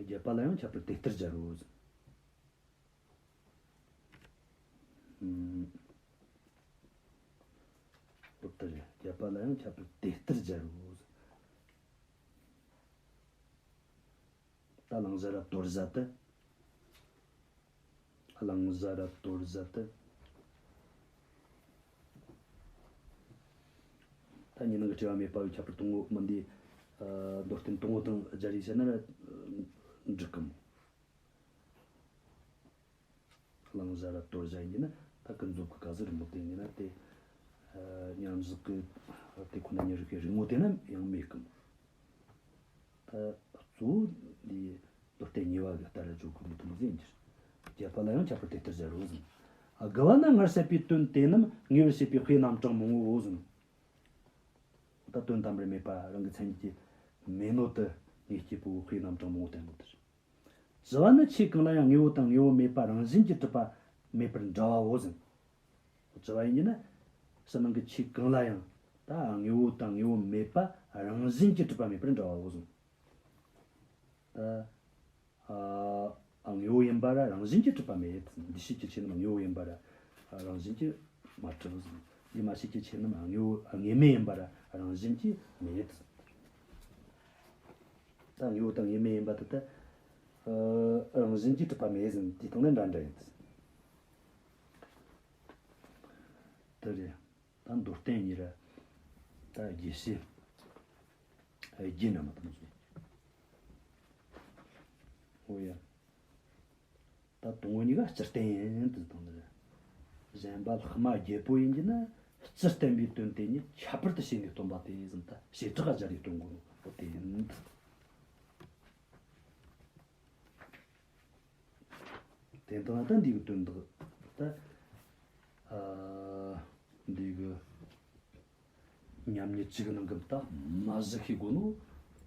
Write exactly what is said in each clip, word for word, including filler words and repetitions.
བརྒྱད་པ་ལ་ཡང་ཁྱད་པར་དེ་ལྟར་སྦྱར་རོ་ཟེར། ཨུམ། འོ་དེ་རེད། བརྒྱད་པ་ལ་ཡང་ཁྱད་པར་དེ་ལྟར་སྦྱར་རོ་ཟེར། ད་བླང་བྱ་ར་དོར་བྱ་དེ། བླང་བྱ་ར་དོར་བྱ་དེ། ད་གཉིས་སྣང་གི་སྤྲོས་པ་མེད་པ་བའི་ཁྱད་པར་དང་པོ་མིན་འདི། ཨ། མདོར་བསྟན་དང་པོ་དང་སྦྱར་རེས་བྱས་ན་ར་འགྲིག་གམ། བླང་བྱ་ར་དོར་བྱ་ཡིན་ན་ད་ཀུན་རྫོབ་ཀྱི་སྐབས་སུ་རིང་པོ་དེ་ཡིན་ན་དེ། ཨ། མཉམ་བཞག་གི་དེ་ཁོ་ན་ཉིད་རིག་པའི་རིག་ངོ་དེ་ན་ཡང་མེད་གི། ད་གཙོ་བོ་འདི་མདོར་བསྟན་གཉིས་པ་གི་ལྟར་བརྗོད་དགོས་ནི་དེ་མོ་ཟིག་ཡིན་གྱི། བརྒྱད་པ་ལ་ཡང་ཁྱད་པར་དེ་ལྟར་སྦྱར་རོ་ཟེར། ཨ། དགུ་པ་ན་སྔར་བཤད་པའི་དོན་དེ་རྣམས་ངེས་པར་བྱེད་པའི་དཔེ་རྣམ་གྲངས་མང་པོའོ་ཟེར། ད་དོན་དམ་པར་མེད་པ་རང་གི་མཚན་ཉིད་ཀྱིས་མེད་ནོ་དེ་ངེས་བྱེད་པའི་དཔེ་རྣམ་གྲངས་མང་པོ་བསྟན་པ་དེ་རེད། བཅུ་པ་ནི་ཆོས་གང་ལ་ཡང་དངོས་པོ་དང་དངོས་པོ་མེད་པ་རང་བཞིན་གྱིས་གྲུབ་པ་མེད་པར་འདྲ་བའོ་ཟེར། བཅུ་པ་ཡིན་གྱི་ན། ཕྱི་ནང་གི་ཆོས་གང་ལ་ཡང་ད་དངོས་པོ་དང་དངོས་པོ་མེད་པ་རང་བཞིན་གྱིས་གྲུབ་པ་མེད་པར་འདྲ་བའོ་ཟེར། ད། ཨ། དངོས་པོ་ཡིན་པ་ར་རང་བཞིན་གྱིས་གྲུབ་པ་མེད། འདུས་བྱས་ཀྱི་ཆོས་རྣམས་དངོས་པོ་ཡིན་པ་ར་རང་བཞིན་གྱིས་མ་གྲུབ། འདུས་མ་བྱས་ཀྱི་ཆོས་རྣམས་དངོས་པོ་དངོས་མེད་ཡིན་པ་ར་རང་བཞིན་གྱིས་མེད། ད་དངོས་པོ་དང་དངོས་མེད་ཡིན་པ་དེ་ད། ཨ། རང་བཞིན་གྱིས་གྲུབ་པ་མེད་ཟེར་ནས་དེའི་སྟེང་ནས་འདྲ་འདྲ་ཡིན། དེ་རེད། ད་མདོར་བསྟན་གཉིས་ར། ད་རྒྱས་བཤད། རྒྱས་རྣམས་དེ་མོ་ཟིག། འོ་ཡ། ད་དང་པོ་གཉིས་ཀ་སྤྱིར་བསྟན་ཡིན་དུ་བཏང་ནི་རེད། གཞན་པ་ལྷག་མ་བརྒྱད་པོ་ཡིན་གྱི་ན་སྤྱིར་བསྟན་པའི་དོན་དེ་ཉིད་ཁྱད་པར་དུ་བྱས་ནས་སྟོན་པ་དེ་ཟིན་ད་བྱེ་བྲག་ག་སྦྱར་ཡེ་སྟོན་དགོས་ནོ་དེ་ཡིན། དེ་ལྟ་ན་ད་འདི་གི་དོན་དག་ད། ཨ། འདི་གི་མཉམ་ཉིད་གཅིག་གི་ནང་གི་ད་མ་གཞི་ཤེས་དགོས་ནོ་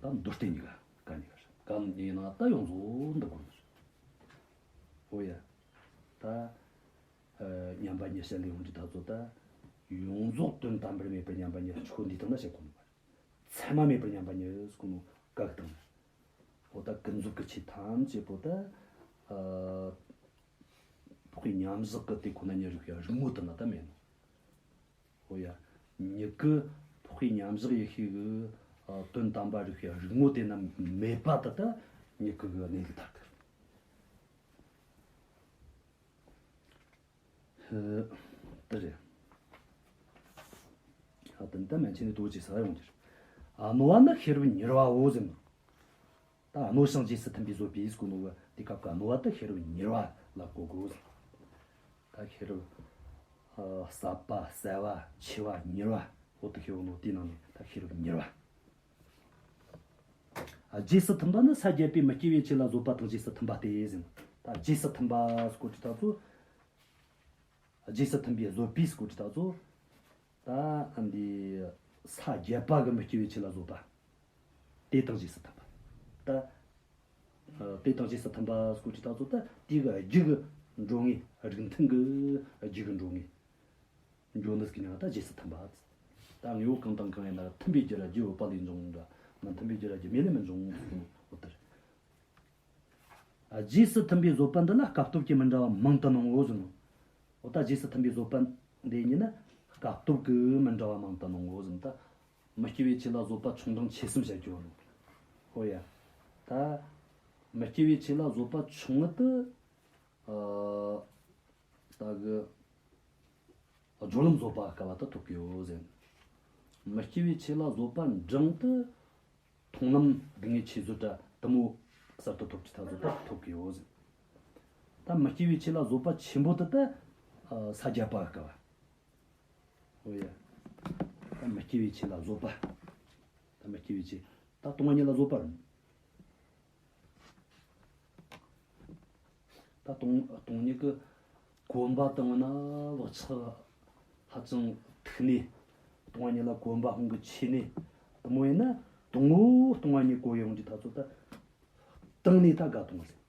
ད་མདོར་བསྟན་གཉིས་ཀ་ག་གཉིས་ཀ་རེད། ག་གཉིས་ནང་ད་ཡོངས་རྫོགས་འདུ་དགོས་ནོ་རེད། འོ་ཡ། ད། ཨ། མཉམ་པ་ཉིད་བཤད་ལས་ཡོང་རྒྱུ་ད་ཚོ་ད། ཡོངས་རྫོགས་དོན་དམ་པར་མེད་པར་མཉམ་པ་ཉིད་ཆོས་འདིའི་སྟེང་ན་བཤད་དགོས་ནོ་མ་རེད། ཚད་མ་མེད་པར་མཉམ་པ་ཉིད་ཟེར་གོ་ནོ་ག་གི་སྟེང་ན། འོ་ད་ཀུན་རྫོབ་ཀྱི་ཆོས་ཐམས་ཅད་པོ་ད། ཨ། འཕགས་པའི་མཉམ་བཞག་གི་དེ་ཁོ་ན་ཉིད་རིག་པའི་རིག་ངོ་དེ་ན་ད་མེད་ནོ། འོ་ཡ། མྱུ་གུ་འཕགས་པའི་མཉམ་བཞག་ཡེ་ཤེས་ཀྱི། ཨ། དོན་དམ་པར་རིག་པའི་རིག་ངོ་དེ་ན་མེད་པ་ད་ད་མྱུ་གུ་གི་གནས་ལུགས་ཐད་ཀར། ཧི། དེ་རེད། ཨ། དེ་ད་མན་ཆད་ནས་དོ་ཅིག་ས་ཡོང་རྒྱུ་རེད། ཨ། རྣོ་བ་ནི་ཤེས་རབ་མྱུར་བའོ་ཟེར་ནོ། ད་རྣོ་ཞིང་རྗེས་སུ་མཐུན་པའི་བཟོད་པས་གོ་ནོ་གི་དེ་སྐབས་ཀྱི་རྣོ་བ་དེ་ཤེས་རབ་མྱུར་བ་ལ་གོ་དགོས་ཟེར། ད་ཤེས་རབ། ཨ། ཟབ་པ་གསལ་བ་ཆེ་བ་མྱུར་བ་འོ་དེ་ཤེས་ནོ་དེའི་ནང་ནས་ད་ཤེས་རབ་མྱུར་བ། ཨ། རྗེས་སུ་མཐུན་པ་ནི་ས་བརྒྱད་པའི་མི་སྐྱེ་བའི་ཆོས་ལ་བཟོད་པ་དང་རྗེས་སུ་མཐུན་པ་སྟེ་ཟེར། ད་རྗེས་སུ་མཐུན་པ་སྐོར་གྱི་ད་ཚོ། རྗེས་སུ་མཐུན་པའི་བཟོད་པའི་སྐོར་གྱི་ད་ཚོ། ད་འདི་ས་བརྒྱད་པ་གི་མི་སྐྱེ་བའི་ཆོས་ལ་བཟོད་པ། དེ་དང་རྗེས་སུ་མཐུན་པ། ད། ཨ། དེ་དང་རྗེས་སུ་མཐུན་པ་སྐོར་གྱི་ད་ཚོ་ད་དེ་གི་རྒྱུ་གི་འགྲོ་ངེས། རིགས་མཐུན་གི་རྒྱུ་གི་འགྲོ་ངེས། འགྱོ་ནི་སྐྱེ་ནི་ད་རྗེས་སུ་མཐུན་པ། ད་དངོས་པོ་གང་དང་གང་ཡིན་ན་མཐུན་པའི་རྒྱུ་ར་རྒྱུ་བོད་པ་ལས་འབྱུང་འདྲ། མི་མཐུན་པའི་རྒྱུ་ར་རྒྱུ་མེད་ལས་མི་འབྱུང་། འོ་དེ་རེད། ཨ། རྗེས་སུ་མཐུན་པའི་བཟོད་པ་འདི་ལ་སྐབས་སྟོབས་ཀྱིས་མི་འདྲ་བ་མང་དུ་སྣང་ངོ་ཟེར་ནོ། འོ་ད་རྗེས་སུ་མཐུན་པའི་བཟོད་པ་འདི་ཉིད་ནི་སྐབས་སྟོབས་ཀྱིས་མི་འདྲ་བ་མང་དུ་སྣང་ངོ་ཟེར་ནོ། ད་མི་སྐྱེ་བའི་ཆོས་ལ་བཟོད་པ་ཆུང་འབྲིང་ཆེ་གསུམ་བཤད་རྒྱུ་ནོ། འོ་ཡ། ད་མི་སྐྱེ་བའི་ཆོས་ལ་བཟོད་པ་ཆུང་ངུ་དེ། ཨ། ད་གི་སྦྱོར་ལམ་བཟོད་པ་སྐབས་བ་ད་ཐོབ་ཀྱི་ཡོད་ཟེར། མི་སྐྱེ་བའི་ཆོས་ལ་བཟོད་པ་འབྲིང་དེ། མཐོང་ལམ་སྡུག་བསྔལ་ཆོས་བཟོད་དྲ་དེ་མོ་གསར་དུ་ཐོབ་ཀྱི་ད་བཟོད་པ་ཐོབ་ཀྱི་ཡོད་ཟེར། ད་མི་སྐྱེ་བའི་ཆོས་ལ་བཟོད་པ་ཆེན་པོ་དེ་ད། ཨ། ས་བརྒྱད་པ་སྐབས་བ། འོ་ཡ། ད་མི་སྐྱེ་བའི་ཆོས་ལ་བཟོད་པ། ད་མི་སྐྱེ་བའི་ཆོས། ད་སྟོང་པ་ཉིད་ལ་བཟོད་པ་རེད། ད་སྟོང་སྟོང་ཉིད་ཀྱི་གོམས་པ་བཏང་ན་བག་ཆགས་ཧ་ཅང་མཐུག་ནས། སྟོང་པ་ཉིད་ལ་གོམས་པ་ཧོན་གྱི་ཆེ་ནས། དེ་མོ་ཡིན་ན་དང་པོ་སྟོང་པ་ཉིད་གོ་ཡོང་རྒྱུ་ད་ཚོ་ད། བཏང་ནས་ད་དགའ་གཏོང་ཟེར།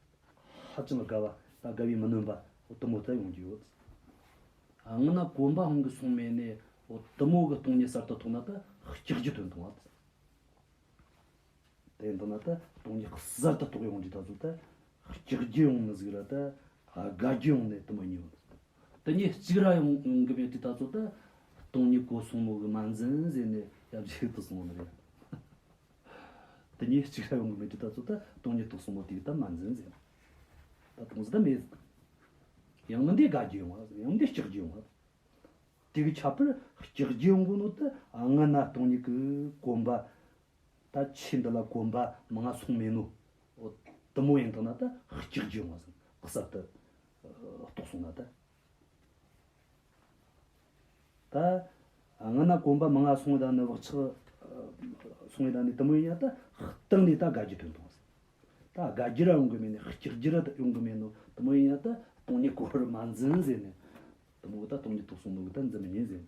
ཧ་ཅང་དགའ་བ་ད་དགའ་བའི་མི་ནོན་པ་འོ་དེ་མོ་ད་ཡོང་རྒྱུ་ཡོད། ཨ། སྔོན་ན་གོམས་པ་ཧོན་གྱི་སོང་མེད་ནས་འོ་དེ་མོ་གི་སྟོང་ཉིད་གསར་དུ་ཐོབ་ན་ད་སྐྲག་རྒྱུ་དོན་དང་བ། དེ་ཡིན་དང་ན་ད་སྟོང་ཉིད་གསར་དུ་རྟོགས་ཡོང་དུས་ད་ཚོ་ད་སྐྲག་རྒྱུ་ཡོང་ནི་ཟིག་ར་ད་དགའ་རྒྱུ་ཡོང་ནི་དེ་མོ་གཉིས་ཡོད། དེ་གཉིས་གཅིག་ར་ཡོང་ཡོང་གི་མེད་དུས་ད་ཚོ་ད་སྟོང་ཉིད་གོ་སོང་ནོ་གི་མ་འཛིན་ཟེར་ནས་ཡབ་རྗེས་དེ་གསུངས་ནི་རེད། དེ་གཉིས་གཅིག་ར་ཡོང་གི་མེད་དུས་ད་ཚོ་ད་སྟོང་ཉིད་རྟོགས་སོང་ནོ་དེ་གི་ད་མ་འཛིན་ཟེར། ད་དེ་མོ་ཟིག་ད་མེད། ཡང་མིན་དེ་དགའ་རྒྱུ་ཡོང་བ་ཡང་མིན་དེ་སྐྲག་རྒྱུ་ཡོང་བ། དེ་གི་ཁྱད་པར་སྐྲག་རྒྱུ་ཡོང་གོ་ནོ་ད་སྔ་ན་སྟོང་ཉིད་ཀྱི་གོམས་པ། ད་ཆོས་འདི་ལ་གོམས་པ་མང་ང་སོང་མེད་ནོ། འོ་དེ་མོ་ཡིན་དང་ན་ད་སྐྲག་རྒྱུ་ཡོང་བ་ཟིག་གསར་དུ་ཨ་རྟོགས་སོང་ན་ད། ད་སྔ་ན་གོམས་པ་མང་ང་སོང་ད་ནི་བག་ཆགས་ཨ་སོང་ད་ནི་དེ་མོ་ཡིན་ཡ་ད་སྟེང་ནས་ད་དགའ་རྒྱུ་ཐོན་དང་ཟིག་ད་དགའ་རྒྱུ་ར་ཡོང་གི་མེད་ནི་སྐྲག་རྒྱུ་ར་ཡོང་གི་མེད་ནོ་དེ་མོ་ཡིན་ཡ་ད་སྟོང་ཉིད་གོ་བར་མ་འཛིན་ཟེར་ནས། དེ་མོ་ད་སྟོང་ཉིད་རྟོགས་སོང་ནོ་གི་ད་འཛིན་མི་ཉན་ཟེར།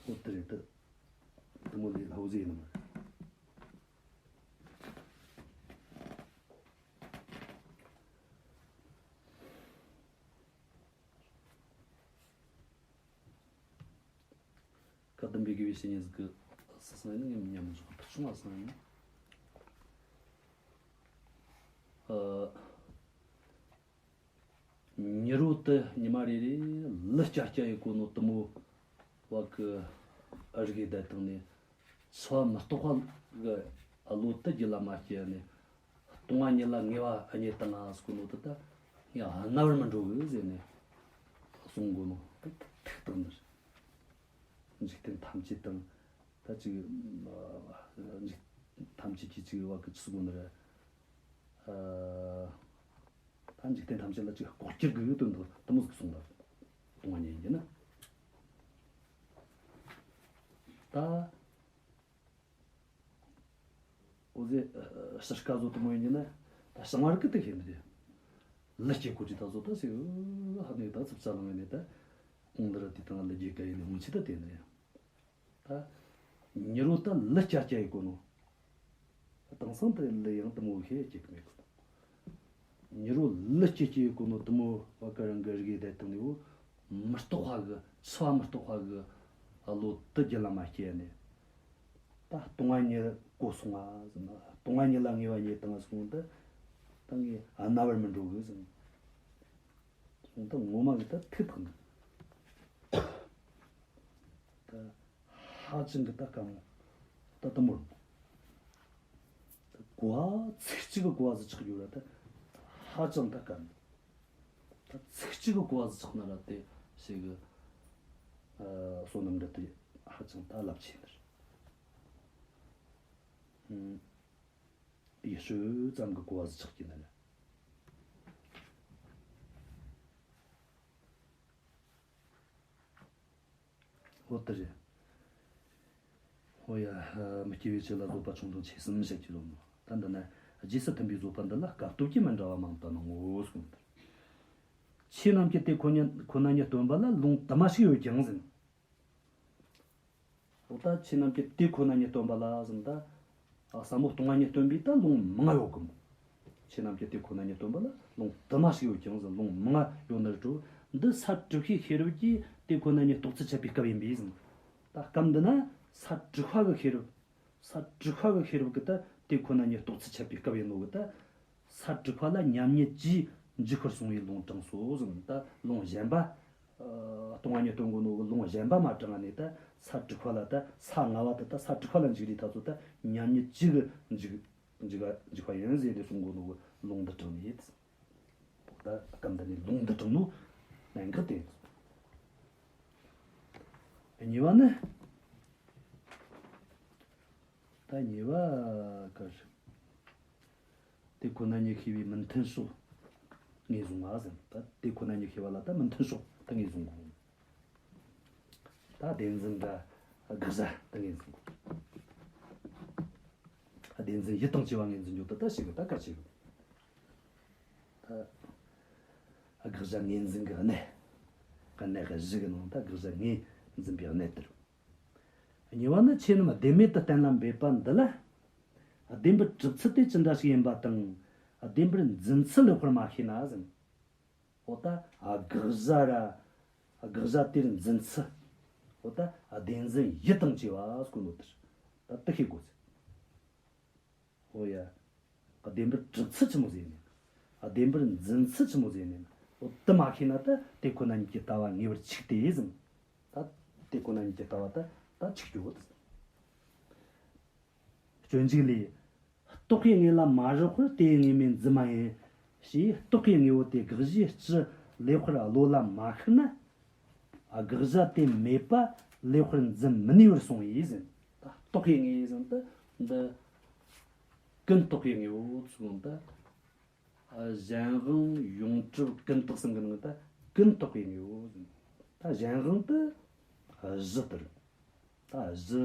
འོ་དེ་རེད་དེ། དེ་མོ་ལས་སླ་བོ་ཟིག་ཡིན་ནི་མ་རེད། བཀའ་གདམས་པའི་དགེ་བའི་བཤེས་གཉེན་ཟིག་གི་སུ་སང་ཡིན་ངས་མཉམ་འཇོག་ཐུབ་བྱུང་བ་སང་ཡིན། ཨ། མྱི་རོ་དེ་ཉི་མ་རེ་རེ་ལུས་སྐྱ་སྐྱ་ཡི་གོ་ནོ་དེ་མོ་བ་གི་རིགས་བསྡད་བཏང་ནས་འཆི་བ་མི་རྟག་པ་གི་བློ་དེ་རྒྱུད་ལ་མ་སྐྱེས་ནས་སྟོང་བ་ཉིད་ལ་ངེས་པ་རྙེད་བཏང་ང་ཟེར་གོ་ནོ་དེ་ད་ངས་རྣ་བར་མི་འགྲོ་གི་ཟེར་ནས་གསུང་གོ་ནོ་དེ་ཐུག་བཏང་ནི་རེད། འཇིག་རྟེན་ཐམས་ཅད་དང་ད་ཅིག་འཇིག་ཐམས་ཅད་ཀྱི་ཅིག་བ་གི་ཆི་ཟེར་གོ་ནི་རེད། ཨ། ད་འཇིག་རྟེན་ཐམས་ཅད་ལ་ཅིག་ལྐོག་གྱུར་གྱི་དོན་དུ་དེ་མོ་ཟིག་གསུངས་པ། སྟོང་བ་ཉིད་ཡིན་གྱི་ན། ད། འོ་ཟེ། ཨ། ཕྱིར་ཀ་བཟོ་དེ་མོ་ཡིན་གྱི་ན། ད་བྱང་བར་གི་དེ་ཤེས་མི་དེ། ལུས་སྐྱེ་གོ་ཅི་ད་བཟོ་ད་ཟེ། ཧ་ནས་ད་ཚིག་ཙ་ལང་ནས་ད། འོང་འདི་ར་དེ་དང་ལུས་སྐྱེ་ག་ཡིན་ནས་འོང་ཆི་ད་དེ་ནས། ད་མྱི་རོ་ད་ལུས་སྐྱེ་སྐྱེ་ཡི་གོ་ནོ། དེང་སང་དེ་ལུས་ཡང་དེ་མོ་ཤེས་སྐྱེ་གི་མེད་གོ། མྱི་རོ་ལུས་སྐྱེ་སྐྱེ་ཡི་གོ་ནོ་དེ་མོ་བ་ག་རང་གི་རིགས་བསྡད་བཏང་ནས་འོ། མི་རྟག་པ་གི་འཆི་བ་མི་རྟག་པ་གི་བློ་དེ་རྒྱུད་ལ་མ་སྐྱེས་ནས། ད་སྟོང་བ་ཉིད་གོ་སོང་ང་ཟེར་ན་སྟོང་བ་ཉིད་ལ་ངེས་པ་རྙེད་བཏང་ང་སོང་ད། ད་ངས་རྣ་བར་མི་འགྲོ་གི་ཟེར། སོང་ད་ངོ་མ་གི་ད་ཐུག་ཐུག་ནི། ད་ཧ་ཅང་གི་ད་དཀའ་མོ། ད་དེ་མོ་རུང་། ད་གོ་བ་ཚིག་གཅིག་གི་གོ་བ་ཟིག་ཆགས་ཡོད་ར་ད་ཧ་ཅང་ད་དཀའ་མོ། ད་ཚིག་གཅིག་གི་གོ་བ་ཟིག་ཆགས་ན་ར་དེ་ཞིག་གི་ཨ་བསོད་ནམས་འདྲ་དེ་ཧ་ཅང་ད་རླབས་ཆེ་ནི་རེད། ཨུམ། ཡེ་ཤུ་ཙམ་གི་གོ་བ་ཟིག་ཆགས་ཀྱི་ན་ལ། འོ་དེ་རེད། འོ་ཡ། མི་སྐྱེ་བའི་ཆོས་ལ་བཟོད་པ་ཆུང་འབྲིང་ཆེ་གསུམ་བཤད་ཀྱི་ཡོད་མོད། ད་འདི་ན་རྗེས་སུ་མཐུན་པའི་བཟོད་པ་འདི་ལ་སྐབས་སྟོབས་ཀྱིས་མི་འདྲ་བ་མང་དུ་སྣང་ངོ་གསུངས་ཏེ། ཆོས་རྣམས་ཀྱི་དེ་ཁོ་ན་ཁོ་ན་ཉིད་སྟོན་པ་ལ་ལུང་དུ་མ་ཞིག་ཡོད་ཀྱང་ཟེར། འོ་ད་ཆོས་རྣམས་ཀྱི་དེ་ཁོ་ན་ཉིད་སྟོན་པ་ལ་ཟེར་ད། ཨ་ཟབ་མོ་སྟོང་བ་ཉིད་སྟོན་པའི་ད་ལུང་མང་ང་ཡོད་གི་མོ། ཆོས་རྣམས་ཀྱི་དེ་ཁོ་ན་ཉིད་སྟོན་པ་ལ་ལུང་དུ་མ་ཞིག་ཡོད་ཀྱང་ཟེར་ལུང་མང་ང་ཡོད་ནི་རེད་དྲོ། འདི་ས་དྲུག་པའི་ཤེས་རབ་ཀྱིས་དེ་ཁོ་ན་ཉིད་རྟོགས་ཚུལ་འཆད་པའི་སྐབས་ཡིན་པས་ཟེར། ད་སྐབས་འདི་ན་ས་དྲུག་པ་གི་ཤེས་རབ། ས་དྲུག་པ་གི་ཤེས་རབ་ཀྱིས་ད་དེ་ཁོ་ན་ཉིད་རྟོགས་ཚུལ་འཆད་པའི་སྐབས་ཡིན་ནོ་གི་ད། ས་དྲུག་པ་ལ་མཉམ་ཉིད་ཀྱིས་འཇུག་པར་གསུངས་པའི་ལུང་དྲངས་སོ་ཟེར། ད་ལུང་གཞན་པ། ཨ་སྟོང་བ་ཉིད་སྟོན་གོ་ནོ་གི་ལུང་གཞན་པ་མ་དྲངས་ནས་ད་ས་དྲུག་པ་ལ་ད་ས་ལྔ་པ་དེ་ད་ས་དྲུག་པ་ལ་འཇུག་རེས་ད་ཚོ་ད་མཉམ་ཉིད་ཀྱིས་འཇུག་འཇུག་འཇུག་པ་ཡིན་ཟེར་ནས་གསུང་གོ་ནོ་གི་ལུང་འདི་དྲངས་ནས། ད་སྐབས་འདི་ནས་ལུང་འདི་དྲངས་ནོ་གནད་འགག་དེ། གཉིས་པ་ནི། ད་གཉིས་པ་གར། དེ་ཁོ་ན་ཉིད་ཤེས་པའི་མི་མཐུན་ཕྱོགས་ངོས་བཟུང་བ་ཟེར། ད་དེ་ཁོ་ན་ཉིད་ཤེས་པ་ལ་ད་མི་མཐུན་ཕྱོགས་ད་ངོས་བཟུང་གོ། ད་བདེན་འཛིན་འདྲ་དགག་བྱ་ད་ངོས་འཛིན་གོ། བདེན་འཛིན་ཡུལ་དང་བཅས་པ་ངོས་འཛིན་རྒྱུ་ད་ད་ཞིག་གི་ད་གལ་ཆེ་གི། ད་དགག་བྱ་ངོས་འཛིན་གི་གནད། གནད་གཞི་གི་ནང་ད་དགག་བྱ་ངོས་འཛིན་པའི་གནད་དེ་རེད། གཉིས་པ་ནི་ཆོས་རྣམས་བདེན་མེད་དུ་གཏན་ལ་འབེབས་པ་འདི་ལ། བདེན་པར་གྲུབ་ཚུལ་དེ་ཅི་འདྲ་ཞིག་ཡིན་པ་དང་། བདེན་པར་འཛིན་ཚུལ་ལེགས་པར་མ་ཤེས་ན་ཟེར། འོ་ད་དགག་བྱ་ར། དགག་བྱ་དེར་འཛིན་ཚུལ། འོ་ད་བདེན་འཛིན་ཡུལ་དང་བཅས་པ་ཟེར་གོ་ནོ་དེ་རེད། ད་དེ་ཤེས་དགོས་ཟེར། འོ་ཡ། བདེན་པར་གྲུབ་ཚུལ་ཆི་མོ་ཟིག་ཡིན་ནི། བདེན་པར་འཛིན་ཚུལ་ཆི་མོ་ཟིག་ཡིན་ནི། འོ་དེ་མ་ཤེས་ན་ད་དེ་ཁོ་ན་ཉིད་ཀྱི་ལྟ་བ་ངེས་པར་འཆུགས་ཏེ་ཟེར། ད་དེ་ཁོ་ན་ཉིད་ཀྱི་ལྟ་བ་ད་ད་འཆུགས་རྒྱུ་བོ་དེ་ཟེར། སྤྱོད་འཇུག་ལས། རྟོག་པའི་དངོས་ལ་མ་རེག་པར་དེའི་དངོས་མེད་འཛིན་མ་ཡིན། ཞེས་རྟོག་པའི་དངོས་པོ་དེ་དགག་གཞིའི་སྤྱི་ལེགས་པར་བློ་ལ་མ་ཤར་ན། དགག་བྱ་དེ་མེད་པ་ལེགས་པར་འཛིན་མི་ནུས་པར་གསུངས་པས་ཟེར། ད་རྟོག་པའི་དངོས་ཟེར་ད་འདི་ཀུན་རྟོག་པའི་དངོས་པོ་ཟེར་ད། གཞན་དབང་ཡོངས་གྲུབ་ཀུན་བརྟགས་གསུམ་གྱི་ནང་ད་ཀུན་རྟོག་པའི་དངོས་པོ་ཟེར། ད་གཞན་དབང་དེ་གཞི་དེ་རེད། ད་གཞི་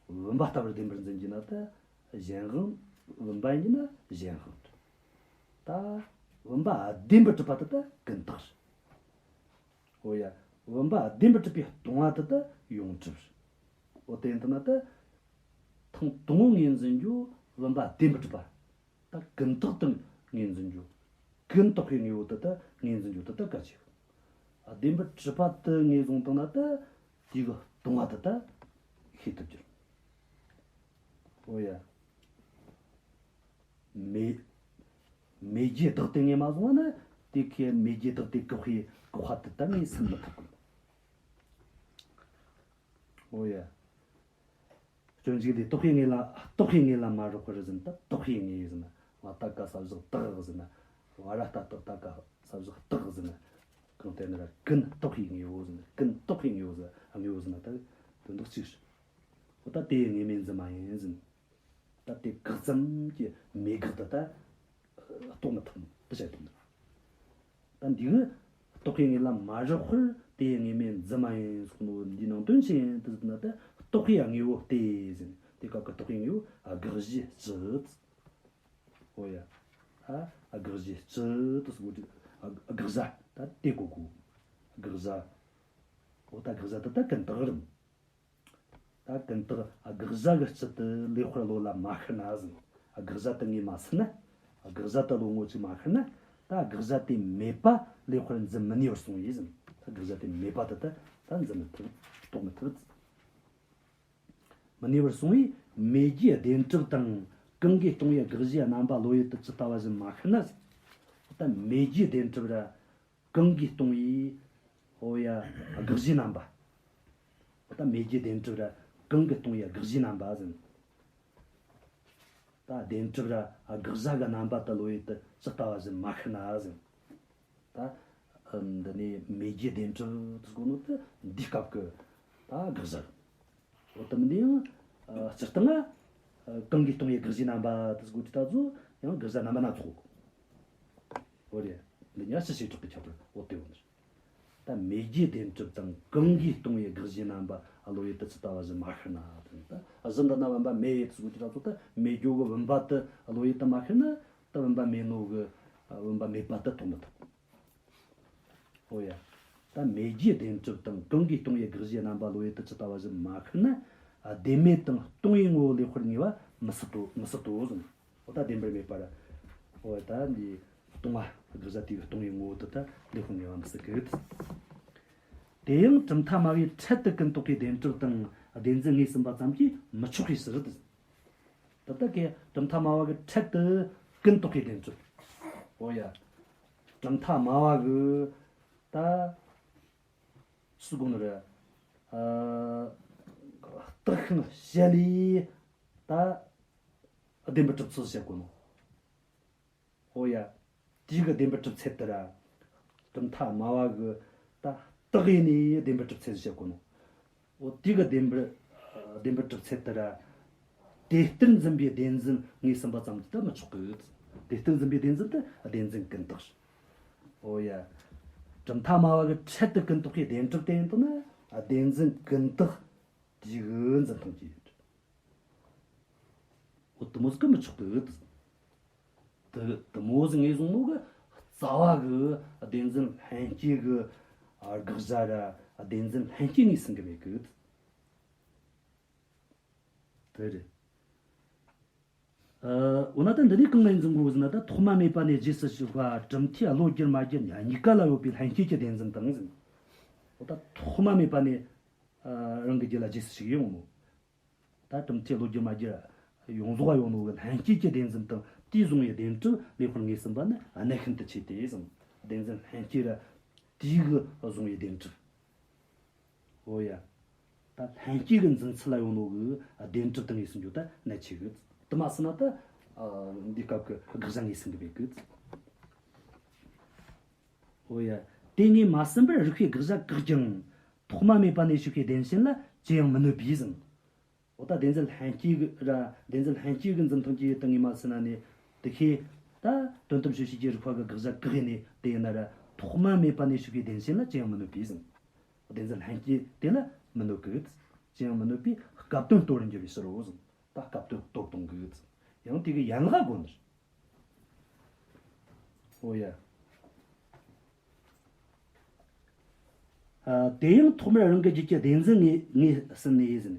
བུམ་པ་ལྟ་བུར་བདེན་པར་འཛིན་གྱི་ན་ད་གཞན་དབང་། བུམ་པ་ཡིན་གྱི་ན་གཞན་དབང་རེད། ད་བུམ་པ་བདེན་པར་གྲུབ་པ་དེ་ད་ཀུན་བརྟགས་རེད། འོ་ཡ། བུམ་པ་བདེན་པར་གྲུབ་པའི་སྟོང་པ་དེ་ད་ཡོངས་གྲུབ་རེད། འོ་དེ་ཡིན་དུས་ན་ད་ཐེངས་དང་པོ་ངོས་འཛིན་རྒྱུ་བུམ་པ་བདེན་པར་གྲུབ་པ། ད་ཀུན་བརྟགས་དེ་ངོས་འཛིན་རྒྱུ། ཀུན་བརྟགས་པའི་དངོས་པོ་དེ་ད་ངོས་འཛིན་རྒྱུ་དེ་ད་གལ་ཆེ་གི། བདེན་པར་གྲུབ་པ་དེ་ངོས་བཟུང་བཏང་ན་ད་དེ་གི་སྟོང་པ་དེ་ད་ཤེས་ཐུབ་རྒྱུ་རེད། འོ་ཡ། མེ། མེ་རྒྱུའི་བདག་དེ་ངོས་མ་བཟུང་བ་ན་དེ་ཁའི་མེ་རྒྱུའི་བདག་དེ་བཀག་པའི་བཀག་པ་དེ་ད་ངོས་ཟིན་མི་ཐུབ་གི། འོ་ཡ། སྤྱོད་འཇུག་ལས། རྟོག་པའི་དངོས་ལ། རྟོག་པའི་དངོས་ལ་མ་རེག་པར་ཟེར་ན་ད་རྟོག་པའི་དངོས་ཟེར་ན། བ་ཏ་ག་ས་བཞག་རྟགས་ཟེར་ན། བ་ར་ཏ་རྟགས་ཏ་ག་ས་བཞག་རྟགས་ཟེར་ན། གང་ལྟར་ན་ར་ཀུན་རྟོག་པའི་དངོས་པོ་ཟེར་ན། ཀུན་རྟོག་པའི་དངོས་པོ་ཟེར། དངོས་པོ་ཟེར་ན་ད་དོན་དག་གཅིག་རེད། འོ་ད་དེའི་དངོས་མེད་འཛིན་མ་ཡིན་ཟེར་ན། ད་དེ་བཀག་ཙམ་གྱི་མེད་དགག་དེ་ད་རྟོགས་མི་ཐུབ་ནོ་དེ་བཤད་ཐུབ་ནི། ད་འདི་གི་རྟོག་པའི་དངོས་ལ་མ་རེག་པར་དེའི་དངོས་མེད་འཛིན་མ་ཡིན་གསུངས་ནོ་འདིའི་ནང་དོན་ཅི་ཡིན་དུ་ཟེར་ན། ད་རྟོག་པའི་དངོས་པོ་སྟེ་ཟེར་ནས། དེ་སྐབས་ཀྱི་རྟོག་པའི་དངོས་པོ་དགག་གཞིའི་སྤྱི། འོ་ཡ། ཨ། དགག་གཞིའི་སྤྱི་དུ་གོ་དགོས། དགག་བྱ་ད་དེ་གོ་དགོས། དགག་བྱ། འོ་ད་དགག་བྱ་དེ་ད་ཀུན་བརྟགས་རེད། ད་ཀུན་བརྟགས་དགག་བྱ་གི་སྤྱི་དེ་ལེགས་པར་བློ་ལ་མ་ཤར་ན་ཟེར། དགག་བྱ་དེ་ངོས་མ་ཟིན་ན། དགག་བྱ་དེ་བློ་ངོ་ཅིག་མ་ཤར་ན། ད་དགག་བྱ་དེ་མེད་པ་ལེགས་པར་འཛིན་མི་ནུས་པར་གསུངས་པས་ཟེར། ད་དགག་བྱ་དེ་མེད་པ་དེ་ད་ད་འཛིན་མི་ཐུབ། རྟོགས་མི་ཐུབ། མི་ནུས་པར་གསུངས་པས། མེ་རྒྱུའི་བདེན་གྲུབ་དང་གང་གིས་སྟོང་པའི་དགག་གཞིའི་རྣམ་པ་བློ་ཡུལ་དུ་ཇི་ལྟ་བ་བཞིན་མ་ཤར་ན་ཟེར། ད་མེ་རྒྱུའི་བདེན་གྲུབ་ར། གང་གིས་སྟོང་པའི། འོ་ཡ། དགག་གཞིའི་རྣམ་པ། འོ་ད་མེ་རྒྱུའི་བདེན་གྲུབ་ར་གང་གིས་སྟོང་པའི་དགག་གཞིའི་རྣམ་པ་ཟེར། ད་བདེན་གྲུབ་ར་དགག་བྱ་གི་རྣམ་པ་དེ་བློ་ཡུལ་དུ་ཇི་ལྟ་བ་བཞིན་མ་ཤར་ན་ཟེར། ད་འདི་ནས་མེ་རྒྱུའི་བདེན་གྲུབ་དུ་གོ་ནོ་དེ་འདིའི་སྐབས་ཀྱི་ད་དགག་བྱ། འོ་དེ་མིན་ཡང་སྤྱིར་བཏང་ང་གང་གིས་སྟོང་པའི་དགག་གཞིའི་རྣམ་པ་དུ་གོ་དུས་ད་ཚོ་ཡང་དགག་བྱ་རྣམ་པ་སྣ་ཚོགས། འོ་རེད། འདི་ཉ་ཕྱི་བྱེ་བྲག་གི་ཁྱད་པར་འོ་དེ་བོ་ནི། ད་མེ་རྒྱུའི་བདེན་གྲུབ་དང་གང་གིས་སྟོང་པའི་དགག་གཞིའི་རྣམ་པ་བློ་ཡུལ་དུ་ཇི་ལྟ་བ་བཞིན་མ་ཤར་ན་དང་། ད་གཞི་འདི་ན་བུམ་པ་མེད་དུ་གོ་དུས་ད་ཚོ་ད་མེ་རྒྱུ་གི་བུམ་པ་དེ་བློ་ཡུལ་དུ་མ་ཤར་ན། ད་བུམ་པ་མེད་ནོ་གི་བུམ་པ་མེད་པ་དེ་རྟོགས་མི་ཐུབ། འོ་ཡ། ད་མེ་རྒྱུའི་བདེན་གྲུབ་དང་གང་གིས་སྟོང་པའི་དགག་གཞིའི་རྣམ་པ་བློ་ཡུལ་དུ་ཇི་ལྟ་བ་བཞིན་མ་ཤར་ན། བདེན་མེད་དང་སྟོང་པའི་ངོ་བོ་ལེགས་པར་ངེས་པ་མི་སྲིད་དོ། མི་སྲིད་དོ་གསུངས། འོ་ད་བདེན་པར་མེད་པར། འོ་ད་འདི་སྟོང་པ་དགག་བྱ་དེ་གི་སྟོང་པའི་ངོ་བོ་དེ་ད་ལེགས་པར་ངེས་པ་མི་སྲིད་གི། དེ་ཡང་གྲུབ་མཐའ་སྨྲ་བས་འཕྲལ་དུ་ཀུན་རྟོག་པའི་བདེན་གྲུབ་དང་བདེན་འཛིན་ངོས་ཟིན་པ་ཙམ་གྱིས་མི་ཆོག་པའི་ཕྱིར། ད་ལྟ་གི་གྲུབ་མཐའ་སྨྲ་བ་གིས་འཕྲལ་དུ་ཀུན་རྟོག་པའི་བདེན་གྲུབ། འོ་ཡ། གྲུབ་མཐའ་སྨྲ་བ་གིས་ད་སུ་དགོངས་ནི་རེད། ཨ། རྟགས་ཤིང་དཔྱད་ལས་ད་བདེན་པར་གྲུབ་ཚུལ་བཤད་གོ་ནོ། འོ་ཡ། དེའི་གི་བདེན་པར་གྲུབ་ཚད་དེ་ར། གྲུབ་མཐའ་སྨྲ་བ་གིས་ད་རྟགས་ཡིན་ནི་བདེན་པར་གྲུབ་ཚད་བཤད་གོ་ནོ། འོ་དེའི་གི་བདེན་པར་བདེན་པར་གྲུབ་ཚད་དེ་ར། དེ་ལྟར་འཛིན་པའི་བདེན་འཛིན་ངོས་ཟིན་པ་ཙམ་གྱིས་ད་མི་ཆོག་གི། དེ་ལྟར་འཛིན་པའི་བདེན་འཛིན་དེ་བདེན་འཛིན་ཀུན་བརྟགས། འོ་ཡ། གྲུབ་མཐའ་སྨྲ་བ་གིས་འཕྲལ་དུ་ཀུན་རྟོག་པའི་བདེན་གྲུབ་དེ་ཡིན་དུས་ན་བདེན་འཛིན་ཀུན་བརྟགས་དེའི་གི་འཛིན་སྟངས་ཀྱི་ཡོད། འོ་དེ་མོ་ཟིག་གིས་མི་ཆོག་གི། དེ་དེ་མོ་ཟིག་ངོས་བཟུང་ནོ་གི་རྩ་བ་གི་བདེན་འཛིན་ལྷན་སྐྱེས་གི་དགག་བྱ་ར་བདེན་འཛིན་ལྷན་སྐྱེས་ངོས་ཟིན་གི་མེད་གི། དེ་རེད། ཨ། འོ་ན་ད་འདི་ནས་གང་ངོས་འཛིན་དགོས་ཟེར་ན། ད་ཐོག་མ་མེད་པ་ནས་རྗེས་སུ་ཞུགས་པ་གྲུབ་མཐས་བློ་བསྒྱུར་མ་བསྒྱུར་གཉིས་ཀ་ལ་ཡོད་པའི་ལྷན་སྐྱེས་ཀྱི་བདེན་འཛིན་དང་ཟེར། འོ་ད་ཐོག་མ་མེད་པ་ནས། ཨ། རང་གི་རྒྱུད་ལ་རྗེས་སུ་ཞུགས་ཡོང་ནོ། ད་གྲུབ་མཐས་བློ་བསྒྱུར་མ་བསྒྱུར་ཡོངས་རྫོགས་ཡོད་ནོ་གི་ལྷན་སྐྱེས་ཀྱི་བདེན་འཛིན་དང་དེས་བཟུང་བའི་བདེན་གྲུབ་ལེགས་པར་ངེས་ཟིན་པ་ནི་གནད་ཤིན་ཏུ་ཆེ་སྟེ་ཟེར། བདེན་འཛིན་ལྷན་སྐྱེས་ར་དེས་གི་བཟུང་བའི་བདེན་གྲུབ། འོ་ཡ། ད་ལྷན་སྐྱེས་ཀྱི་འཛིན་ཚུལ་ལ་ཡོད་ནོ་གི་བདེན་གྲུབ་དེ་ངེས་སུ་འགྱོ་ད་གནད་ཆེ་གི། དེ་མ་ཟིན་ན་ད་ཨ་འདི་སྐབས་ཀྱི་དགག་བྱ་ངེས་ཟིན་གི་མེད་གི། འོ་ཡ། དེ་ངེས་མ་ཟིན་པར་རིགས་པས་དགག་བྱ་བཀག་ཀྱང་ཐོག་མ་མེད་པ་ནས་ཞུགས་པའི་བདེན་ཞེན་ལ་ཅི་ཡང་མི་གནོད་པས་ཟེར། འོ་ད་བདེན་འཛིན་ལྷན་སྐྱེས་ཀྱི་ར་བདེན་འཛིན་ལྷན་སྐྱེས་ཀྱི་འཛིན་སྟངས་ཀྱི་ཡུལ་དེ་ངེས་མ་ཟིན་ན་ནི་དེ་ཁས་ད་དོན་དམ་དཔྱོད་བྱེད་ཀྱི་རིགས་པ་གི་དགག་བྱ་བཀག་ཡས་ནས་དེ་ཡིན་ན་ར་ཐོག་མ་མེད་པ་ནས་ཞུགས་པའི་བདེན་ཞེན་ལ་ཅི་ཡང་མི་གནོད་པས་ཟེར། བདེན་འཛིན་ལྷན་སྐྱེས་དེ་ལ་མི་གནོད་གི། ཅི་ཡང་མི་གནོད་པས་སྐབས་དོན་སྟོར་རུ་འགྱུར་བའི་ཕྱིར་རོ་ཟེར། ད་སྐབས་དོན་སྟོར་གཏོང་གི། ཡང་དེ་གི་ཡན་ལག་དགོས་ནི། འོ་ཡ། ཨ། དེ་ཡང་ཐོག་མར་རང་གི་རྒྱུད་ཀྱི་བདེན་འཛིན་ངེས་ངེས་ཟིན་ནས་ཟེར།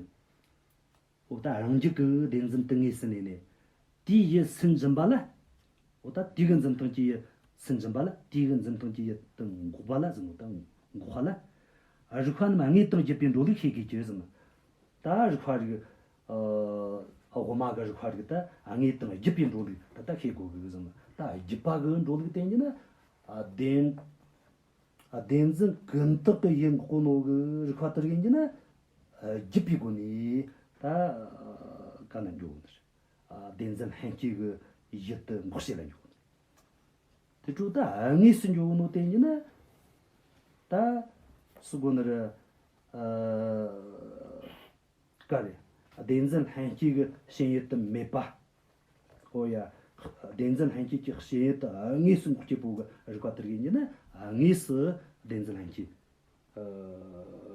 འོ་ད་རང་རྒྱུད་ཀྱི་བདེན་འཛིན་དེ་ངེས་ཟིན་ནས་ནི། དེའི་ཡུལ་སུན་འབྱིན་པ་ལ། འོ་ད་དེ་གི་འཛིན་སྟངས་ཀྱི་ཡུལ་སུན་འབྱིན་པ་ལ། དེ་གི་འཛིན་སྟངས་ཀྱི་ཡུལ་དེ་འགོག་པ་ལ་ཟེར་ནོ། ད་འགོག་པ་ལ། རིགས་པ་རྣམས་དངོས་དང་བརྒྱུད་པའི་འགྲོ་ལུགས་ཤེས་དགོས་ཀྱི་ཟེར་ནོ། ད་རིགས་པ་རིགས། ཨ། དབུ་མ་གི་རིགས་པ་རིགས་ད་དངོས་དང་བརྒྱུད་པའི་འགྲོ་ལུགས་ད་ལྟ་ཤེས་དགོས་གི་ཟེར་ནོ། ད་བརྒྱུད་པ་གི་འགྲོ་ལུགས་དེ་ཡིན་ན། ཨ། བདེན། ཨ། བདེན་འཛིན་ཀུན་བརྟགས་ཀྱི་ཡུལ་འགོག་གོ་ནོ་གི་རིགས་པ་དེ་རིགས་ཡིན་གྱི་ན། ཨ། བརྒྱུད་པའི་སྒོ་ནས་ད་ག་ན་འགྱོ་གི་ནི་རེད། ཨ། བདེན་འཛིན་ལྷན་སྐྱེས་ཀྱི་ཡུལ་དེ་འགོག་བྱེད་ལ་འགྱོ་གི་ནི་རེད། དེ་འཕྲོ་ད་དངོས་སུ་འགྱོ་གོ་ནོ་དེ་ཡིན་གྱི་ན། ད་སུ་གོ་ནི་རེད། ཨ། ག་རེ། བདེན་འཛིན་ལྷན་སྐྱེས་ཀྱི་ཞེན་ཡུལ་དེ་མེད་པ། ཨོ་ཡ། བདེན་འཛིན་ལྷན་སྐྱེས་ཀྱི་ཞེན་ཡུལ་དེ་དངོས་སུ་འགོག་བྱེད་པོ་གི་རིགས་པ་དེ་རིགས་ཡིན་གྱི་ན། དངོས་སུ་བདེན་འཛིན་ལྷན་སྐྱེས་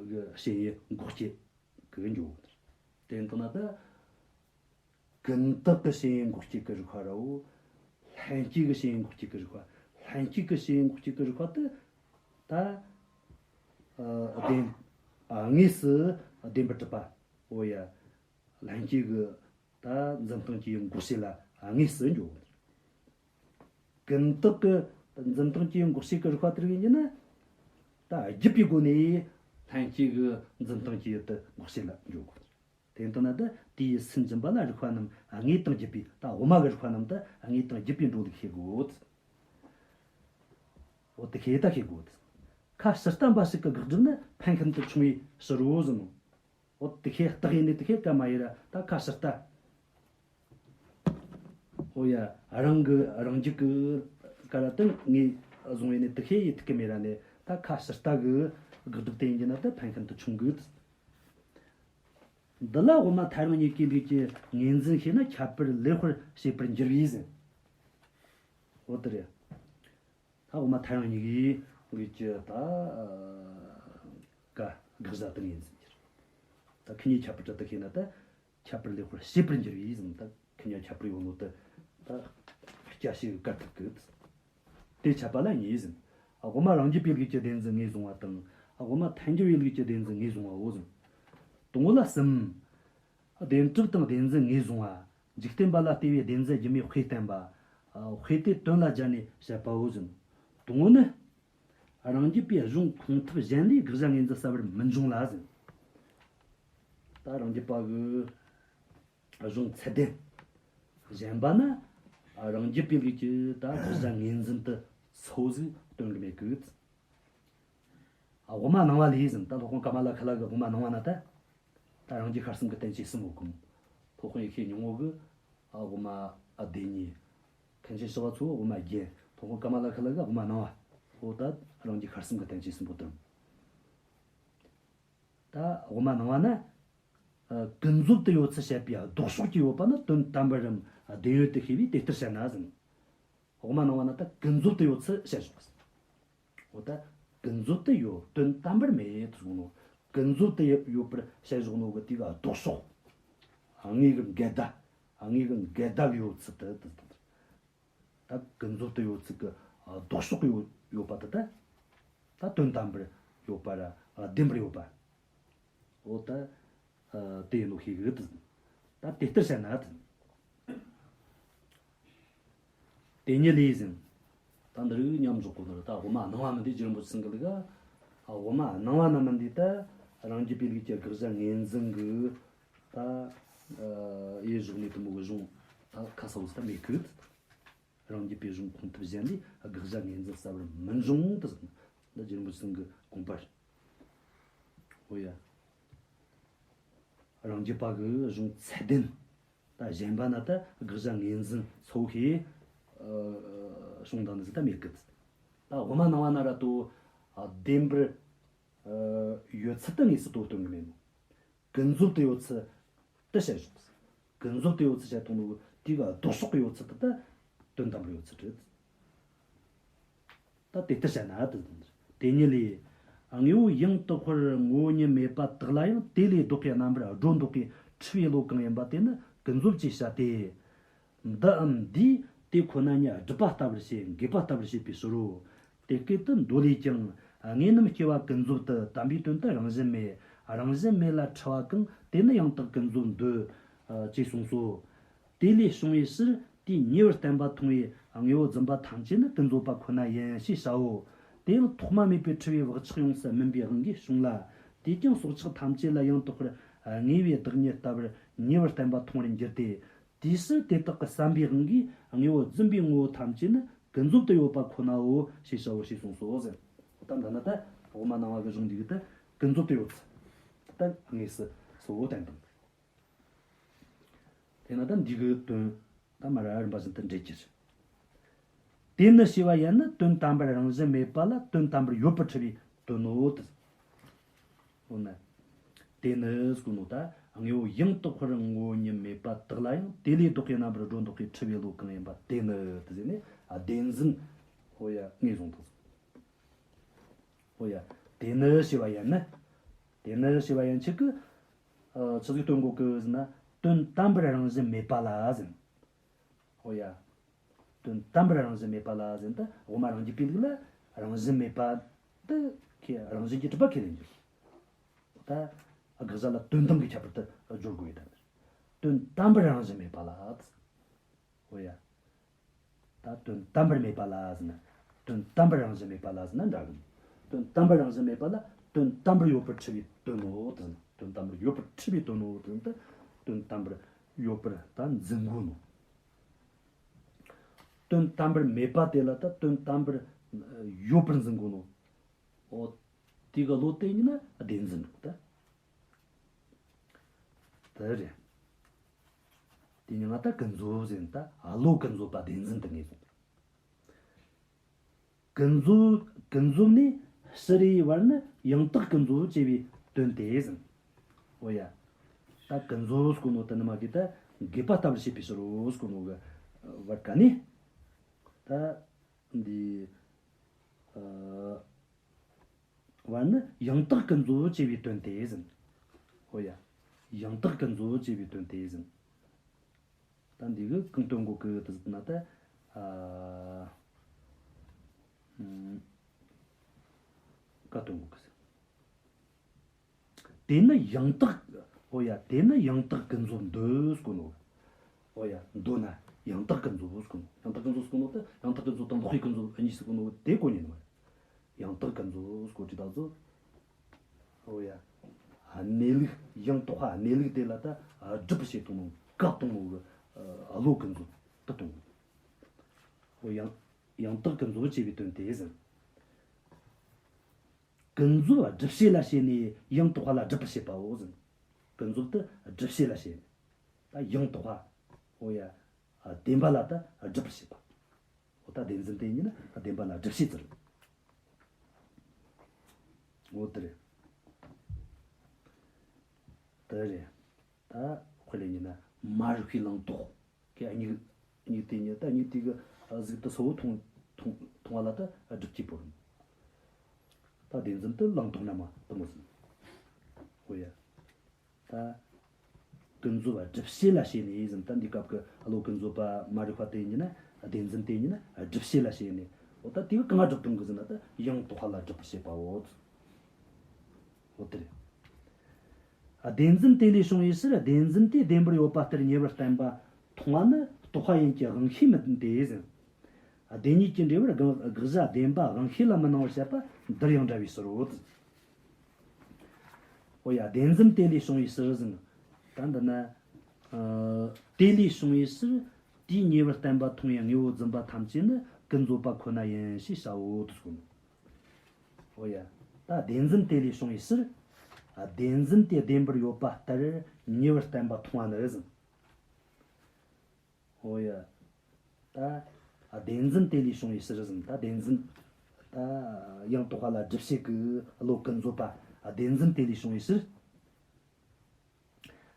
ཀྱི་ཞེན་ཡུལ་འགོག་བྱེད་ཀྱི་འགྱོ་གོ་ནི་རེད། དེ་ཡིན་དུས་ན་ད། ཀུན་བརྟགས་ཀྱི་ཞེན་ཡུལ་འགོག་བྱེད་ཀྱི་རིགས་པ་ར། ལྷན་སྐྱེས་ཀྱི་ཞེན་ཡུལ་འགོག་བྱེད་ཀྱི་རིགས་པ། ལྷན་སྐྱེས་ཀྱི་ཞེན་ཡུལ་འགོག་བྱེད་ཀྱི་རིགས་པ་དེ། ད། ཨ། བདེན། ཨ། དངོས་སུ་བདེན་པར་གྲུབ་པ། འོ་ཡ། ལྷན་སྐྱེས་ཀྱི་ད་འཛིན་སྟངས་ཀྱི་ཡུལ་འགོག་བྱེད་ལ་དངོས་སུ་འགྱོ་གོ་ནི་རེད། ཀུན་བརྟགས་ཀྱི་འཛིན་སྟངས་ཀྱི་ཡུལ་འགོག་བྱེད་ཀྱི་རིགས་པ་དེ་རིགས་ཡིན་གྱི་ན། ད་བརྒྱུད་པའི་སྒོ་ནས་ལྷན་སྐྱེས་ཀྱི་འཛིན་སྟངས་ཀྱི་ཡུལ་དེ་འགོག་བྱེད་ལ་འགྱོ་གོ་ནི་རེད། དེ་ཡིན་དུས་ན་ད་དེའི་སུན་འབྱིན་པ་ལ་རིགས་པ་རྣམས་དངོས་དང་བརྒྱུད་པའི། ད་དབུ་མ་གི་རིགས་པ་རྣམས་ད་དངོས་དང་བརྒྱུད་པའི་འགྲོ་ལུགས་ཤེས་དགོས། འོ་དེ་ཤེས་ད་ཤེས་དགོས། ཁ་ཕྱིར་ལྟ་འབའ་ཞིག་གི་དགག་སྒྲུབ་ནི་ཕན་ཤིན་ཏུ་ཆུང་བའི་ཕྱིར་རོ་ཟེར་ནོ། འོ་དེ་ཤེས་རྟགས་ཡིན་ནི་དེ་ཤེས་ཀ་མ་ཡིན་ར་ད་ཁ་ཕྱིར་ལྟ། འོ་ཡ། རང་གི་རང་རྒྱུད་ཀྱི་ཀ་ར་དེ་ངོས་བཟུང་བའི་ནི་དེ་ཤེས་ཡིན་ཐུབ་ཀི་མེད་ར་ནི། ད་ཁ་ཕྱིར་ལྟ་གི་དགག་སྒྲུབ་དེ་ཡིན་གྱི་ན་ད་ཕན་ཤིན་ཏུ་ཆུང་གི། འདི་ལ་དབུ་མ་ཐལ་རང་གཉིས་ཀའི་ལུགས་ཀྱི་ངོས་འཛིན་ཤེས་ན་ཁྱད་པར་ལེགས་པར་ཕྱེད་པར་འགྱུར་བས་ཟེར། འོ་དེ་རེད། ད་དབུ་མ་ཐལ་རང་གཉིས་ཀའི་ལུགས་ཀྱི་ད་ཀ་དགག་བྱ་དེ་ངོས་འཛིན་གྱི་རེད། ད་ཁོ་གཉིས་ཁྱད་པར་གྲུབ་དེ་ཤེས་ན་ད་ཁྱད་པར་ལེགས་པར་ཕྱེད་པར་འགྱུར་བས་ཟེར། ད་ཁོ་གཉིས་ཁྱད་པར་ཡོད་ནོ་དེ་ད་སྐྱ་ཤེས་གི་བཀར་ཐུབ་གི། དེ་འཆད་པ་ལ་གཉིས་ཟེར། དབུ་མ་རང་རྒྱུད་པའི་ལུགས་ཀྱི་བདེན་འཛིན་ངོས་བཟུང་བ་དང་། དབུ་མ་ཐལ་འགྱུར་བའི་ལུགས་ཀྱི་བདེན་འཛིན་ངོས་བཟུང་བའོ་ཟེར། དང་པོ་ལ་གསུམ། བདེན་གྲུབ་དང་བདེན་འཛིན་ངོས་བཟུང་བ། འཇིག་རྟེན་པ་ལ་ལྟོས་པའི་བདེན་འཛིན་སྒྱུ་མའི་དཔེས་བསྟན་པ། དཔེ་དེ་དོན་ལ་སྦྱར་ནས་བཤད་པའོ་ཟེར། དང་པོ་ནི། རང་རྒྱུད་པའི་གཞུང་ཁུངས་ཐུབ་གཞན་ལས་དགག་བྱ་ངོས་འཛིན་གསལ་བར་མི་འབྱུང་ལ་ཟེར། ད་རང་རྒྱུད་པ་གི་གཞུང་ཚད་ལྡན་གཞན་པ་ན་རང་རྒྱུད་པའི་ལུགས་ཀྱི་ད་དགག་བྱ་ངོས་འཛིན་དེ་སོ་ཟིག་སྟོན་གི་མེད་གི། དབུ་མ་སྣང་བ་ལས་ཟེར། ད་སློབ་དཔོན་ཀ་མ་ལ་ཤཱི་ལ་གི་དབུ་མ་སྣང་བ་ན་ད། ད་རང་རྒྱུད་ཤར་གསུམ་གི་བསྟན་བཅོས་གསུམ་པོ་གོ། སློབ་དཔོན་ཡེ་ཤེས་སྙིང་པོ་གི་དབུ་མ་སྡེ་གཉིས། མཁན་ཆེན་ཞི་བ་འཚོ་གི་དབུ་མ་རྒྱན། སློབ་དཔོན་ཀ་མ་ལ་ཤཱི་ལ་གི་དབུ་མ་སྣང་བ། འོ་ད་རང་རྒྱུད་ཤར་གསུམ་གི་བསྟན་བཅོས་གསུམ་པོ་དེ། ད་དབུ་མ་སྣང་བ་ན། ཨ། ཀུན་རྫོབ་ཏུ་ཡོད་ཚུལ་བཤད་པའི་ལྡོག་ཕྱོགས་ཀྱི་ཡོད་པ་ནི་དོན་དམ་པར་རམ་བདེན་ཡོད་དུ་ཤེས་པས་དེ་ལྟར་བཤད་ན་ཟེར། དབུ་མ་སྣང་བ་ན་ད་ཀུན་རྫོབ་ཏུ་ཡོད་ཚུལ་བཤད་བཞག་ཟེར། འོ་ད་ཀུན་རྫོབ་ཏུ་ཡོད། དོན་དམ་པར་མེད་དུ་གསུངས་ནོ། ཀུན་རྫོབ་ཏུ་ཡོད་པར་བཤད་བཞག་ནོ་གི་དེ་ག་ལྡོག་ཕྱོགས། དངོས་གི་འགལ་ཟླ། དངོས་གི་འགལ་ཟླ་གི་ཡོད་ཚུལ་དེ་དེ་དེ། ད་ཀུན་རྫོབ་ཏུ་ཡོད་ཚུལ་གི་ལྡོག་ཕྱོགས་ཡོད་ཡོད་པ་དེ་ད། ད་དོན་དམ་པར་ཡོད་པ་ར་བདེན་པར་ཡོད་པ། འོ་ད་དེ་ཡིན་ནོ་ཤེས་གི་ད། ད་དེ་ལྟར་བཤད་ན་ད། དེ་ཉིད་ལས་ཟེར། ད་འདི་རིགས་མཉམ་འཇོག་གོ་ནོ་རེད། ད་དབུ་མ་སྣང་བ་མིན་འདུག་རྗེ་རིན་པོ་ཆེ་ཚང་གི་ལུགས་ག། དབུ་མ་སྣང་བ་ན་མིན་འདུག་ད། རང་རྒྱུད་པའི་ལུགས་ཀྱི་དགག་བྱ་ངོས་འཛིན་གྱི་ད་ཨ་ཡེ་གཞོགས་ནས་དེ་མོ་གི་གཞུང་ད་ཁ་གསལ་བོ་ཟིག་ད་མེད་གི། རང་རྒྱུད་པའི་གཞུང་ཁུངས་ཐུབ་གཞན་ལས་དགག་བྱ་ངོས་འཛིན་གསལ་བར་མི་འབྱུང་དུ་ཟེར། འདི་རྗེ་རིན་པོ་ཆེ་གི་དགོངས་པ་རེད། འོ་ཡ། རང་རྒྱུད་པ་གི་གཞུང་ཚད་ལྡན་ད་གཞན་པ་ན་ད་དགག་བྱ་ངོས་འཛིན་ཚོ་ཧེ་ཨ་གཞུང་དང་ནི་ཟིག་ད་མེད་གི། ད་དབུ་མ་སྣང་བ་ན་ར་ཏོ་ཨ་བདེན་པར་ཨ་ཡོད་ཚུལ་དུ་དངོས་སུ་དོ་སྟོན་གི་མེད་ནོ། ཀུན་རྫོབ་ཏུ་ཡོད་ཚུལ་དུ་བཤད་བཞག་ཀུན་རྫོབ་ཏུ་ཡོད་ཚུལ་བཤད་ཐུབ་ནོ། དེ་གི་ལྡོག་ཕྱོགས་ཀྱི་ཡོད་ཚུལ་དེ་ད་དོན་དམ་པར་ཡོད་ཚུལ་རེད། ད་དེ་ལྟར་བཤད་ན་དེ་དེ་ཉིད་ལས། དངོས་པོ་ཡང་དག་པར་ངོ་བོ་ཉིད་མེད་པ་དག་ལ་ཡང་དེ་ལས་ལྡོག་པའི་རྣམ་པར་སྒྲོ་འདོགས་པའི་འཁྲུལ་པའི་བློ་གང་ཡིན་པ་དེ་ནི་ཀུན་རྫོབ་ཅེས་བྱ་སྟེ། འདིའམ་འདིས་དེ་ཁོ་ན་ཉིད་སྒྲུབ་པ་ལྟ་བུར་བྱེད། འགེབས་པ་ལྟ་བུར་བྱེད་པའི་ཕྱིར་རོ། དེ་སྐད་དུ་མདོ་ལས་ཀྱང་། དངོས་རྣམས་སྐྱེ་བ་ཀུན་རྫོབ་ཏུ། དམ་པའི་དོན་དུ་རང་བཞིན་མེད། རང་བཞིན་མེད་ལ་འཁྲུལ་བ་གང་། དེ་ནི་ཡང་དག་ཀུན་རྫོབ་འདོད། ཅེས་གསུངས་སོ། དེ་ལས་བྱུང་བའི་ཕྱིར་དེའི་ཉེ་བར་བསྟན་པ་མཐོང་བའི་དངོས་པོ་བརྫུན་པ་ཐམས་ཅད་ནི་ཀུན་རྫོབ་པ་ཁོ་ན་ཡིན་ཞེས་བྱའོ། དེ་ཡང་ཐོག་མ་མེད་པའི་འཁྲུལ་པའི་བག་ཆགས་ཡོངས་སུ་སྨིན་པའི་དབང་གིས་བྱུང་ལ། དེས་ཀྱང་སྲོག་ཆགས་ཐམས་ཅད་ལ་ཡང་དག་པར་དངོས་པོའི་བདག་ཉིད་ལྟ་བུར་ཉེ་བར་བསྟན་པ་མཐོང་བར་འགྱུར་ཏེ། དེའི་ཕྱིར་དེ་དག་གི་བསམ་པའི་དབང་གིས་དངོས་པོ་བརྫུན་པའི་ངོ་བོ་ཐམས་ཅད་ནི་ཀུན་རྫོབ་ཏུ་ཡོད་པ་ཁོ་ནའོ་ཞེས་བྱའོ་ཞེས་གསུངས་སོ་ཟེར། ད་འདི་ན་ད་དབུ་མ་སྣང་བ་གི་གཞུང་འདི་གི་ད་ཀུན་རྫོབ་ཏུ་ཡོད་ཚུལ་ད་དངོས་སུ་གསལ་བོ་བསྟན་དང་། དེས་ན་ད་འདི་གི་དོན་ད་མར་ར་རིམ་པ་བཞིན་དུ་འགྲེལ་རྒྱུ་རེད། དེ་ནི་ཞེས་པ་ཡན་ནི་དོན་དམ་པར་རང་བཞིན་མེད་པ་ལ་དོན་དམ་པར་ཡོད་པར་འཁྲུལ་བའི་དོན་ནོ། དེ་འོ་ན། དེ་ནི་ཟེར་གོ་ནོ་ད་དངོས་པོ་ཡང་དག་པར་ངོ་བོ་ཉིད་མེད་པ་དག་ལ་ཡང་དེ་ལས་ལྡོག་པའི་རྣམ་པར་སྒྲོ་འདོགས་པའི་འཁྲུལ་པའི་བློ་གང་ཡིན་པ་དེ་ནི་དེ་ཟེར་ནས་བདེན་འཛིན། འོ་ཡ་ངོས་བཟུང་དང་། འོ་ཡ། དེ་ནི་ཞེས་པ་ཡན་ནི། དེ་ནི་ཞེས་པ་ཡན་ཆད་ཀྱི། ཨ་ཆི་ཟིག་སྟོན་གོ་གི་ཟེར་ན། དོན་དམ་པར་རང་བཞིན་མེད་པ་ལ་ཟེར། འོ་ཡ། དོན་དམ་པར་རང་བཞིན་མེད་པ་ལ་ཟེར་ན་ད་དབུ་མ་རང་རྒྱུད་པའི་ལུགས་ལ་རང་བཞིན་མེད་པ་འདི་ཁས་རང་བཞིན་གྱིས་གྲུབ་པ་ཁས་ལེན་རྒྱུ། ད་དགག་བྱ་ལ་དོན་དམ་གྱི་ཁྱད་པར་དུ་སྦྱོར་དགོས་ཡོད་ད། དོན་དམ་པར་རང་བཞིན་མེད་པ་ལ། འོ་ཡ། ད་དོན་དམ་པར་མེད་པ་ལ་ཟེར་ན། དོན་དམ་པར་རང་བཞིན་མེད་པ་ལ་ཟེར་ན་འདྲ་གི། དོན་དམ་པར་རང་བཞིན་མེད་པ་ལ་དོན་དམ་པར་ཡོད་པར་འཁྲུལ་བའི་དོན་ནོ་དེ་ཟེར་ན། དོན་དམ་པར་ཡོད་པར་འཁྲུལ་བའི་དོན་ནོ་དེ་ཟེར་ན་ད། དོན་དམ་པར་ཡོད་པར་ད་འཛིན་གོ་ནོ། དོན་དམ་པར་མེད་པ་དེ་ལ་ད་དོན་དམ་པར་ཡོད་པར་འཛིན་གོ་ནོ། འོ། དེ་གི་བློ་དེ་ཉིད་ན་བདེན་འཛིན་རེད་ད། དེ་རེད། དེ་ཉིད་ང་ད་ཀུན་རྫོབ་ཟེར་ན་ད་བློ་ཀུན་རྫོབ་པ་བདེན་འཛིན་དུ་ངེས་སོང་། ཀུན་རྫོབ་ཀུན་རྫོབ་ནས་ཕྱི་རོལ་བར་ནི་ཡང་དག་ཀུན་རྫོབ་ཅེས་པའི་དོན་ཏེ་ཟེར། འོ་ཡ། ད་ཀུན་རྫོབ་ཟེར་གོ་ནོ་དེ་ནི་མ་གི་ད་འགེབས་པ་ལྟ་བུར་བྱེད་པའི་ཕྱིར་རོ་ཟེར་གོ་ནོ་གི་བར་ག་ནས། ད་འདི་ཨ་བར་ནི་ཡང་དག་ཀུན་རྫོབ་ཅེས་པའི་དོན་ཏེ་ཟེར། འོ་ཡ། ཡང་དག་ཀུན་རྫོབ་ཅེས་པའི་དོན་ཏེ་ཟེར། ད་འདི་གི་གང་སྟོན་གོ་གི་དེ་ཟེར་ན་ད། ཨ་ཨུམ། ག་སྟོན་གོ་གི་ཟེར། དེ་ནི་ཡང་དག་འོ་ཡ། དེ་ནི་ཡང་དག་ཀུན་རྫོབ་འདོད་ཟེར་གོ་ནོ། འོ་ཡ། འདོད་ན་ཡང་དག་ཀུན་རྫོབ་ཟེར་གོ་ནོ། ཡང་དག་ཀུན་རྫོབ་ཟེར་གོ་ནོ་ད་ཡང་དག་ཀུན་རྫོབ་དང་ལོག་པའི་ཀུན་རྫོབ་གཉིས་ཟེར་གོ་ནོ་དེ་གོ་ཉན་ནི་མ་རེད། ཡང་དག་ཀུན་རྫོབ་ཟེར་གོ་དུས་ད་ཚོ། འོ་ཡ། གནས་ལུགས་ཡང་དག་པ་གནས་ལུགས་དེ་ལ་ད་སྒྲུབ་བྱེད་གཏོང་ནོ་བཀག་གཏོང་ནོ་གི་བློ་ཀུན་རྫོབ་ཏུ་གཏོང་ནོ། འོ་ཡང་ཡང་དག་ཀུན་རྫོབ་ཅེས་པའི་དོན་ཏེ་ཟེར། ཀུན་རྫོབ་སྒྲུབ་བྱེད་ལ་བྱས་ནས་ཡང་དག་པ་ལ་སྒྲུབ་པར་བྱེད་པའོ་ཟེར། ཀུན་རྫོབ་ཏུ་སྒྲུབ་བྱེད་ལ་བྱས་ནས། ད་ཡང་དག་པ། འོ་ཡ། བདེན་པ་ལ་ད་སྒྲུབ་པར་བྱེད་པ། འོ་ད་བདེན་འཛིན་དེ་ཉིད་ནི་བདེན་པ་ལ་སྒྲུབ་བྱེད་ཟེར། འོ་དེ་རེད། དེ་རེད། ད་དཔེ་ལ་ཉན་ན་མ་རིག་པའི་ལིང་ཏོག་གི་མྱིག་མྱིག་དེ་ཉིད་ད་མྱིག་དེ་གི་གཟུགས་དེ་གསལ་བོ་མཐོང་མཐོང་མཐོང་བ་ལ་ད་སྒྲུབ་བྱེད་པོ་རེད། ད་བདེན་འཛིན་དེ་ལིང་ཏོག་ན་མ་དེ་མོ་ཟེར། འོ་ཡ། ད་ཀུན་རྫོབ་སྒྲུབ་བྱེད་ལ་བྱས་ནས་ཟེར། ད་འདི་སྐབས་ཀྱི་བློ་ཀུན་རྫོབ་པ་མ་རིག་པ་དེ་ཉིད་ནི་བདེན་འཛིན་དེ་ཉིད་ནི་སྒྲུབ་བྱེད་ལ་བྱས་ནས། འོ་ད་དེ་གི་གང་ང་སྒྲུབ་གཏོང་གི་ཟེར་ན་ད་ཡང་དག་པ་ལ་སྒྲུབ་པར་བྱེད་པའོ། འོ་དེ་རེད། བདེན་འཛིན་དེ་ལས་བྱུང་བའི་ཕྱིར་བདེན་འཛིན་དེས་བདེན་པར་ཡོད་པ་ལྟར་ཉེ་བར་བསྟན་པ་མཐོང་བ་ནི་རྟོག་པ་ཡིན་གྱི་དབང་ཤེས་མིན་ཏེ་ཟེར། བདེན་གཉིས་ཀྱི་འབྲེལ་བར་དགག་དགག་བྱ་བདེན་པ་དབང་ཤེས་ལ་མི་སྣང་བར་བཤད་པ་འདིར་ཡང་འདྲ་བའི་ཕྱིར་རོ། འོ་ཡ། བདེན་འཛིན་དེ་ལས་བྱུང་བའི་ཕྱིར་ཟེར་ན། ད་འདི་ན། ཨ། དེ་ལས་བྱུང་བའི་ཕྱིར། དེའི་ཉེ་བར་བསྟན་པ་མཐོང་བའི་དངོས་པོ་བརྫུན་པ་ཐམས་ཅད་ནི་ཀུན་རྫོབ་པ་ཁོ་ན་ཡིན་ཞེས་བྱའོ་དེ་གསུངས། འོ་ཡ། ད་བདེན་འཛིན་དེ་ལས་བྱུང་བའི་ཕྱིར། ཨ། བདེན་འཛིན་དེ་བདེན་པར་ཡོད་པ་ལྟར་ཉེ་བར་བསྟན་པ་མཐོང་བ་ནི་ཟེར། འོ་ཡ། ད། ཨ། བདེན་འཛིན་དེ་ལས་བྱུང་བའི་ཕྱིར་ཟེར། ད་བདེན་འཛིན། ད་ཡང་དོགས་པ་ལ་སྒྲུབ་བྱེད་ཀྱི་བློ་ཀུན་རྫོབ་པ། ཨ། བདེན་འཛིན་དེ་ལས་བྱུང་བའི་ཕྱིར།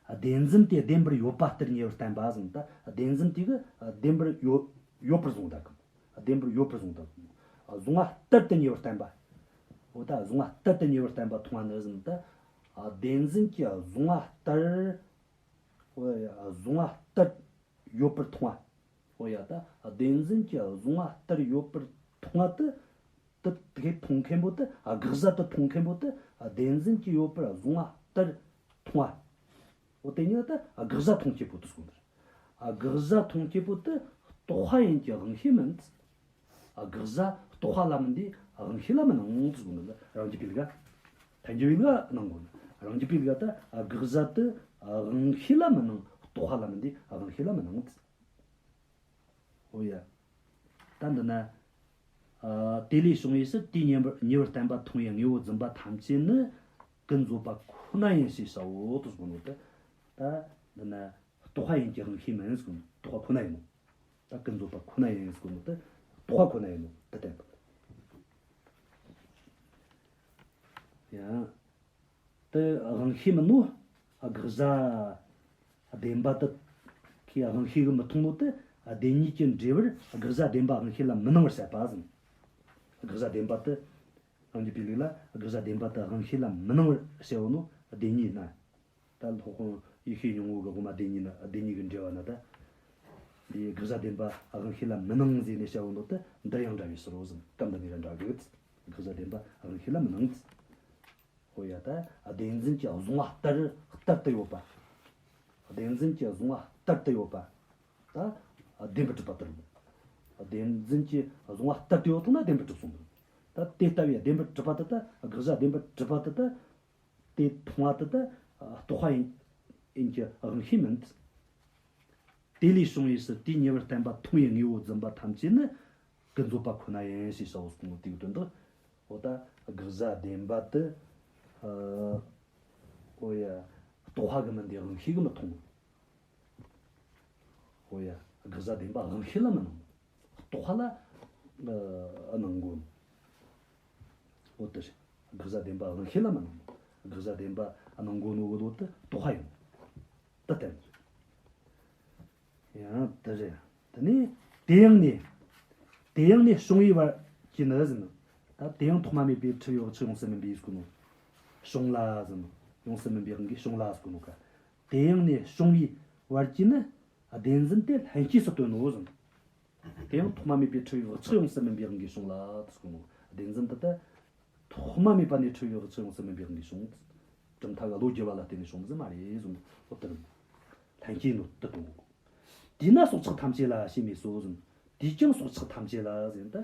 ཨ། བདེན་འཛིན་དེ་བདེན་པར་ཡོད་པ་ལྟར་ཉེ་བར་བསྟན་པ་ཟེར། ད་བདེན་འཛིན་དེ་གིས། ཨ། བདེན་པར་ཡོད། ཡོད་པར་བཟུང་ད་གམ། ཨ། བདེན་པར་ཡོད་པར་བཟུང་ད་གམ། ཨ། གཟུང་བ་ལྟར་དུ་ཉེ་བར་བསྟན་པ། འོ་ད་གཟུང་བ་ལྟར་དུ་ཉེ་བར་བསྟན་པ་མཐོང་བ་ནི་ཟེར། ད། ཨ། བདེན་འཛིན་གྱི་གཟུང་བ་ལྟར། འོ་ཡ། གཟུང་བ་ལྟར་ཡོད་པར་མཐོང་བ། འོ་ཡ། ད་བདེན་འཛིན་གྱི་གཟུང་བ་ལྟར་ཡོད་པར་མཐོང་བ་དེ། དེ་དེ་མཐོང་མཁན་པོ་དེ། ཨ། དགག་བྱ་དེ་མཐོང་མཁན་པོ་དེ། ཨ། བདེན་འཛིན་གྱི་ཡོད་པར་གཟུང་བ་ལྟར་མཐོང་བ། འོ་དེ་ཉིད་དེ། ཨ། དགག་བྱ་མཐོང་བྱེད་པོ་དེ་གསུངས་ནི། ཨ། དགག་བྱ་མཐོང་བྱེད་པོ་དེ་རྟོག་པ་ཡིན་གྱི་དབང་ཤེས་མིན། ཨ། དགག་བྱ་རྟོག་པ་ལ་མིན་ཏེ་དབང་ཤེས་ལ་མི་སྣང་ཟེར་གོ་ནི་ལ། རང་རྒྱུད་པའི་ལུགས། ཐལ་འགྱུར་བའི་ལུགས་སྣང་གོ་ནི། རང་རྒྱུད་པའི་ལུགས་ད། ཨ། དགག་བྱ་དེ་དབང་ཤེས་ལ་མི་སྣང་། རྟོག་པ་ལ་མིན་ཏེ་དབང་ཤེས་ལ་མི་སྣང་། འོ་ཡ། ད་འདི་ན། ཨ། དེ་ལས་བྱུང་བའི་ཕྱིར་དེའི་ཉེ་བར་ཉེ་བར་བསྟན་པ་མཐོང་བའི་དངོས་པོ་བརྫུན་པ་ཐམས་ཅད་ནི་ཀུན་རྫོབ་པ་ཁོ་ན་ཡིན་ཞེས་བྱའོ་དེ་གསུངས་ནོ་དེ། ད་འདི་ན་རྟོག་པ་ཡིན་གྱི་དབང་ཤེས་མིན་ཟེར་གོ་ནོ། རྟོག་པ་ཁོ་ན་ཡིན་ནོ། ད་ཀུན་རྫོབ་པ་ཁོ་ན་ཡིན་ཟེར་གོ་ནོ་དེ། རྟོག་པ་ཁོ་ན་ཡིན་ནོ་དེ་བསྟན་པ། ཡང་། དེ་དབང་ཤེས་མིན་ནོ། ཨ། དགག་བྱ་བདེན་པ་དེ་གིས་དབང་ཤེས་ཀྱིས་མི་མཐོང་ནོ་དེ། ཨ། བདེན་གཉིས་ཀྱི་འབྲས་བུར་དགག་བྱ་བདེན་པ་དབང་ཤེས་ལ་མི་སྣང་བར་བཤད་པ་ཟེར། དགག་བྱ་བདེན་པ་དེ། རང་རྒྱུད་པའི་ལུགས་ལ་དགག་བྱ་བདེན་པ་དེ་དབང་ཤེས་ལ་མི་སྣང་བར་བཤད་ཡོད་ནོ་བདེན་གཉིས་ན། ད་སློབ་དཔོན་ཡེ་ཤེས་སྙིང་པོ་གིས་དབུ་མ་བདེན་གཉིས་ན། བདེན་གཉིས་ཀྱི་འགྲེལ་བ་ན་ད། འདི་དགག་བྱ་བདེན་པ་དབང་ཤེས་ལ་མི་སྣང་ཟེར་ནས་བཤད་ཡོད་ནོ་དེ་འདིར་ཡང་འདྲ་བའི་ཕྱིར་རོ་ཟེར། སྐབས་འདི་ནས་ར་འདྲ་གི། དགག་བྱ་བདེན་པ་དབང་ཤེས་ལ་མི་སྣང་། འོ་ཡ། ད་བདེན་འཛིན་གྱི་གཟུང་བ་ལྟར་ལྟར་དུ་ཡོད་པ། བདེན་འཛིན་གྱི་གཟུང་བ་ལྟར་དུ་ཡོད་པ། ད་བདེན་པར་གྲུབ་པ་ལྟར་མོ། བདེན་འཛིན་གྱི་གཟུང་བ་ལྟར་དུ་ཡོད་དང་ན་བདེན་པར་གྲུབ་སོང་། ད་དེ་ལྟ་བུའི་བདེན་པར་གྲུབ་པ་དེ། ད་དགག་བྱ་བདེན་པར་གྲུབ་པ་དེ། ད་དེ་མཐོང་བ་དེ་ད་རྟོག་པ་ཡིན་ཡིན་གྱི་དབང་ཤེས་མིན། དེ་ལས་བྱུང་བའི་ཕྱིར་དེའི་ཉེ་བར་བསྟན་པ་མཐོང་བའི་དངོས་པོ་བརྫུན་པ་ཐམས་ཅད་ནི་ཀུན་རྫོབ་པ་ཁོ་ན་ཡིན་ཞེས་བྱའོ་གསུངས་ནོ་དེའི་དོན་དུ། འོ་ད་དགག་བྱ་བདེན་པ་དེ། ཨ། འོ་ཡ། རྟོག་པ་གིས་མིན་ཏེ་དབང་ཤེས་ཀྱིས་མི་མཐོང་། འོ་ཡ། དགག་བྱ་བདེན་པ་དབང་ཤེས་ལ་མི་སྣང་། རྟོག་པ་ལ། ཨ། སྣང་གོ། འོ་དེ་རེད། དགག་བྱ་བདེན་པ་དབང་ཤེས་ལ་མི་སྣང་། དགག་བྱ་བདེན་པ་སྣང་གོ་ནོ་གི་བློ་དེ་རྟོག་པ་ཡིན། དེ་བསྟན། ཡང་དེ་རེད། དེ་ནས་དེ་ཡང་ནས། དེ་ཡང་ནས་བྱུང་བའི་བར་གྱི་ནི་ཟེར་ནོ། ད་དེ་ཡང་ཐོག་མ་མེད་པའི་འཁྲུལ་པའི་བག་ཆགས་ཡོངས་སུ་སྨིན་པའི་ཟེར་གོ་ནོ། བྱུང་ལ་ཟེར་ནོ། ཡོངས་སུ་སྨིན་པའི་དབང་གིས་བྱུང་ལ་ཟེར་གོ་ནོ་ག། དེ་ཡང་ནས་བྱུང་བའི་བར་གྱི་ནི་བདེན་འཛིན་དེ་ལྷན་སྐྱེས་སུ་སྟོན་ནོ་ཟེར་ནོ། དེ་ཡང་ཐོག་མ་མེད་པའི་འཁྲུལ་པའི་བག་ཆགས་ཡོངས་སུ་སྨིན་པའི་དབང་གིས་བྱུང་ལ་དེ་ཟེར་གོ་ནོ། བདེན་འཛིན་དེ་ད་ཐོག་མ་མེད་པ་ནས་འཁྲུལ་པའི་བག་ཆགས་ཡོངས་སུ་སྨིན་པའི་དབང་གིས་བྱུང་། གྲུབ་མཐའ་གི་བློ་བསྒྱུར་བ་ལ་བརྟེན་ནས་བྱུང་ཟེར་མ་རེད་ཟེར་ནོ། འོ་དེ་རེད། ལྷན་སྐྱེས་ནོ་དེ་སྟོན་གོ། དེས་ན་སྲོག་ཆགས་ཐམས་ཅད་ལ་ཞེས་སྨོས་སོ་ཟེར། དེས་ཀྱང་སྲོག་ཆགས་ཐམས་ཅད་ལ་ཟེར་ད།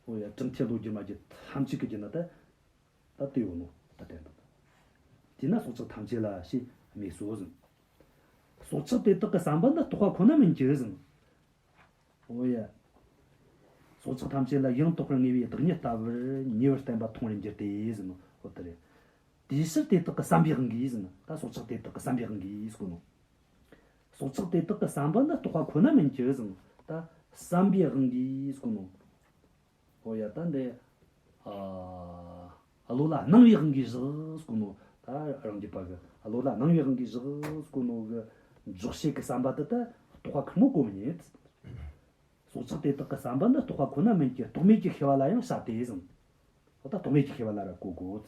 འོ་ཡ། གྲུབ་མཐའི་བློ་བསྒྱུར་མ་བརྒྱུད་ཐམས་ཅད་ཀྱི་བརྒྱུད་ན་ད། ད་དེ་ཡོད་ནོ་ད་བསྟན་ཏོ། དེས་ན་སྲོག་ཆགས་ཐམས་ཅད་ལ་ཞེས་སྨོས་སོ་ཟེར། སྲོག་ཆགས་དེ་དག་གི་བསམ་པ་ནི་རྟོག་པ་ཁོ་ན་མིན་གྱི་ཟེར། འོ་ཡ། སྲོག་ཆགས་ཐམས་ཅད་ལ་ཡང་དག་པར་ངེས་པའི་བདག་ཉིད་ལྟ་བུར་ཉེ་བར་བསྟན་པ་མཐོང་བར་འགྱུར་ཏེ་ཟེར་ནོ། འོ་དེ་རེད། དེའི་ཕྱིར་དེ་དག་གི་བསམ་པའི་དབང་གིས་ཟེར་ནོ། ད་སྲོག་ཆགས་དེ་དག་གི་བསམ་པའི་དབང་གིས་ཟེར་གོ་ནོ། སྲོག་ཆགས་དེ་དག་གི་བསམ་པ་ནི་རྟོག་པ་ཁོ་ན་མིན་གྱི་ཟེར་ནོ། ད་བསམ་པའི་དབང་གིས་ཟེར་གོ་ནོ། འོ་ཡ། ད་འདི། ཨ། བློ་ལ་སྣང་བའི་དབང་གིས་བཞག་ཟེར་གོ་ནོ། ད་རང་རྒྱུད་པ་གིས་བློ་ལ་སྣང་བའི་དབང་གིས་བཞག་ཟེར་གོ་ནོ་གི་འཇོག་བྱེད་ཀྱི་བསམ་པ་དེ་ད་རྟོག་པ་ཁེར་མོ་གོ་མི་ཉན། སྲོག་ཆགས་དེ་དག་གི་བསམ་པ་ནི་རྟོག་པ་ཁོ་ན་མིན་གྱི་རྟོག་མེད་ཀྱི་ཤེས་པ་ལ་ཡང་བྱ་སྟེ་ཟེར། འོ་ད་རྟོག་མེད་ཀྱི་ཤེས་པ་ལ་ར་གོ་དགོས།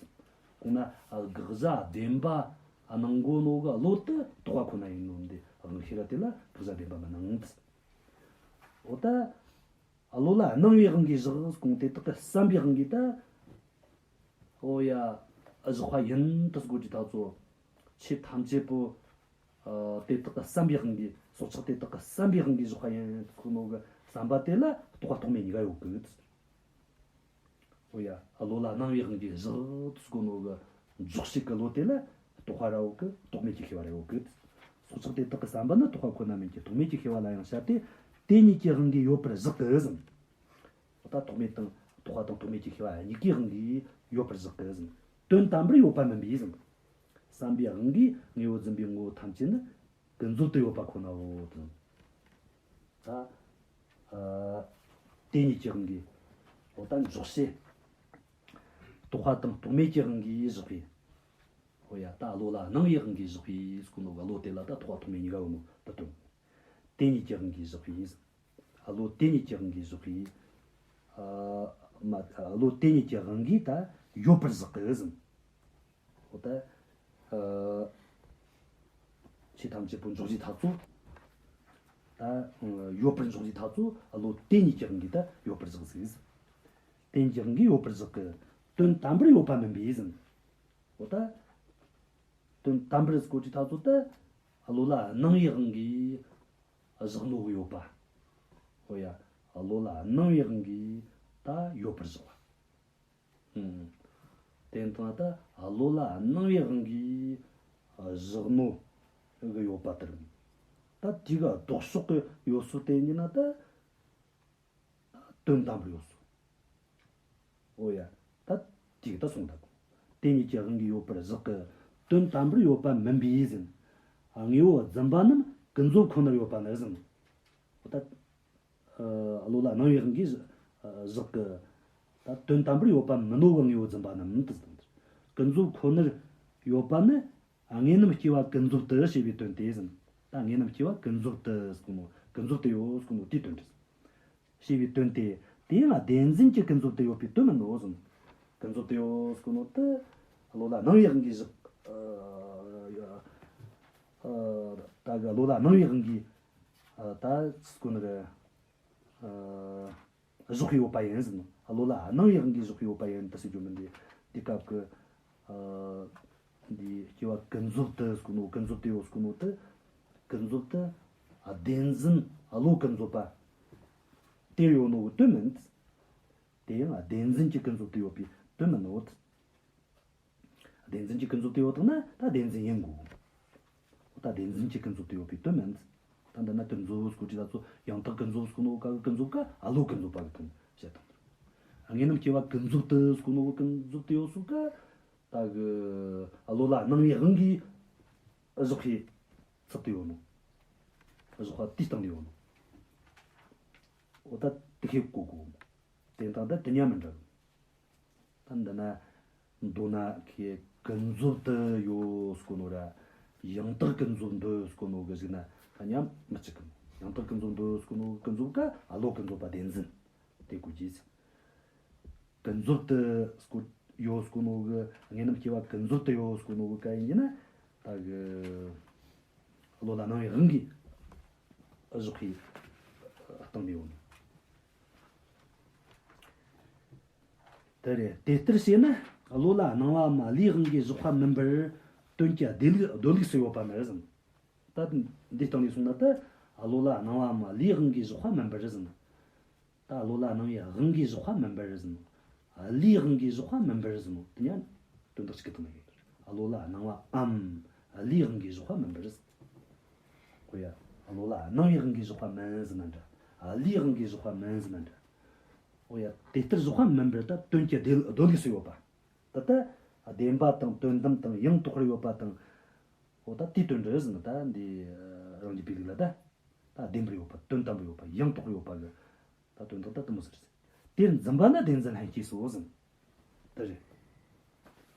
གོང་ན་དགག་བྱ་བདེན་པ་སྣང་གོ་ནོ་གི་བློ་དེ་རྟོག་པ་ཁོ་ན་ཡིན་ནོ་འདི་དབང་ཤེས་ར་དེ་ལ་དགག་བྱ་བདེན་པ་མི་སྣང་། འོ་ད། བློ་ལ་སྣང་བའི་དབང་གིས་བཞག་གོང་དེ་དག་གི་བསམ་པའི་དབང་གིས་ད། འོ་ཡ། བཞག་པ་ཡིན་དུ་སྒོ་ཀྱི་ཐག་ཚོ། ཆོས་ཐམས་ཅད་པོ། ཨ། དེ་དག་གི་བསམ་པའི་དབང་གིས། སྲོག་ཆགས་དེ་དག་གི་བསམ་པའི་དབང་གིས་བཞག་པ་ཡིན་དུ་སྒོ་ནོ་གི་བསམ་པ་དེ་ལ་རྟོག་པ་རྟོག་མེད་གཉིས་ཀ་ཡོད་གི། འོ་ཡ། བློ་ལ་སྣང་བའི་དབང་གིས་བཞག་དུ་སྒོ་ནོ་གི་ འཇོག་བྱེད་ཀྱི་བློ་དེ་ལ་རྟོག་པ་ར་ཡོད་གི། རྟོག་མེད་ཀྱི་ཤེས་པ་ར་ཡོད་གི། སྲོག་ཆགས་དེ་དག་གི་བསམ་པ་ནི་རྟོག་པ་ཁོ་ན་མིན་གྱི། རྟོག་མེད་ཀྱི་ཤེས་པ་ལ་ཡང་བྱ་སྟེ། དེ་གཉིས་ཀྱི་དབང་གིས་ཡོད་པར་གཞག་གི་ཟེར། ད་རྟོག་མེད་དང་རྟོག་པ་དང་རྟོག་མེད་ཀྱི་ཤེས་པ་གཉིས་ཀའི་དབང་གིས་ཡོད་པར་གཞག་གི་ཟེར། དོན་དམ་པར་ཡོད་པ་མིན་པས་ཟེར། བསམ་པའི་དབང་གིས་དངོས་པོ་འཛིན་པའི་ངོ་བོ་ཐམས་ཅད་ནི་ཀུན་རྫོབ་ཏུ་ཡོད་པ་ཁོ་ནའོ་ཟེར། ད། ཨ། དེ་གཉིས་ཀྱི་དབང་གིས། འོ་ད་འཇོག་བྱེད། རྟོག་པ་དང་རྟོག་མེད་ཀྱི་དབང་གིས་བཞག་པའི། འོ་ཡ། ད་བློ་ལ་སྣང་བའི་དབང་གིས་བཞག་པའི་ཟེར་གོ་ནོ་གི་བློ་དེ་ལ་ད་རྟོག་པ་རྟོག་མེད་གཉིས་ཀ་ཡོད་ནོ་ད་དོན། དེ་གཉིས་ཀྱི་དབང་གིས་བཞག་པའི། བློ་དེ་གཉིས་ཀྱི་དབང་གིས་བཞག་པའི། ཨ། མ། བློ་དེ་གཉིས་ཀྱི་དབང་གིས་ད་ཡོད་པར་བཞག་གི་ཟེར། འོ་ད། ཨ། ཆོས་ཐམས་ཅད་པོ་འཇོག་བྱེད་ཐག་ཚོ། ད། ཡོད་པར་འཇོག་བྱེད་ཐག་ཚོ་བློ་དེ་གཉིས་ཀྱི་དབང་གིས་ད་ཡོད་པར་བཞག་ཟིག། དེ་གཉིས་ཀྱི་དབང་གིས་ཡོད་པར་བཞག་གི། དོན་དམ་པར་ཡོད་པ་མིན་པས་ཟེར། འོ་ད། དོན་དམ་པར་ཟེར་གོ་དུས་ཐག་ཚོ་ད། བློ་ལ་སྣང་བའི་དབང་གིས་བཞག་ནོ་གི་ཡོད་པ། འོ་ཡ། བློ་ལ་སྣང་བའི་དབང་གིས་ད་ཡོད་པར་བཞག་པ། ཨུམ། དེ་ལྟ་ན་ད་བློ་ལ་སྣང་བའི་དབང་གིས་བཞག་ནོ་གི་ཡོད་པ་དེ་རེད། ད་དེ་གི་ལྡོག་ཕྱོགས་གི་ཡོད་ཚུལ་དེ་ཡིན་ན་ད་དོན་དམ་པར་ཡོད་ཚུལ། འོ་ཡ། ད་དེ་གི་ད་སོང་ད་གོ། དེ་གཉིས་ཀྱི་དབང་གིས་ཡོད་པར་བཞག་གི། དོན་དམ་པར་ཡོད་པ་མིན་པས་ཟེར། དངོས་པོ་བརྫུན་པ་རྣམས་ཀུན་རྫོབ་ཁོ་ནར་ཡོད་པ་ནི་ཟེར། འོ་ད། ཨ། བློ་ལ་སྣང་བའི་དབང་གིས་བཞག་གི། ད་དོན་དམ་པར་ཡོད་པ་མིན་ནོ་གི་དངོས་པོ་བརྫུན་པ་རྣམས་དེ་ཟེར། ཀུན་རྫོབ་ཁོ་ནར་ཡོད་པ་ནི་དངོས་རྣམས་སྐྱེ་བ་ཀུན་རྫོབ་ཏུ་ཞེས་པའི་དོན་ཏེ་ཟེར། ད་དངོས་རྣམས་སྐྱེ་བ་ཀུན་རྫོབ་ཏུ་ཟེར་གོ་ནོ། ཀུན་རྫོབ་ཏུ་ཡོད་ཟེར་གོ་ནོ་དེའི་དོན་ཏེ། ཞེས་པའི་དོན་ཏེ། དེ་ཡང་བདེན་འཛིན་གྱི་ཀུན་རྫོབ་ཏུ་ཡོད་པའི་དོན་མིན་ནོ་ཟེར། ཀུན་རྫོབ་ཏུ་ཡོད་ཟེར་གོ་ནོ་དེ། བློ་ལ་སྣང་བའི་དབང་གིས་བཞག། ཨ། ཨ། ད་གི་བློ་ལ་སྣང་བའི་དབང་གིས། ཨ། ད་ཟེར་གོ་ནོ་གི། ཨ། བཞག་ཡོད་པ་ཡིན་ཟེར་ནོ། བློ་ལ་སྣང་བའི་དབང་གིས་བཞག་ཡོད་པ་ཡིན་ད་ཟེར་རྒྱུ་མིན་ཏེ། དེ་སྐབས་ཀྱི། ཨ། འདི་སྐྱེ་བ་ཀུན་རྫོབ་ཏུ་ཟེར་གོ་ནོ། ཀུན་རྫོབ་ཏུ་ཡོད་ཟེར་གོ་ནོ་དེ། ཀུན་རྫོབ་ཏུ་བདེན་འཛིན་བློ་ཀུན་རྫོབ་པ་དེར་ཡོད་ནོ་གི་དོན་མིན། དེ་ཡང་བདེན་འཛིན་གྱི་ཀུན་རྫོབ་ཏུ་ཡོད་པའི་དོན་མིན་ནོ། བདེན་འཛིན་གྱི་ཀུན་རྫོབ་ཏུ་ཡོད་དང་ན་ད་བདེན་འཛིན་ཡིན་དགོས། ད་བདེན་འཛིན་གྱི་ཀུན་རྫོབ་ཏུ་ཡོད་པའི་དོན་མིན། ད་འདི་ན་ཀུན་རྫོབ་ཟེར་གོ་དུས་ད་ཚོ་ཡང་དག་ཀུན་རྫོབ་ཟེར་གོ་ནོ་ག་གི་ཀུན་རྫོབ་ཀ་བློ་ཀུན་རྫོབ་པ་གི་དོན་བཤད་དང་། དངོས་རྣམས་སྐྱེ་བ་ཀུན་རྫོབ་ཏུ་ཟེར་གོ་ནོ་གི་ཀུན་རྫོབ་ཏུ་ཡོད་ཚུལ་ག། ད་གི་བློ་ལ་སྣང་བའི་དབང་གིས་བཞག་པའི་ཚུལ་དུ་ཡོད་ནོ། བཞག་པ་དེའི་སྟེང་ནས་ཡོད་ནོ། འོ་ད་དེ་ཁེ་གོ་གོ། དེ་དང་ད་དེ་ཉམས་མི་འདྲ། ད་འདི་ན་མདོ་ན་ཁེ་ཀུན་རྫོབ་ཏུ་ཡོད་ཟེར་གོ་ནོ་ར། ཡང་དག་ཀུན་རྫོབ་འདོད་ཟེར་གོ་ནོ་གི་གཞུག་ན་ད་ཉམས་མི་གཅིག་གི། ཡང་དག་ཀུན་རྫོབ་འདོད་ཟེར་གོ་ནོ་ཀུན་རྫོབ་ཀ་བློ་ཀུན་རྫོབ་པ་བདེན་འཛིན་དེ་གོ་རྒྱུ། ཀུན་རྫོབ་ཏུ་ཟེར་གོ་ཡོད་ཟེར་གོ་ནོ་གི། དངོས་རྣམས་སྐྱེ་བ་ཀུན་རྫོབ་ཏུ་ཡོད་ཟེར་གོ་ནོ་གི་ག་ཡིན་གྱི་ན། ད་གི་བློ་ལ་སྣང་བའི་དབང་གིས་བཞག་པའི་སྟེང་ནས་ཡོད་ནོ། དེ་རེད། དེ་ལྟར་བྱས་ན་བློ་ལ་སྣང་བའམ་བློའི་དབང་གིས་བཞག་པ་མིན་པར་དོན་གྱི་སྡོད་ལུགས་སྡོད་ལུགས་སུ་ཡོད་པ་ནི་ཟེར། ད་འདིའི་སྟེང་ནས་གསུངས་ན་ད་བློ་ལ་སྣང་བའམ་བློའི་དབང་གིས་བཞག་པ་མིན་པར་ཟེར། ད་བློ་ལ་སྣང་བའི་དབང་གིས་བཞག་པ་མིན་པར་ཟེར། བློའི་དབང་གིས་བཞག་པ་མིན་པར་ཟེར། དེ་ཡང་དོན་དག་གཅིག་གི་སྟེང་ན་ཡོད། བློ་ལ་སྣང་བའམ་བློའི་དབང་གིས་བཞག་པ་མིན་པར་ཟེར། ཨོ་ཡ། བློ་ལ་སྣང་བའི་དབང་གིས་བཞག་པ་མིན་ཟེར་ན་འདྲ། བློའི་དབང་གིས་བཞག་པ་མིན་ཟེར་ན་འདྲ། ཨོ་ཡ། དེ་ལྟར་བཞག་པ་མིན་པར་ད་དོན་གྱི་སྡོད་སྡོད་ལུགས་སུ་ཡོད་པ། ད་ལྟ་བདེན་པ་དང་དོན་དམ་དང་ཡང་དག་པར་ཡོད་པ་དང་། འོ་ད་དེའི་དོན་འདི་ཟེར་ན་ད་འདི་རང་རྒྱུད་པའི་ལུགས་ལ་ད། ད་བདེན་པར་ཡོད་པ། དོན་དམ་པར་ཡོད་པ། ཡང་དག་པར་ཡོད་པ་གི་ད་དོན་དག་ད་དེ་མོ་ཟེར། དེར་འཛིན་པ་ནི་བདེན་འཛིན་ལྷན་སྐྱེས་སོ་ཟེར། དེ་རེད།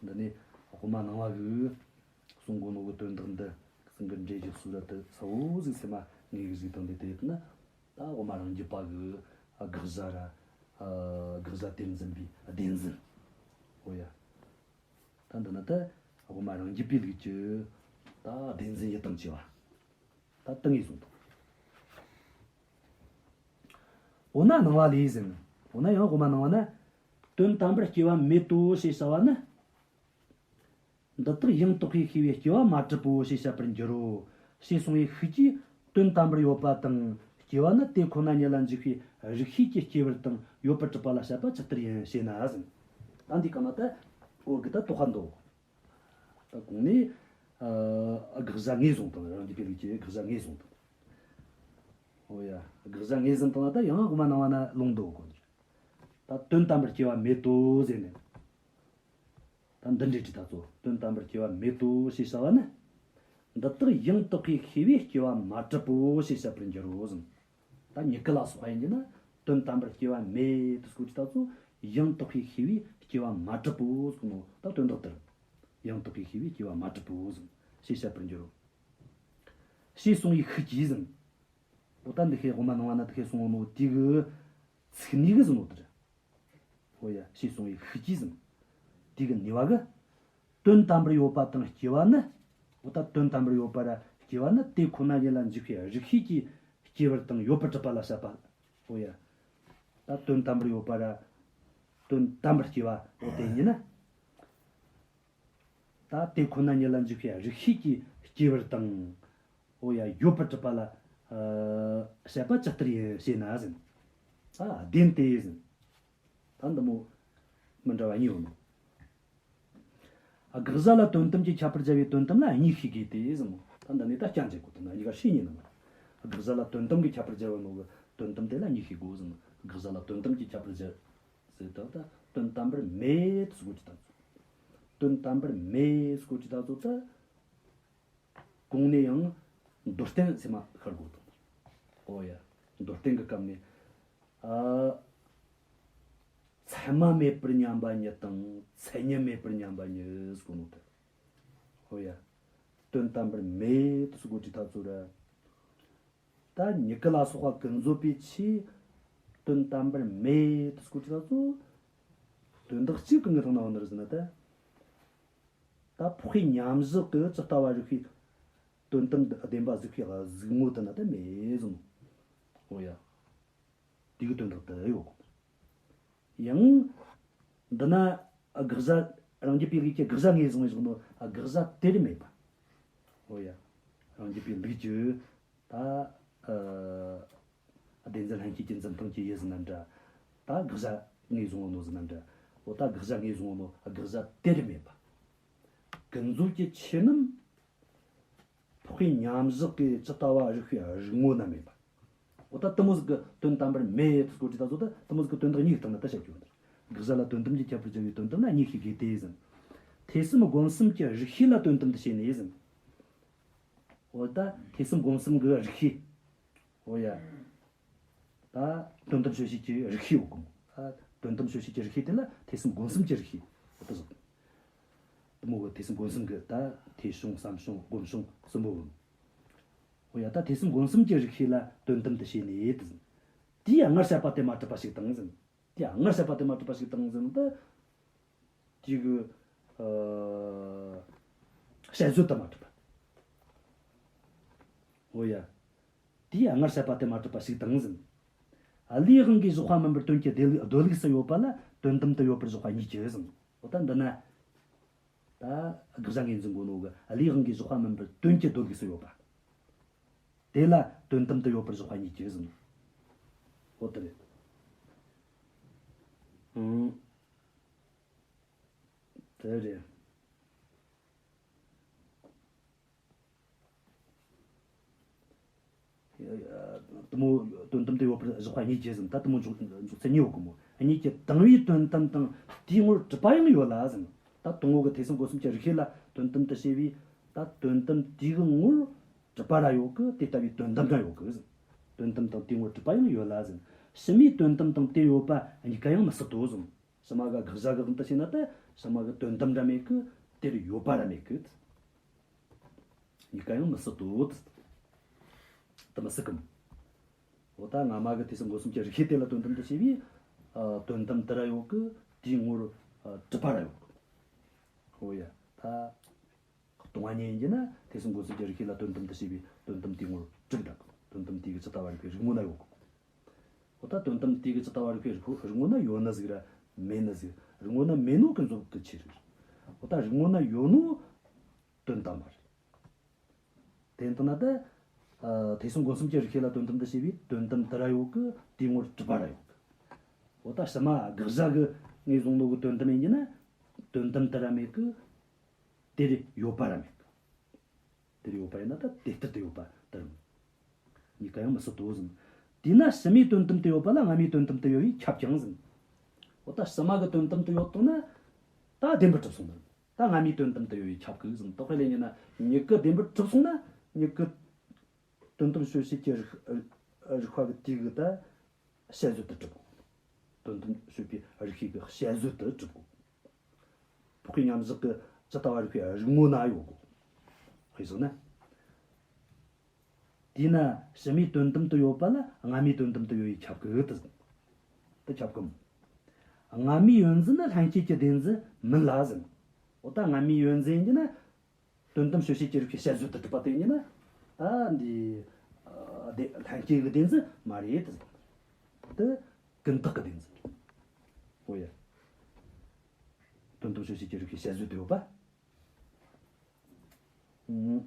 འདི་ནི་དབུ་མ་སྣང་བ་གིས་གསུང་གོ་ནོ་གི་དོན་དག་འདི་ཟིན་གི་འགྲེལ་རྒྱག་སྲོལ་ར་དེ་གསལ་བོ་ཟིག་སེམས་མ་ངེས་གི་ཟིག་དང་འདི་དེ་ཡོད་ན། ད་དབུ་མ་རང་རྒྱུད་པ་གི་དགག་བྱ་ར། ཨ། དགག་བྱ་དེར་འཛིན་པའི་བདེན་འཛིན། འོ་ཡ། ད་འདི་ནི་ད་དབུ་མ་རང་རྒྱུད་པའི་ལུགས་ཀྱི་ད་བདེན་འཛིན་ཡུལ་དང་བཅས་པ། ད་དེ་ངོས་བཟུང་དང་། འོ་ན་སྣང་བ་ལས་ཟེར་ན། འོ་ན་ཡང་དབུ་མ་སྣང་བ་ན། དོན་དམ་པར་སྐྱེ་བ་མེད་དོ་ཞེས་བྱ་བ་ནི། འདི་དག་ཡང་དག་པའི་ཤེས་པས་སྐྱེ་བ་མ་གྲུབ་བོ་ཞེས་བཤད་པར་འགྱུར་རོ། ཞེས་གསུངས་པའི་ཤུགས་ཀྱིས་དོན་དམ་པར་ཡོད་པ་དང་སྐྱེ་བ་ནི་དེ་ཁོ་ན་ཉིད་ལ་འཇུག་པའི་རིགས་ཤེས་ཀྱི་སྐྱེ་བར་དང་ཡོད་པར་གྲུབ་པ་ལ་བཤད་པ་ཇི་ལྟར་ཡིན་ཞེ་ན་ཟེར། ད་འདི་ག་ན་ད་འོ་གི་ད་དོགས་པ་འདུག། གོང་ནས་ཨ་དགག་བྱ་ངོས་བཟུང་བཏང་། རང་རྒྱུད་པའི་ལུགས་ཀྱི་དགག་བྱ་ངོས་བཟུང་བཏང་། ཨོ་ཡ། དགག་བྱ་ངོས་བཟུང་བཏང་ན་ད་ཡང་དབུ་མ་སྣང་བ་ན་ལུང་འདི་གོ། ད་དོན་དམ་པར་སྐྱེ་བ་མེད་དོ་ཟེར་ནས། ད་འདི་འདྲའི་དྲི་ད་ཚོ་དོན་དམ་པར་སྐྱེ་བ་མེད་དོ་ཞེས་བྱ་བ་ནི། འདི་དག་ཡང་དག་པའི་ཤེས་པས་སྐྱེ་བ་མ་གྲུབ་པོ་ཞེས་བཤད་པར་འགྱུར་རོ་ཟེར། ད་མྱུ་གུ་ལ་སོགས་པ་ཡིན་གྱི་ན་དོན་དམ་པར་སྐྱེ་བ་མེད་དོ་ཟེར་གོ་དྲི་ད་ཚོ་ཡང་དག་པའི་ཤེས་པས་སྐྱེ་བ་མ་གྲུབ་པོ་ཟེར་གོ་ནོ་ད་དོན་དག་དེ་རེད། ཡང་དག་པའི་ཤེས་པས་སྐྱེ་བ་མ་གྲུབ་པོ་ཟེར་ཞེས་བཤད་པར་འགྱུར་རོ། ཞེས་གསུངས་པའི་ཤུགས་ཀྱིས་ཟེར། འོ་ད་འདི་ཤེས་དབུ་མ་སྣང་བ་ན་འདི་ཤེས་གསུངས་ནོ་དེ་གི་ཚིག་ནི་གི་ཟེར་ནོ་དེ་རེད། ཨོ་ཡ། ཞེས་གསུངས་པའི་ཤུགས་ཀྱིས་ཟེར། དེ་གི་ནུས་པ་གི། དོན་དམ་པར་ཡོད་པ་དང་སྐྱེ་བ་ནི། འོ་ད་དོན་དམ་པར་ཡོད་པ་ར་སྐྱེ་བ་ནི་དེ་ཁོ་ན་ཉིད་ལ་འཇུག་པའི་རིགས་ཤེས་ཀྱི་སྐྱེ་བར་དང་ཡོད་པར་གྲུབ་པ་ལ་བཤད་པ། ཨོ་ཡ། ད་དོན་དམ་པར་ཡོད་པ་ར། དོན་དམ་པར་སྐྱེ་བ་འོ་དེ་ཉིད་ནི། ད་དེ་ཁོ་ན་ཉིད་ལ་འཇུག་པའི་རིགས་ཤེས་ཀྱི་སྐྱེ་བར་དང་། ཨོ་ཡ། ཡོད་པར་གྲུབ་པ་ལ། ཨ། བཤད་པ་ཇི་ལྟར་ཡིན་ཞེ་ན་ཟེར། ཨ། བདེན་ཏེ་ཟེར། ད་འདི་མོ་མི་འདྲ་བ་གཉིས་ཡོད་ནོ། ཨ། དགག་བྱ་ལ་དོན་དམ་གྱི་ཁྱད་པར་སྦྱར་བའི་དོན་དམ་ལ་གཉིས་ཤེས་དགོས་ཏེ་ཟེར་མོ། ད་འདི་ནས་ད་རྐྱང་བྱེད་དགོས་དོན་གཉིས་ཀ་ཤེས་ཉིན་ནམ། དགག་བྱ་ལ་དོན་དམ་གྱི་ཁྱད་པར་སྦྱར་བ་ནོ་གི་དོན་དམ་དེ་ལ་གཉིས་ཤེས་དགོས་ཟེར་མོ། དགག་བྱ་ལ་དོན་དམ་གྱི་ཁྱད་པར་སྦྱར་ཟེར་ད་ད་དོན་དམ་པར་མེད་ཟེར་གོ་དྲི་ད་ཚོ། དོན་དམ་པར་མེད་ཟེར་གོ་དྲི་ད་ཚོ་ད། གོང་ནས་ཡང་མདོར་བསྟན་ཚད་མ་ཤར་དགོས་དང་། ཨོ་ཡ། མདོར་བསྟན་གྱི་སྐབས་ནས། ཨ། ཚད་མ་མེད་པར་མཉམ་པ་ཉིད་དང་མཚན་ཉིད་མེད་པར་མཉམ་པ་ཉིད་ཟེར་གོ་ནོ་དེ། ཨོ་ཡ། དོན་དམ་པར་མེད་དོ་ཟེར་གོ་དྲི་ད་ཚོ་ར། ད་མྱུ་གུ་ལ་སོགས་པ་ཀུན་རྫོབ་པའི་ཆོས་དོན་དམ་པར་མེད་དོ་ཟེར་གོ་དྲི་ད་ཚོ། དོན་དག་གཅིག་གི་ངོས་ཐོག་ན་འོ་ན་རེ་ཟེར་ན་ད། ད་འཕགས་པའི་མཉམ་བཞག་གི་ཇི་ལྟ་བ་རིག་པའི་དོན་དམ་བདེན་པ་གཟིགས་པའི་གཟིགས་ངོ་དེ་ན་ད་མེད་ཟེར་ནོ། ཨོ་ཡ། དེ་གི་དོན་དག་དེ་ཡོད་གོ། ཡང་། འདི་ན་དགག་བྱ་རང་རྒྱུད་པའི་ལུགས་ཀྱི་དགག་བྱ་ངོས་བཟུང་བའི་གཞུག་ནོ་དགག་བྱ་དེར་མེད་པ། ཨོ་ཡ། རང་རྒྱུད་པའི་ལུགས་ཀྱི། ད། ཨ། བདེན་རྫུན་ལྷན་སྐྱེས་ཀྱི་འཛིན་སྟངས་ཀྱི་ཡུལ་ཟེར་ན་འདྲ། ད་དགག་བྱ་ངོས་བཟུང་བ་ནོ་ཟེར་ན་འདྲ། འོ་ད་དགག་བྱ་ངོས་བཟུང་བ་ནོ་དགག་བྱ་དེར་མེད་པ། ཀུན་རྫོབ་ཀྱི་ཆོས་རྣམས་འཕགས་པའི་མཉམ་བཞག་གི་ཇི་ལྟ་བ་རིག་པའི་རིག་ངོ་ན་མེད་པ། འོ་ད་དེ་མོ་ཟིག་གི་དོན་དམ་པར་མེད་དོ་ཟེར་གོ་དྲི་ད་ཚོ་ད་དེ་མོ་ཟིག་གི་དོན་དག་གཉིས་སྟེང་ན་ད་བཤད་རྒྱུ་ཡོད། དགག་བྱ་ལ་དོན་དམ་གྱི་ཁྱད་པར་སྦྱར་བའི་དོན་དམ་ལ་གཉིས་ཤེས་དགོས་ཏེ་ཟེར། ཐོས་བསམ་སྒོམ་གསུམ་གྱི་རིགས་ཤེས་ལ་དོན་དམ་དུ་བྱས་ནས་ཟེར། འོ་ད་ཐོས་བསམ་སྒོམ་གསུམ་གྱི་རིགས་ཤེས། འོ་ཡ། ད་དོན་དམ་དཔྱོད་བྱེད་ཀྱི་རིགས་ཤེས་ཡོད་གོ། ད་དོན་དམ་དཔྱོད་བྱེད་ཀྱི་རིགས་ཤེས་དེ་ལ་ཐོས་བསམ་སྒོམ་གསུམ་གྱི་རིགས་ཤེས། འོ་ད་ཟེར། དེ་མོ་གི་ཐོས་བསམ་སྒོམ་གསུམ་གྱི་ད་ཐོས་བྱུང་བསམ་བྱུང་སྒོམ་བྱུང་གསུམ་པོ་ཡོད། འོ་ཡ། ད་ཐོས་བསམ་སྒོམ་གསུམ་གྱི་རིགས་ཤེས་ལ་དོན་དམ་དུ་བྱས་ནས་དེ་ཟེར། དེས་སྔར་བཤད་པ་དེ་མ་གྲུབ་པ་ཞིག་དང་ཟེར། དེས་སྔར་བཤད་པ་དེ་མ་གྲུབ་པ་ཞིག་དང་ཟེར་ན་ད། དེ་གི། ཨ། དཔྱད་བཟོད་དེ་མ་གྲུབ་པ། འོ་ཡ། དེས་སྔར་བཤད་པ་དེ་མ་གྲུབ་པ་ཞིག་དང་ཟེར། བློའི་དབང་གིས་བཞག་པ་མིན་པར་དོན་གྱི་སྡོད་ལུགས་སུ་ཡོད་པ་ལ་དོན་དམ་དུ་ཡོད་པར་བཞག་པ་གཉིས་ཀྱི་ཟེར། འོ་ད་འདི་ན། ད་དགག་བྱ་ངོས་འཛིན་དགོས་ནོ་གི་བློའི་དབང་གིས་བཞག་པ་མིན་པར་དོན་གྱི་སྡོད་ལུགས་སུ་ཡོད་པ། དེ་ལ་དོན་དམ་དུ་ཡོད་པར་བཞག་པ་གཉིས་ཀྱི་ཟེར། འོ་དེ་རེད། ཨང་། དེ་རེད། དེ་མོ་དོན་དམ་དུ་ཡོད་པར་བཞག་པ་གཉིས་ཀྱི་ཟེར། ད་དེ་མོ་འཇོག་འཇོག་ཚུལ་གཉིས་ཡོད་གི་མོ། གཉིས་ཀྱི་དང་པོའི་དོན་དམ་དང་དེའི་ངོར་གྲུབ་པ་ཡང་ཡོད་ལ་ཟེར། ད་དང་པོ་གི་ཐོས་བསམ་སྒོམ་གསུམ་གྱི་རིགས་ཤེས་ལ་དོན་དམ་དུ་བྱས་པའི་ད་དོན་དམ་དེའི་ངོར་གྲུབ་པ་ར་ཡོད་གི། དེ་ལྟ་བུའི་དོན་དམ་ར་ཡོད་གི་ཟེར། དོན་དམ་དང་དེའི་ངོར་གྲུབ་པ་ཡང་ཡོད་ལ་ཟེར། ཕྱི་མའི་དོན་དམ་དང་དེར་ཡོད་པ་གཉིས་ཀ་ཡང་མི་སྲིད་དོ་ཟེར། ཕྱི་མ་གི་དགག་བྱ་གི་དབང་དུ་བྱས་ན་ད་ཕྱི་མ་གི་དོན་དམ་ར་མེད་གི། དེར་ཡོད་པ་ར་མེད་གི། གཉིས་ཀ་ཡང་མི་སྲིད་དོ། དེ་མི་སྲིད་གི་མོ། འོ་ད་སྔ་མ་གི་ཐོས་བསམ་སྒོམ་གསུམ་གྱི་རིགས་ཤེས་དེ་ལ་དོན་དམ་དུ་བྱས་པའི། ཨ། དོན་དམ་དེ་ར་ཡོད་གི། དེའི་ངོར། ཨ། གྲུབ་པ་ར་ཡོད་གི། འོ་ཡ། ད་སྟོང་པ་ཉིད་ཡིན་གྱི་ན་ཐོས་བསམ་སྒོམ་གསུམ་གྱི་རིགས་ཤེས་ལ་དོན་དམ་དུ་བྱས་པའི་དོན་དམ་དེའི་ངོར་གྲུབ་ད་གི། དོན་དམ་དེ་གི་ཇི་ལྟ་བ་རིག་པའི་རིག་ངོ་ན་ཡོད་གི། འོ་ད་དོན་དམ་དེ་གི་ཇི་ལྟ་བ་རིག་པའི་རིག་རིག་ངོ་ན་ཡོད་ན་ཟིག་ར་མེད་ན་ཟིག། རིག་ངོ་ན་མེད་ནོ་ཀུན་རྫོབ་ཀྱི་ཆོས་རེད། འོ་ད་རིག་ངོ་ན་ཡོད་ནོ་དོན་དམ་པ་རེད། དེ་ཡིན་ན་ད། ཨ། ཐོས་བསམ་སྒོམ་གསུམ་གྱི་རིགས་ཤེས་ལ་དོན་དམ་དུ་བྱས་པའི་དོན་དམ་དེ་ར་ཡོད་གི། དེའི་ངོར་གྲུབ་པ་ར་ཡོད་གི། འོ་ད་ཕྱི་མ་དགག་བྱ་གི་ངོས་བཟུང་ནོ་གི་དོན་དམ་ཡིན་གྱི་ན། དོན་དམ་དེ་ར་མེད་གི། དེ་རེ་ཡོད་པ་ར་མེད་གི། དེ་རེ་ཡོད་པ་ཡིན་ན་ད་དེ་ལྟར་དུ་ཡོད་པ་དེ་རེད། གཉིས་ཀ་ཡང་མི་སྲིད་དོ་ཟེར། དེས་ན་ཕྱི་མའི་དོན་དམ་དུ་ཡོད་པ་ལ་སྔ་མའི་དོན་དམ་དུ་ཡོད་པས་ཁྱབ་ཀྱང་ཟེར། འོ་ད་ཕྱི་མ་གི་དོན་དམ་དུ་ཡོད་བཏང་ན་ད་བདེན་པར་གྲུབ་སོང་ནི། ད་སྔ་མའི་དོན་དམ་དུ་ཡོད་པས་ཁྱབ་གི་ཟེར། དོགས་པ་ལས་ཉིད་ན་མྱུ་གུ་བདེན་པར་གྲུབ་སོང་ན་མྱུ་གུ་དོན་དམ་དཔྱོད་བྱེད་ཀྱི་རིགས་རིགས་པ་གི་དུས་གི་ད་དཔྱད་བཟོད་དུ་གྲུབ་གོ། དོན་དམ་དཔྱོད་པའི་རིགས་ཤེས་ཀྱི་དཔྱད་བཟོད་དུ་གྲུབ་གོ། འཕགས་པའི་མཉམ་བཞག་གི་ཇི་ལྟ་བ་རིགས་པའི་རིག་ངོ་ན་ཡོད་གོ། དཔེ་བཞག་ན། དེས་ན་ཕྱི་མའི་དོན་དམ་དུ་ཡོད་པ་ལ་སྔ་མའི་དོན་དམ་དུ་ཡོད་པས་ཁྱབ་གི་དེ་དེ་ཁྱབ་གི་མོ། སྔ་མའི་ཡོད་འཛིན་ནི་ལྷན་སྐྱེས་ཀྱི་བདེན་འཛིན་མིན་ལ་ཟེར། འོ་ད་སྔ་མའི་ཡོད་འཛིན་ཡིན་ན། དོན་དམ་དཔྱོད་བྱེད་ཀྱི་རིགས་པས་དཔྱད་བཟོད་དུ་གྲུབ་པ་དེ་ཡིན་ན། ད་འདི་ཨ་དེ་ལྷན་སྐྱེས་ཀྱི་བདེན་འཛིན་མ་རེད་དེ། དེ་ཀུན་བརྟགས་ཀྱི་བདེན་འཛིན། འོ་ཡ། དོན་དམ་དཔྱོད་བྱེད་ཀྱི་རིགས་པས་དཔྱད་བཟོད་དུ་ཡོད་པ། ཨ།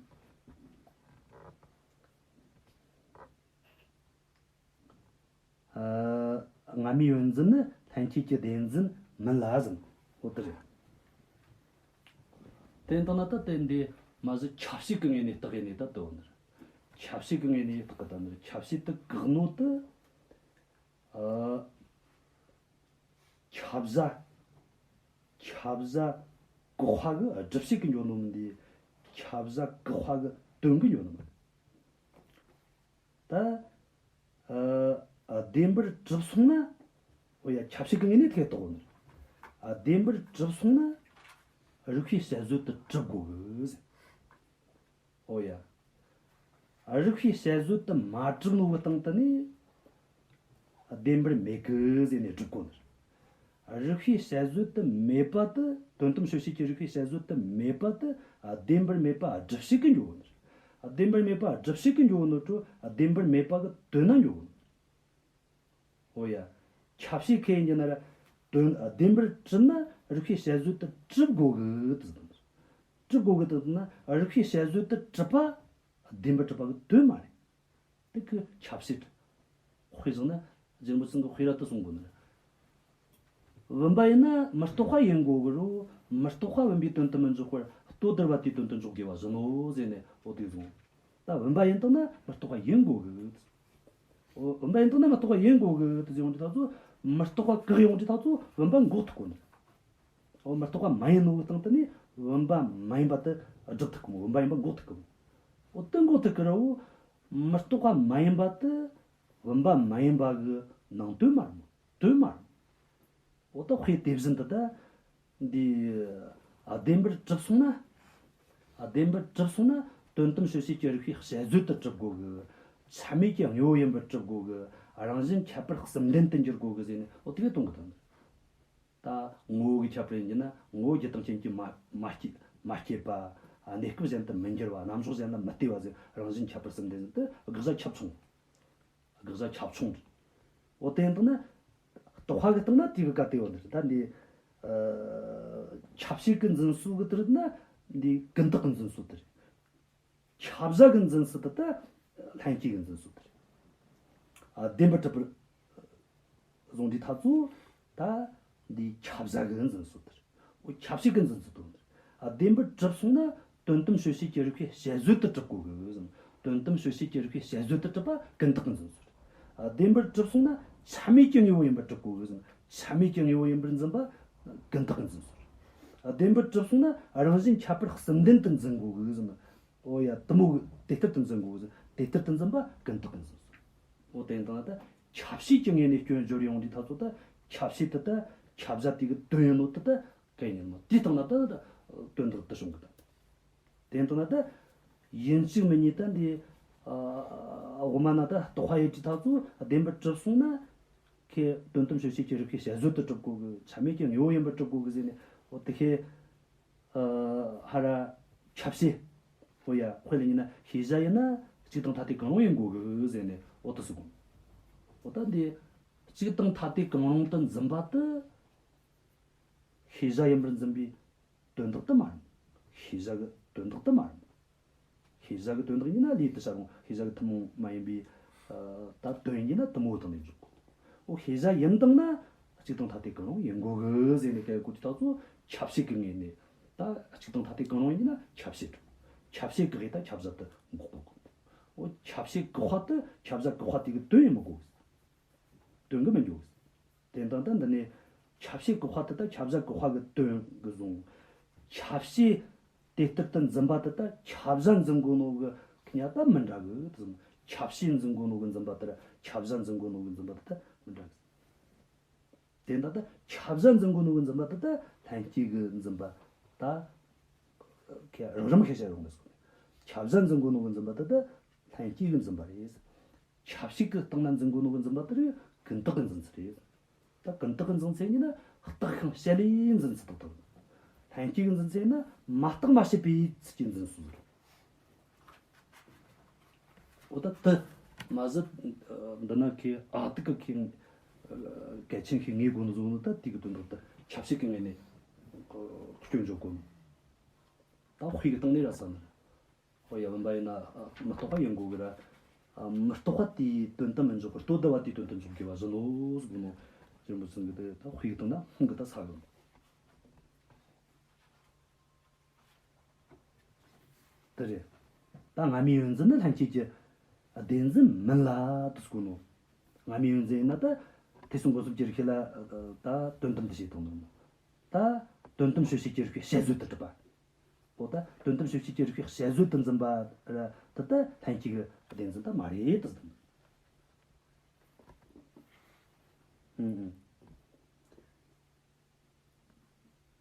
སྔ་མའི་ཡོད་འཛིན་ནི་ལྷན་སྐྱེས་ཀྱི་བདེན་འཛིན་མིན་ལ་ཟེར། འོ་དེ་རེད། དེ་ལྟ་ན་ད་དེ་འདི་མ་གཞི་ཁྱབ་བྱེད་ཀྱི་ངོས་ནས་བརྟགས་ཡིན་ནས་ད་དེ་འོ་ནི་རེད། ཁྱབ་བྱེད་ཀྱི་ངོས་ནས་བརྟགས་གི་ད་ནི་ཁྱབ་བྱེད་དེ་བཀག་ནོ་དེ། ཨ། ཁྱབ་བྱ། ཁྱབ་བྱ་བཀག་པ་གི་སྒྲུབ་བྱེད་ཀྱི་འགྱོ་ནོ་མིན་ཏེ། ཁྱབ་བྱ་བཀག་པ་གི་དོན་གྱི་འགྱོ་ནོ་མིན། ད། ཨ། བདེན་པར་གྲུབ་སོང་ན། འོ་ཡ། ཁྱབ་བྱེད་ཀྱི་ངོས་ནས་ཐེ་གཏོགས་ནི། ཨ། བདེན་པར་གྲུབ་སོང་ན། རིགས་པས་དཔྱད་བཟོད་དུ་གྲུབ་དགོས་གི་ཟེར། འོ་ཡ། རིགས་པས་དཔྱད་བཟོད་དུ་མ་གྲུབ་ནོ་གི་སྟེང་དུ་ནས། བདེན་པར་མེད་གི་ཟེར་ནས་སྒྲུབ་དགོས་ནི། རིགས་པས་དཔྱད་བཟོད་དུ་མེད་པ་དེ། དོན་དམ་དཔྱོད་བྱེད་ཀྱི་རིགས་པས་དཔྱད་བཟོད་དུ་མེད་པ་དེ། བདེན་པར་མེད་པ་སྒྲུབ་བྱེད་ཀྱི་འགྱོ་ནི། བདེན་པར་མེད་པ་སྒྲུབ་བྱེད་ཀྱི་འགྱོ་ནོ་དྲུག་བདེན་པར་མེད་པ་གི་དོན་ན་འགྱོ་ནི། འོ་ཡ། ཁྱབ་བྱེད་ཁས་ཡིན་རྒྱུ་ན་ར། དོན་བདེན་པར་གྲུབ་ན་རིགས་པས་དཔྱད་བཟོད་དུ་གྲུབ་དགོས་གི་དེ་ཟེར། གྲུབ་དགོས་གི་དེ་ཟེར་ན་རིགས་པས་དཔྱད་བཟོད་དུ་གྲུབ་པ་བདེན་པར་གྲུབ་པ་གི་དོན་མ་རེད། དེ་གི་ཁྱབ་བྱེད། དཔེ་བཞག་ན་རྗེ་རིན་པོ་ཆེ་གིས་དཔེ་ར་དེ་གསུང་གོ་ནི། བུམ་པ་ཡིན་ན་མི་རྟག་པ་ཡིན་དགོས་གི་རུ། མི་རྟག་པ་བུམ་པའི་དོན་དུ་མི་འཇོག་པར་ལྟོ་ལྡིར་བ་དེའི་དོན་དུ་འཇོག་དགོས་པ་བཞིན་ནོ་ཟེར་ནས་འོ་དེ་གསུངས། ད་བུམ་པ་ཡིན་བཏང་ན་མི་རྟག་པ་ཡིན་དགོས་གི། འོ། བུམ་པ་ཡིན་བཏང་ན་མི་རྟག་པ་ཡིན་དགོས་གི་དེ་ཟེར་ཡོང་དུས་ད་ཚོ། མི་རྟག་པ་བཀག་ཡོང་དུས་ད་ཚོ་བུམ་པ་འགོག་ཐུབ་གོ་ནི། འོ། མི་རྟག་པ་མ་ཡིན་ནོ་གི་སྟེང་དུ་ནས་བུམ་པ་མ་ཡིན་པ་དེ་སྒྲུབ་ཐུབ་གི་མོ། བུམ་པ་ཡིན་པ་འགོག་ཐུབ་གི་མོ། འོ། དེ་འགོག་ཐུབ་གི་ར། འོ། མི་རྟག་པ་མ་ཡིན་པ་དེ་བུམ་པ་མ་ཡིན་པ་གི་ནང་དོན་མ་རེད་མོ། དོན་མ་རེད། འོ་ད་དཔེ་དེ་བཞིན་དུ་ད། འདི། ཨ། བདེན་པར་གྲུབ་སོང་ན། ཨ། བདེན་པར་གྲུབ་སོང་ན་དོན་དམ་དཔྱོད་བྱེད་ཀྱི་རིགས་པས་དཔྱད་བཟོད་དུ་གྲུབ་དགོས་གི། ཆ་མེད་ཀྱི་དངོས་པོ་ཡིན་པར་གྲུབ་དགོས་གི། རང་བཞིན་ཁྱད་པར་གསུམ་ལྡན་དུ་འགྱུར་དགོས་གི་ཟེར་ནས་འོ་དེ་གས་གཏོང་གི་དང་། ད་ངོ་བོ་གི་ཁྱད་པར་ཡིན་གྱི་ན་ངོ་བོ་རྒྱུ་དང་རྐྱེན་གྱིས་མ་མ་སྐྱེས་མ་སྐྱེས་པ། ཨ། གནས་སྐབས་གཞན་དུ་མི་འགྱུར་བ། རྣམ་གཞག་གཞན་ལ་མི་ལྟོས་པ་ཟེར། རང་བཞིན་ཁྱད་པར་གསུམ་ལྡན་ཟེར་དེ་དགག་བྱ་ཁྱབ་ཆུང་། དགག་བྱ་ཁྱབ་ཆུང་། འོ་དེ་ཡིན་དང་ན། རྟོག་པ་གི་སྟེང་ན་དེ་གི་བཀའ་དེ་ཡོད་ནི་རེད། ད་འདི། ཨ། ཁྱབ་བྱེད་ཀྱི་འཛིན་སྲོལ་གི་དེ་རེད་ན། འདི་ཀུན་བརྟགས་ཀྱི་འཛིན་སྲོལ་དེ་རེད། ཁྱབ་བྱ་གི་འཛིན་སྲོལ་དེ་ད་ལྷན་སྐྱེས་ཀྱི་འཛིན་སྲོལ་དེ་རེད། ཨ། བདེན་པར་གྲུབ་པར་བཟུང་དུས་ད་ཚོ་ད་འདི་ཁྱབ་བྱ་གི་འཛིན་སྲོལ་དེ་རེད། འོ། ཁྱབ་བྱེད་ཀྱི་འཛིན་སྲོལ་དེ་རེད། ཨ། བདེན་པར་གྲུབ་སོང་ན་དོན་དམ་དཔྱོད་བྱེད་ཀྱི་རིགས་པས་དཔྱད་བཟོད་དུ་གྲུབ་དགོས་གི་ཟེར། དོན་དམ་དཔྱོད་བྱེད་ཀྱི་རིགས་པས་དཔྱད་བཟོད་དུ་གྲུབ་པ་ཀུན་བརྟགས་ཀྱི་འཛིན་སྲོལ། ཨ། བདེན་པར་གྲུབ་སོང་ན་ཆ་མེད་ཀྱི་དངོས་པོ་ཡིན་པར་གྲུབ་དགོས་གི་ཟེར། ཆ་མེད་ཀྱི་དངོས་པོ་ཡིན་པར་འཛིན་པ་ཀུན་བརྟགས་ཀྱི་འཛིན་སྲོལ། ཨ། བདེན་པར་གྲུབ་སོང་ན་རང་བཞིན་ཁྱད་པར་གསུམ་ལྡན་དུ་འཛིན་དགོས་གི་ཟེར། འོ་ཡ། དེ་མོ་གི་དེ་ལྟར་དུ་འཛིན་དགོས་གི་ཟེར། དེ་ལྟར་དུ་འཛིན་པ་ཀུན་བརྟགས་ཀྱི་འཛིན་སྲོལ། འོ་དེ་ཡིན་དང་ན་ད་ཁྱབ་བྱེད་ཀྱི་ངོས་ནས་སྐྱོན་བརྗོད་ཡོང་དུས་ད་ཚོ་ད་ཁྱབ་བྱེད་དེ་ད་ཁྱབ་བྱ་དེ་གི་དོན་ཡིན་ནོ་དེ་ད་གན་ཡིན་ནོ། དེའི་སྟེང་ན་ད་ད་དོན་དག་དེ་བྱུང་གི་ད། དེ་ཡིན་དང་ན་ད་ཡིན་གཅིག་མིན་གཉིས་ད་འདི། ཨ། དབུ་མ་ན་ད་རྟོག་པ་ཡོད་དུས་ད་ཚོ་བདེན་པར་གྲུབ་སོང་ན། ཁྱེད་དོན་དམ་དཔྱོད་བྱེད་ཀྱི་རིགས་པས་དཔྱད་བཟོད་དུ་གྲུབ་དགོས་གི། ཆ་མེད་ཀྱི་དངོས་པོ་ཡིན་པར་གྲུབ་དགོས་གི་ཟེར་ནས། འོ་དེ་ཁྱེད། ཨ། ཧ་ར་ཁྱབ་བྱེད། འོ་ཡ། དཔེ་ལ་ཉན་ན་ཤེས་བྱ་ཡིན་ན་གཅིག་དང་ཐ་དད་གང་རུང་ཡིན་དགོས་གི་ཟེར་ནས་འོ་དེ་ཟེར་གོ། འོ་ད་འདི་གཅིག་དང་ཐ་དད་གང་རུང་དུ་འཛིན་པ་དེ་ཤེས་བྱ་ཡིན་པར་འཛིན་པའི་དོན་དག་དེ་མ་རེད། ཤེས་བྱ་གི་དོན་དག་དེ་མ་རེད། ཤེས་བྱ་གི་དོན་དག་ཡིན་ན་ལས་དེ་བྱ་རུང་ཤེས་བྱ་གི་ཐུན་མོང་མ་ཡིན་པའི། ཨ། ད་དོན་ཡིན་ན་དེ་མོ་དང་ལས་འཇོག་གོ། འོ། ཤེས་བྱ་ཡིན་དང་ན་གཅིག་དང་ཐ་དད་གང་རུང་ཡིན་དགོས་གི་ཟེར་ནས་སྐད་གོ་དུས་ད་ཚོ་ཁྱབ་བྱེད་ཀྱི་ངོས་ནས། ད་གཅིག་དང་ཐ་དད་གང་རུང་ཡིན་ན་ཁྱབ་བྱེད་འགྲོ། ཁྱབ་བྱེད་བཀག་ཡས་ད་ཁྱབ་བྱ་དེ་འགོག་གོ་གི། འོ་ཁྱབ་བྱེད་བཀག་པ་དེ་ཁྱབ་བྱ་བཀག་པ་དེ་གི་དོན་ཡེད་མི་དགོས་གི། དོན་གི་མི་འགྱོ་གི། དེ་འདྲ་ད་འདི་ནས་ཁྱབ་བྱེད་བཀག་པ་དེ་ད་ཁྱབ་བྱ་བཀག་པ་གི་དོན་གི་བཟུང་། ཁྱབ་བྱེད་དེ་ལྟར་དུ་འཛིན་པ་དེ་ད་ཁྱབ་བྱ་འཛིན་གོ་ནོ་གི་ཁྱབ་བྱ་ད་མི་འདྲ་གི་ཟེར། ཁྱབ་བྱེད་འཛིན་གོ་ནོ་གི་འཛིན་པ་དེ་ར་ཁྱབ་བྱ་འཛིན་གོ་ནོ་གི་འཛིན་པ་དེ་ད་མི་འདྲ་གི། དེ་འདྲ་ད་ཁྱབ་བྱ་འཛིན་གོ་ནོ་གི་འཛིན་པ་དེ་ད་ལྷན་སྐྱེས་ཀྱི་འཛིན་པ་ད་ཁྱེད་རང་རང་ཤེས་བྱ་ཡོང་གི་ཟེར། ཁྱབ་བྱ་འཛིན་གོ་ནོ་གི་འཛིན་པ་དེ་ད་ལྷན་སྐྱེས་ཀྱི་འཛིན་པ་རེད། ཁྱབ་བྱེད་ཀྱི་སྟེང་ན་འཛིན་གོ་ནོ་གི་འཛིན་པ་དེ་ར་ཀུན་བརྟགས་ཀྱི་འཛིན་ཚུལ་རེད། ད་ཀུན་བརྟགས་ཀྱི་འཛིན་ཚུལ་ཡིན་ན་བརྟགས་ཤིང་དཔྱད་ལས་འཛིན་ཚུལ་དང་། ལྷན་སྐྱེས་ཀྱི་འཛིན་ཚུལ་ཡིན་ན་མ་བརྟགས་མ་དཔྱད་པའི་ཚུལ་གྱིས་འཛིན་ཚུལ་རེད། འོ་ད་དེ་མ་ཟད་འདི་ན་ཁྱེད་ཨ་ཏི་ཀི་ཁྱེད་གལ་ཆེན་ཞིག་ངེས་དགོས་ནི་བཟོ་ནི། ད་དེ་གི་དོན་དག་ད་ཁྱབ་བྱེད་ཀྱི་ངོས་ནས་སྐྱོན་འཇོག་དགོས་ནི། ད་དཔེ་གི་སྟེང་ནས་ར་ས་ནི། འོ་ཡ། བུམ་པ་ཡིན་ན་མི་རྟག་པ་ཡིན་དགོས་གི་ར། མི་རྟག་པ་དེའི་དོན་དུ་མི་འཇོག་པར་ལྟོ་ལྡིར་བ་དེའི་དོན་དུ་འཇོག་དགོས་པ་བཞིན་ནོ་ཟེར་གོ་ནོ། རིན་པོ་ཆེ་གི་དེ་ད་དཔེ་གི་སྟེང་ན་ཧུང་གི་ད་ས་གི། དེ་རེད། ད་སྔ་མའི་ཡོད་འཛིན་ནི་ལྷན་སྐྱེས་ཀྱི་བདེན་འཛིན་མིན་ལ་དེ་ཟེར་གོ་ནོ། སྔ་མའི་ཡོད་འཛིན་ཡིན་ན་ད་ཐོས་བསམ་སྒོམ་གསུམ་གྱི་རིགས་ཤེས་ལ་ད་དོན་དམ་དུ་བྱས་བཏང་ནོ། ད་དོན་དམ་དཔྱོད་བྱེད་ཀྱི་རིགས་པས་དཔྱད་བཟོད་དུ་གྲུབ་པ། འོ་ད་དོན་དམ་དཔྱོད་བྱེད་ཀྱི་རིགས་པས་དཔྱད་བཟོད་དུ་འཛིན་པ་ར་དེ་ད་ལྷན་སྐྱེས་ཀྱི་བདེན་འཛིན་ད་མ་རེད་དེ་ཟེར། ཨུ་ཨུ།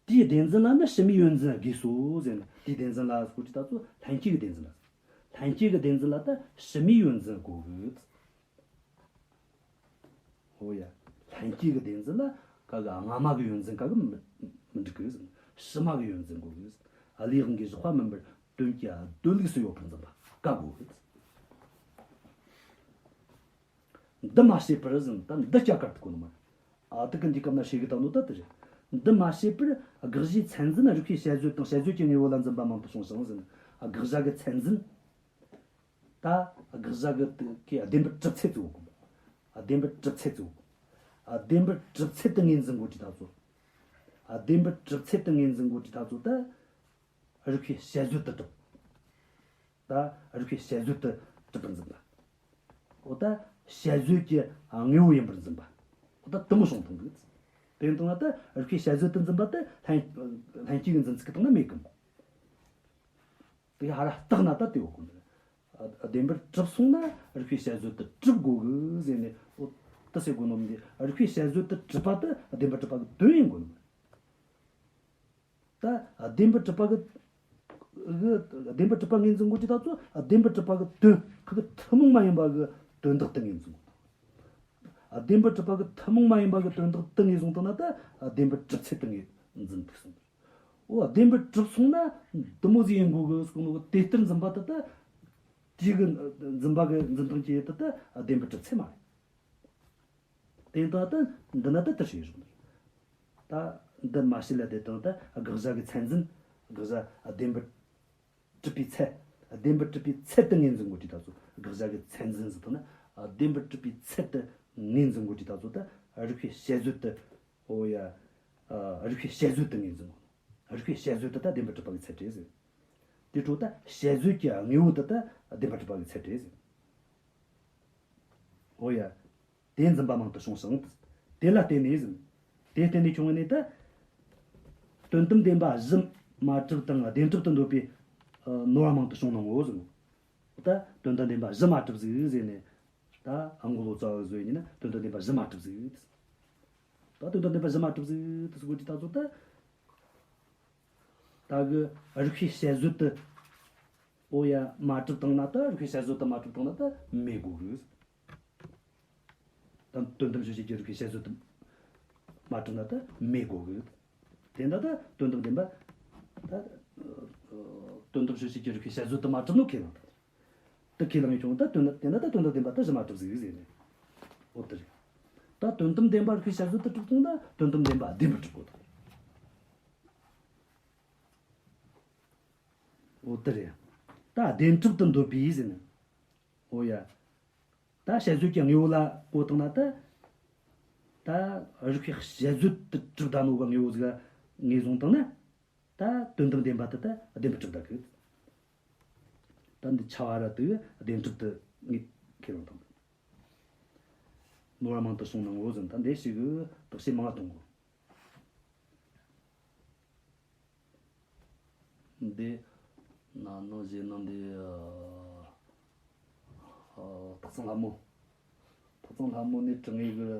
དེའི་བདེན་འཛིན་ལ་ནི་ཕྱི་མའི་ཡོད་འཛིན་དགོས་སོ་ཟེར་ན། དེའི་བདེན་འཛིན་ལ་ཟེར་གོ་དུས་ད་ཚོ་ལྷན་སྐྱེས་ཀྱི་བདེན་འཛིན་ལ། ལྷན་སྐྱེས་ཀྱི་བདེན་འཛིན་ལ་ད་ཕྱི་མའི་ཡོད་འཛིན་དགོས་གི། འོ་ཡ། ལྷན་སྐྱེས་ཀྱི་བདེན་འཛིན་ལ་ག་གི་སྔ་མ་གི་ཡོད་འཛིན་ག་གི་མི་མི་འགྲིག་གི་ཟེར་ན། ཕྱི་མ་གི་ཡོད་འཛིན་དགོས་གི་ཟེར། ཨ་ལས་དབང་གིས་བཞག་པ་མིན་པར་དོན་གྱི་སྡོད་ལུགས་སུ་ཡོད་པར་འཛིན་པ་ག་དགོས་གི་ཟེར། འདི་མ་བྱས་པར་ཟེར་ན་ད་འདི་སྐྱ་ཀར་དུ་གོ་ནོ་མ་རེད། ཨ་ཏི་ཀི་འདི་སྐབས་ན་ཤེས་གི་ད་ནོ་ད་དེ་རེད། འདི་མ་བྱས་པར་དགག་གཞིའི་ཚད་འཛིན་རིགས་པས་དཔྱད་བཟོད་དང་དཔྱད་བཟོད་ཀྱི་དངོས་པོ་ལ་འཛིན་པ་མང་དུ་བྱུང་ཞིང་ཟེར་ན། དགག་བྱ་གི་ཚད་འཛིན། ད་དགག་བྱ་གི་དེ་གི་བདེན་པར་གྲུབ་ཚད་ཟེར་གོ། བདེན་པར་གྲུབ་ཚད་ཟེར་གོ། བདེན་པར་གྲུབ་ཚད་དུ་ངོས་འཛིན་དགོས་དུས་ད་ཚོ། བདེན་པར་གྲུབ་ཚད་དུ་ངོས་འཛིན་དགོས་དུས་ད་ཚོ་ད། རིགས་པས་དཔྱད་བཟོད་དུ་གྲུབ། ད་རིགས་པས་དཔྱད་བཟོད་དུ་གྲུབ་པར་འཛིན་པ། འོ་ད་དཔྱད་བཟོད་ཀྱི་དངོས་པོ་ཡིན་པར་འཛིན་པ། འོ་ད་དེ་མོ་བྱུང་བཏང་གི། དེ་ཡིན་དུས་ན་ད་རིགས་པས་དཔྱད་བཟོད་དུ་འཛིན་པ་དེ་ལྷན་ལྷན་སྐྱེས་ཀྱི་འཛིན་ཚུལ་གྱི་སྟེང་ན་མེད་གི། དེ་ཧ་ར་བརྟགས་ན་ད་དེ་ཡོད་གི། བདེན་པར་གྲུབ་སོང་ན་རིགས་པས་དཔྱད་བཟོད་དུ་གྲུབ་དགོས་གི་ཟེར་ནས། འོ་དེ་ཟེར་དགོས་ནོ་མིན་ཏེ། རིགས་པས་དཔྱད་བཟོད་དུ་གྲུབ་པ་དེ་བདེན་པར་གྲུབ་པ་གི་དོན་ཡིན་དགོས་ནོ། ད་བདེན་པར་གྲུབ་པ་གི་གི་བདེན་པར་གྲུབ་པ་ངོས་འཛིན་དགོས་དུས་ད་ཚོ་བདེན་པར་གྲུབ་པ་གི་དོན་ཁོ་གི་ཐུན་མོང་མ་ཡིན་པ་གི་དོན་དག་དེ་ངོས་འཛིན་དགོས། བདེན་པར་གྲུབ་པ་གི་ཐུན་མོང་མ་ཡིན་པ་གི་དོན་དག་དེ་ངོས་བཟུང་བཏང་ན་ད་བདེན་པར་གྲུབ་ཚད་དེ་ངོས་འཛིན་ཐུབ་སོང་། འོ་བདེན་པར་གྲུབ་སོང་ན་དེ་མོ་ཟིག་ཡིན་དགོས་གི་ཟེར་གོ་ནོ་གི་དེ་ལྟར་འཛིན་པ་དེ་ད་དེ་གི་འཛིན་པ་གི་འཛིན་སྟངས་ཀྱི་ཡུལ་དེ་ད་བདེན་པར་གྲུབ་ཚད་མ་རེད། དེ་ལྟ་ད་འདི་ན་ད་དེ་ཞིག་རེད། ད་འདི་མ་བྱས་ལ་དེ་དང་ད་དགག་བྱ་གི་ཚད་འཛིན། དགག་བྱ་བདེན་པར་གྲུབ་པའི་ཚད། བདེན་པར་གྲུབ་པའི་ཚད་དུ་ངོས་འཛིན་དགོས་དུས་ད་ཚོ་དགག་བྱ་གི་ཚད་འཛིན་ཟེར་དང་ན། བདེན་པར་གྲུབ་པའི་ཚད་དུ་ངོས་འཛིན་དགོས་དུས་ད་ཚོ་ད་རིགས་པས་དཔྱད་བཟོད་དུ། འོ་ཡ། རིགས་པས་དཔྱད་བཟོད་དུ་ངོས་འཛིན་དགོས། རིགས་པས་དཔྱད་བཟོད་དུ་ད་བདེན་པར་གྲུབ་པ་གི་ཚད་རེད་ཟེར། དེ་འཕྲོ་ད་དཔྱད་བཟོད་ཀྱི་དངོས་པོ་དེ་ད་བདེན་པར་གྲུབ་པ་གི་ཚད་རེད་ཟེར། འོ་ཡ། དེ་འཛིན་པ་མང་དུ་བྱུང་ཞིང་། དེ་ལ་བརྟེན་ནས་ཟེར། དེ་བརྟེན་ནས་བྱུང་བ་ནི་ད། དོན་དམ་བདེན་པ་གཞི་མ་གྲུབ་དང་བདེན་གྲུབ་ཏུ་འདོད་པའི་ནོར་བ་མང་དུ་བྱུང་ནོ་ཟེར། ད་དོན་དམ་བདེན་པ་གཞི་མ་གྲུབ་ཟིག་ཟེར་ནས། ད་ཨ་མགོ་ལོག་རྩ་བ་བཟོས་ཡིན་ན་དོན་དམ་བདེན་པ་གཞི་མ་གྲུབ་ཟིག་ད་དོན་དམ་བདེན་པ་གཞི་མ་གྲུབ་ཟིག་ཟེར་གོ་དུས་ད་ཚོ་ད། ད་གི་རིགས་པས་དཔྱད་བཟོད་དུ། འོ་ཡ། མ་གྲུབ་བཏང་ན་ད་རིགས་པས་དཔྱད་བཟོད་དུ་མ་གྲུབ་བཏང་ན་ད་མེད་དགོས་གི། ད་དོན་དམ་དཔྱོད་བྱེད་ཀྱི་རིགས་པས་དཔྱད་བཟོད་དུ་མ་གྲུབ་ན་ད་མེད་དགོས་གི། དེ་འདྲ་ད་དོན་དམ་བདེན་པ། ད་དོན་དམ་དཔྱོད་བྱེད་ཀྱི་རིགས་པས་དཔྱད་བཟོད་དུ་མ་གྲུབ་ནོ་ཁས་བླངས་ད། དེ་ཁས་བླངས་ངེས་བྱུང་ད་དོན་དེ་འདྲ་ད་དོན་དམ་བདེན་པ་ད་གཞི་མ་གྲུབ་ཟིག་ཟེར་ནས། འོ་དེ་རེད། ད་དོན་དམ་བདེན་པ་རིགས་པས་དཔྱད་བཟོད་དུ་གྲུབ་སོང་ན་དོན་དམ་བདེན་པ་བདེན་པར་གྲུབ་དགོས་ད། འོ་དེ་རེད། ད་བདེན་གྲུབ་ཏུ་འདོད་པའི་ཟེར་ན། འོ་ཡ། ད་དཔྱད་བཟོད་ཀྱི་དངོས་པོ་ལ་གོ་བཏང་ན་ད། ད་རིགས་པས་དཔྱད་བཟོད་དུ་གྲུབ་བསྡད་ནོ་གི་དངོས་པོ་ཟིག་ལ་ངོས་བཟུང་བཏང་ན། ད་དོན་དམ་བདེན་པ་དེ་ད་བདེན་པར་གྲུབ་ད་གི། ད་འདི་ཆ་བ་ར་དེ་བདེན་གྲུབ་དེ་ངས་ཁས་ལེན་དང་། ནོར་བ་མང་དུ་སོང་ནང་འོ་ཟིན། ད་འདི་ཞིག་གི་དག་བྱེད་མང་གཏོང་གོ། འདི་ན་ནིང་གཞེས་ནིང་འདི། ཨ། སྟག་ཚང་ལྷ་མོ། སྟག་ཚང་ལྷ་མོ་ནས་དྲི་ངེས་གི་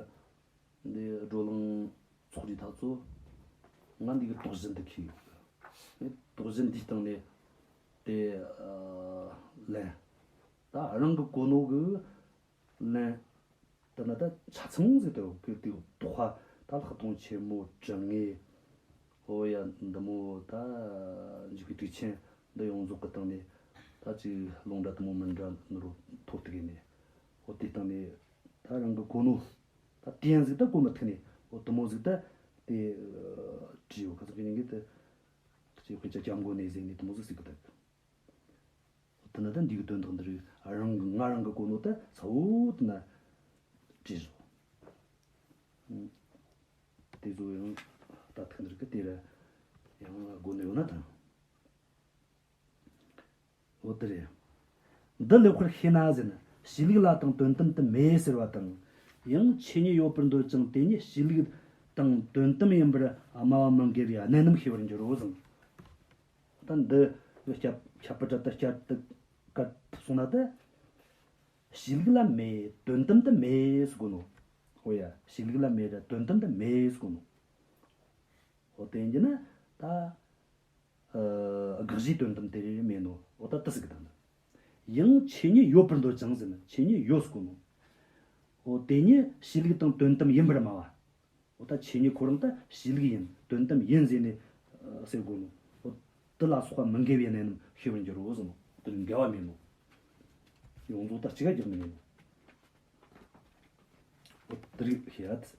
འདི་བགྲོ་གླེང་ཚོགས་རིས་ཐག་ཚོ། ང་འདི་གི་དོགས་གཞི་འདི་ཁེལ་ཡོད་གི། ངས་དོགས་གཞི་འདིའི་སྟེང་ནས་དེ། ཨ། ལན། ད་རང་གི་གོ་ནོ་གི་ལན། ད་ན་ད་ཆ་ཚང་ཟིག་ད་ཡོད་གི། དེ་དོགས་པ་ད་ལྷག་མཐོང་ཆེན་མོ་དྲི་ངེས། ཨོ་ཡ། འདི་མོ་ད་འཇུག་པའི་དུས་ཆེན་འདི་ཡོངས་རྫོགས་ཀྱི་སྟེང་ནས་ད་ཅིག་ལུང་འདྲ་དེ་མོ་མི་འདྲ་ནོར་ཐོ་གཏུགས་ནས། ཨོ་དེ་སྟེང་ནས་ད་རང་གི་གོ་ནོ་ད་དེ་ཡང་ཟིག་ད་གོ་མི་ཐུབ་ནས། ཨོ་དེ་མོ་ཟིག་ད་དེ་བྲིས་ཡོད། ཁ་སང་གི་ཉིན་གི་དེ་ཅིག་དཔེ་ཆ་རྒྱབ་མགོ་ནས་ཟིག་ནས་དེ་མོ་ཟིག་ཟིག་གི་ད། དེ་ན་ད་འདི་གི་དོན་དག་འདི་རིགས་རང་གི་ང་རང་གི་གོ་ནོ་ད་ཚ་བོ་དེ་ན་བྲིས་སོ། དེ་ཚོ་ཡང་ད་ཐུག་འདིར་གི་དེ་ར་ཡང་དགོས་ནི་ཡོད་ན་ད། འོ་དེ་རེད། འདི་ལེགས་པར་ཤེས་ན་ཟེར་ན། གཤིས་ལུགས་ལ་དང་དོན་དམ་དུ་མེད་ཟེར་བ་དང་། ཡང་ཆོས་ཉིད་ཡོད་པར་འདོད་ཅིང་དེ་ཉིད་གཤིས་ལུགས་དང་དོན་དམ་ཡིན་པར་སྨྲ་བ་མི་འགལ་བའི་གནད་རྣམས་ཤེས་པར་འགྱུར་རོ་ཟེར། ད་འདི་ཁྱད་ཁྱད་པར་འདྲ་ད་བསྐྱར་དུ་བཀར་ཐུབ་སོང་ན་ད། གཤིས་ལུགས་ལ་མེད། དོན་དམ་དུ་མེད་ཟེར་གོ་ནོ། འོ་ཡ། གཤིས་ལུགས་ལ་མེད་ར་དོན་དམ་དུ་མེད་ཟེར་གོ་ནོ། འོ་དེ་ཡིན་གྱི་ན་ད། ཨ། དགག་གཞིའི་དོན་དམ་དེ་རེ་རེ་མེད་ནོ། འོ་ད་དེ་ཟིག་གི་དང་། ཡང་ཆོས་ཉིད་ཡོད་པར་འདོད་ཅིང་ཟེར་ན། ཆོས་ཉིད་ཡོད་ཟེར་གོ་ནོ། འོ་དེ་ཉིད་གཤིས་ལུགས་དང་དོན་དམ་ཡིན་པར་སྨྲ་བ། འོ་ད་ཆོས་ཉིད་ཁོ་རང་ད་གཤིས་ལུགས་ཡིན། དོན་དམ་ཡིན་ཟེར་ནས་ཟེར་གོ་ནོ། འོ་དེ་ལ་སོགས་པ་མི་འགལ་བའི་གནད་རྣམས་ཤེས་པར་འགྱུར་རོ་ཟེར་ནོ། དེ་ལ་འགལ་བ་མེད་ནོ། ཡོངས་རྫོགས་ད་གཅིག་ག་རྒྱག་མི་ཉན་ནོ། འོ་དེ་རིགས་ཤེས་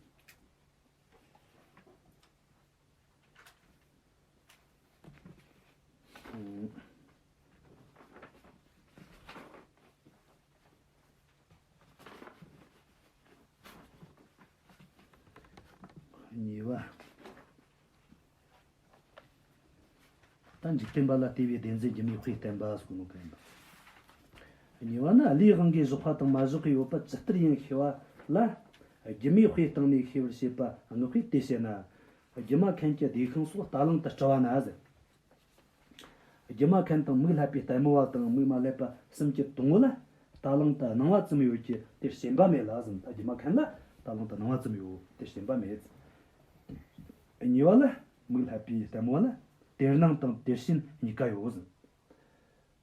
ཡ། གཉིས་པ། ད་འཇིག་རྟེན་པ་ལ་ལྟོས་པའི་བདེན་རྫུན་སྒྱུ་མའི་དཔེ་བསྟན་པ་ཟེར་གོ་ནོ་གན་པ། གཉིས་པ་ནི། བློའི་དབང་གིས་བཞག་པ་དང་མ་བཞག་པའི་ཡོད་པ་ཇི་ལྟར་ཡིན་ཤེས་པ་ལ། སྒྱུ་མའི་དཔེ་སྟེང་ནས་ཤེས་པར་བྱེད་པ་བསྔགས་པས་དེ་བཤད་ན། སྒྱུ་མ་མཁན་གྱི་སྡེ་ཤིང་སོགས་རྟ་གླང་དུ་སྤྲུལ་བ་ན་ཟེར། སྒྱུ་མ་མཁན་དང་མིག་བསླད་པའི་ལྟད་མོ་བ་དང་མིག་མ་བསླད་པ་གསུམ་གྱི་དང་པོ་ལ་རྟ་གླང་དུ་སྣང་བ་ཙམ་ཡོད་ཀྱི་དེར་ཞེན་པ་མེད་ལ་ཟེར། ད་སྒྱུ་མ་མཁན་ལ་རྟ་གླང་དུ་སྣང་བ་ཙམ་ཡོད་དེར་ཞེན་པ་མེད། གཉིས་པ་ལ་མིག་བསླད་པའི་ལྟད་མོ་བ་ལ་དེར་སྣང་དང་དེར་ཞེན་གཉིས་ཀ་ཡོད་ཟེར།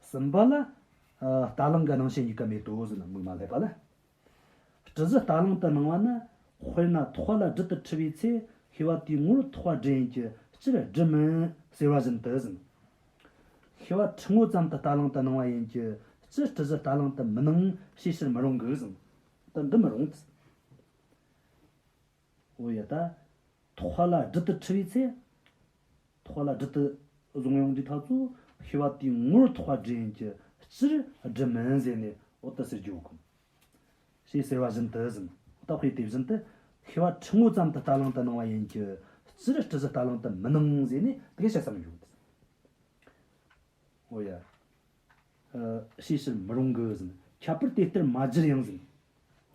གསུམ་པ་ལ། ཨ། རྟ་གླང་གི་སྣང་ཞེན་གཉིས་ཀ་མེད་དོ་ཟེར་ན། མིག་མ་བསླད་པ་ལ། སྤྲུལ་གཞི་རྟ་གླང་དུ་སྣང་བ་ནི། དཔེར་ན་ཐག་པ་ལ་སྦྲུལ་དུ་འཁྲུལ་བའི་ཚེ། ཤེས་པ་དེའི་ངོར་ཐག་པ་སྦྲུལ་ཡིན་གྱི་སྤྱིར་སྦྲུལ་མིན་ཟེར་བ་བཞིན་དུ་ཟེར། ཤེས་པ་འཁྲུལ་ངོ་ཙམ་དུ་རྟ་གླང་དུ་སྣང་བ་ཡིན་གྱི་སྤྱིར་སྤྲུལ་གཞི་རྟ་གླང་དུ་མི་སྣང་ཞེས་བྱར་མི་རུང་གི་ཟེར། ད་འདི་མི་རུང་། འོ་ཡ། ད་ཐག་པ་ལ་སྦྲུལ་དུ་འཁྲུལ་བའི་ཚེ། ཐག་པ་ལ་སྦྲུལ་དུ་བཟུང་ཡོང་དུས་ཐག་ཚོ་ཤེས་པ་དེའི་ངོར་ཐག་པ་སྦྲུལ་ཡིན་གྱི་སྤྱིར་སྦྲུལ་མིན་ཟེར་ནས་འོ་ད་ཟེར་རྒྱུ་གོ། ཞེས་ཟེར་བ་བཞིན་དུ་ཟེར། ད་དཔེ་དེ་བཞིན་དུ་ཤེས་པ་འཁྲུལ་ངོ་ཙམ་དུ་རྟ་གླང་དུ་སྣང་བ་ཡིན་གྱི་སྤྱིར་སྤྲུལ་གཞི་རྟ་གླང་དུ་མི་སྣང་ཟེར་ནས་དེ་ག་བཤད་བསམ་ཡོད། འོ་ཡ། ཨ། ཞེས་བྱར་མི་རུང་གི་ཟེར། ཁྱད་པར་དེ་ལྟར་མ་བསྒྱུར་ཡང་ཟེར།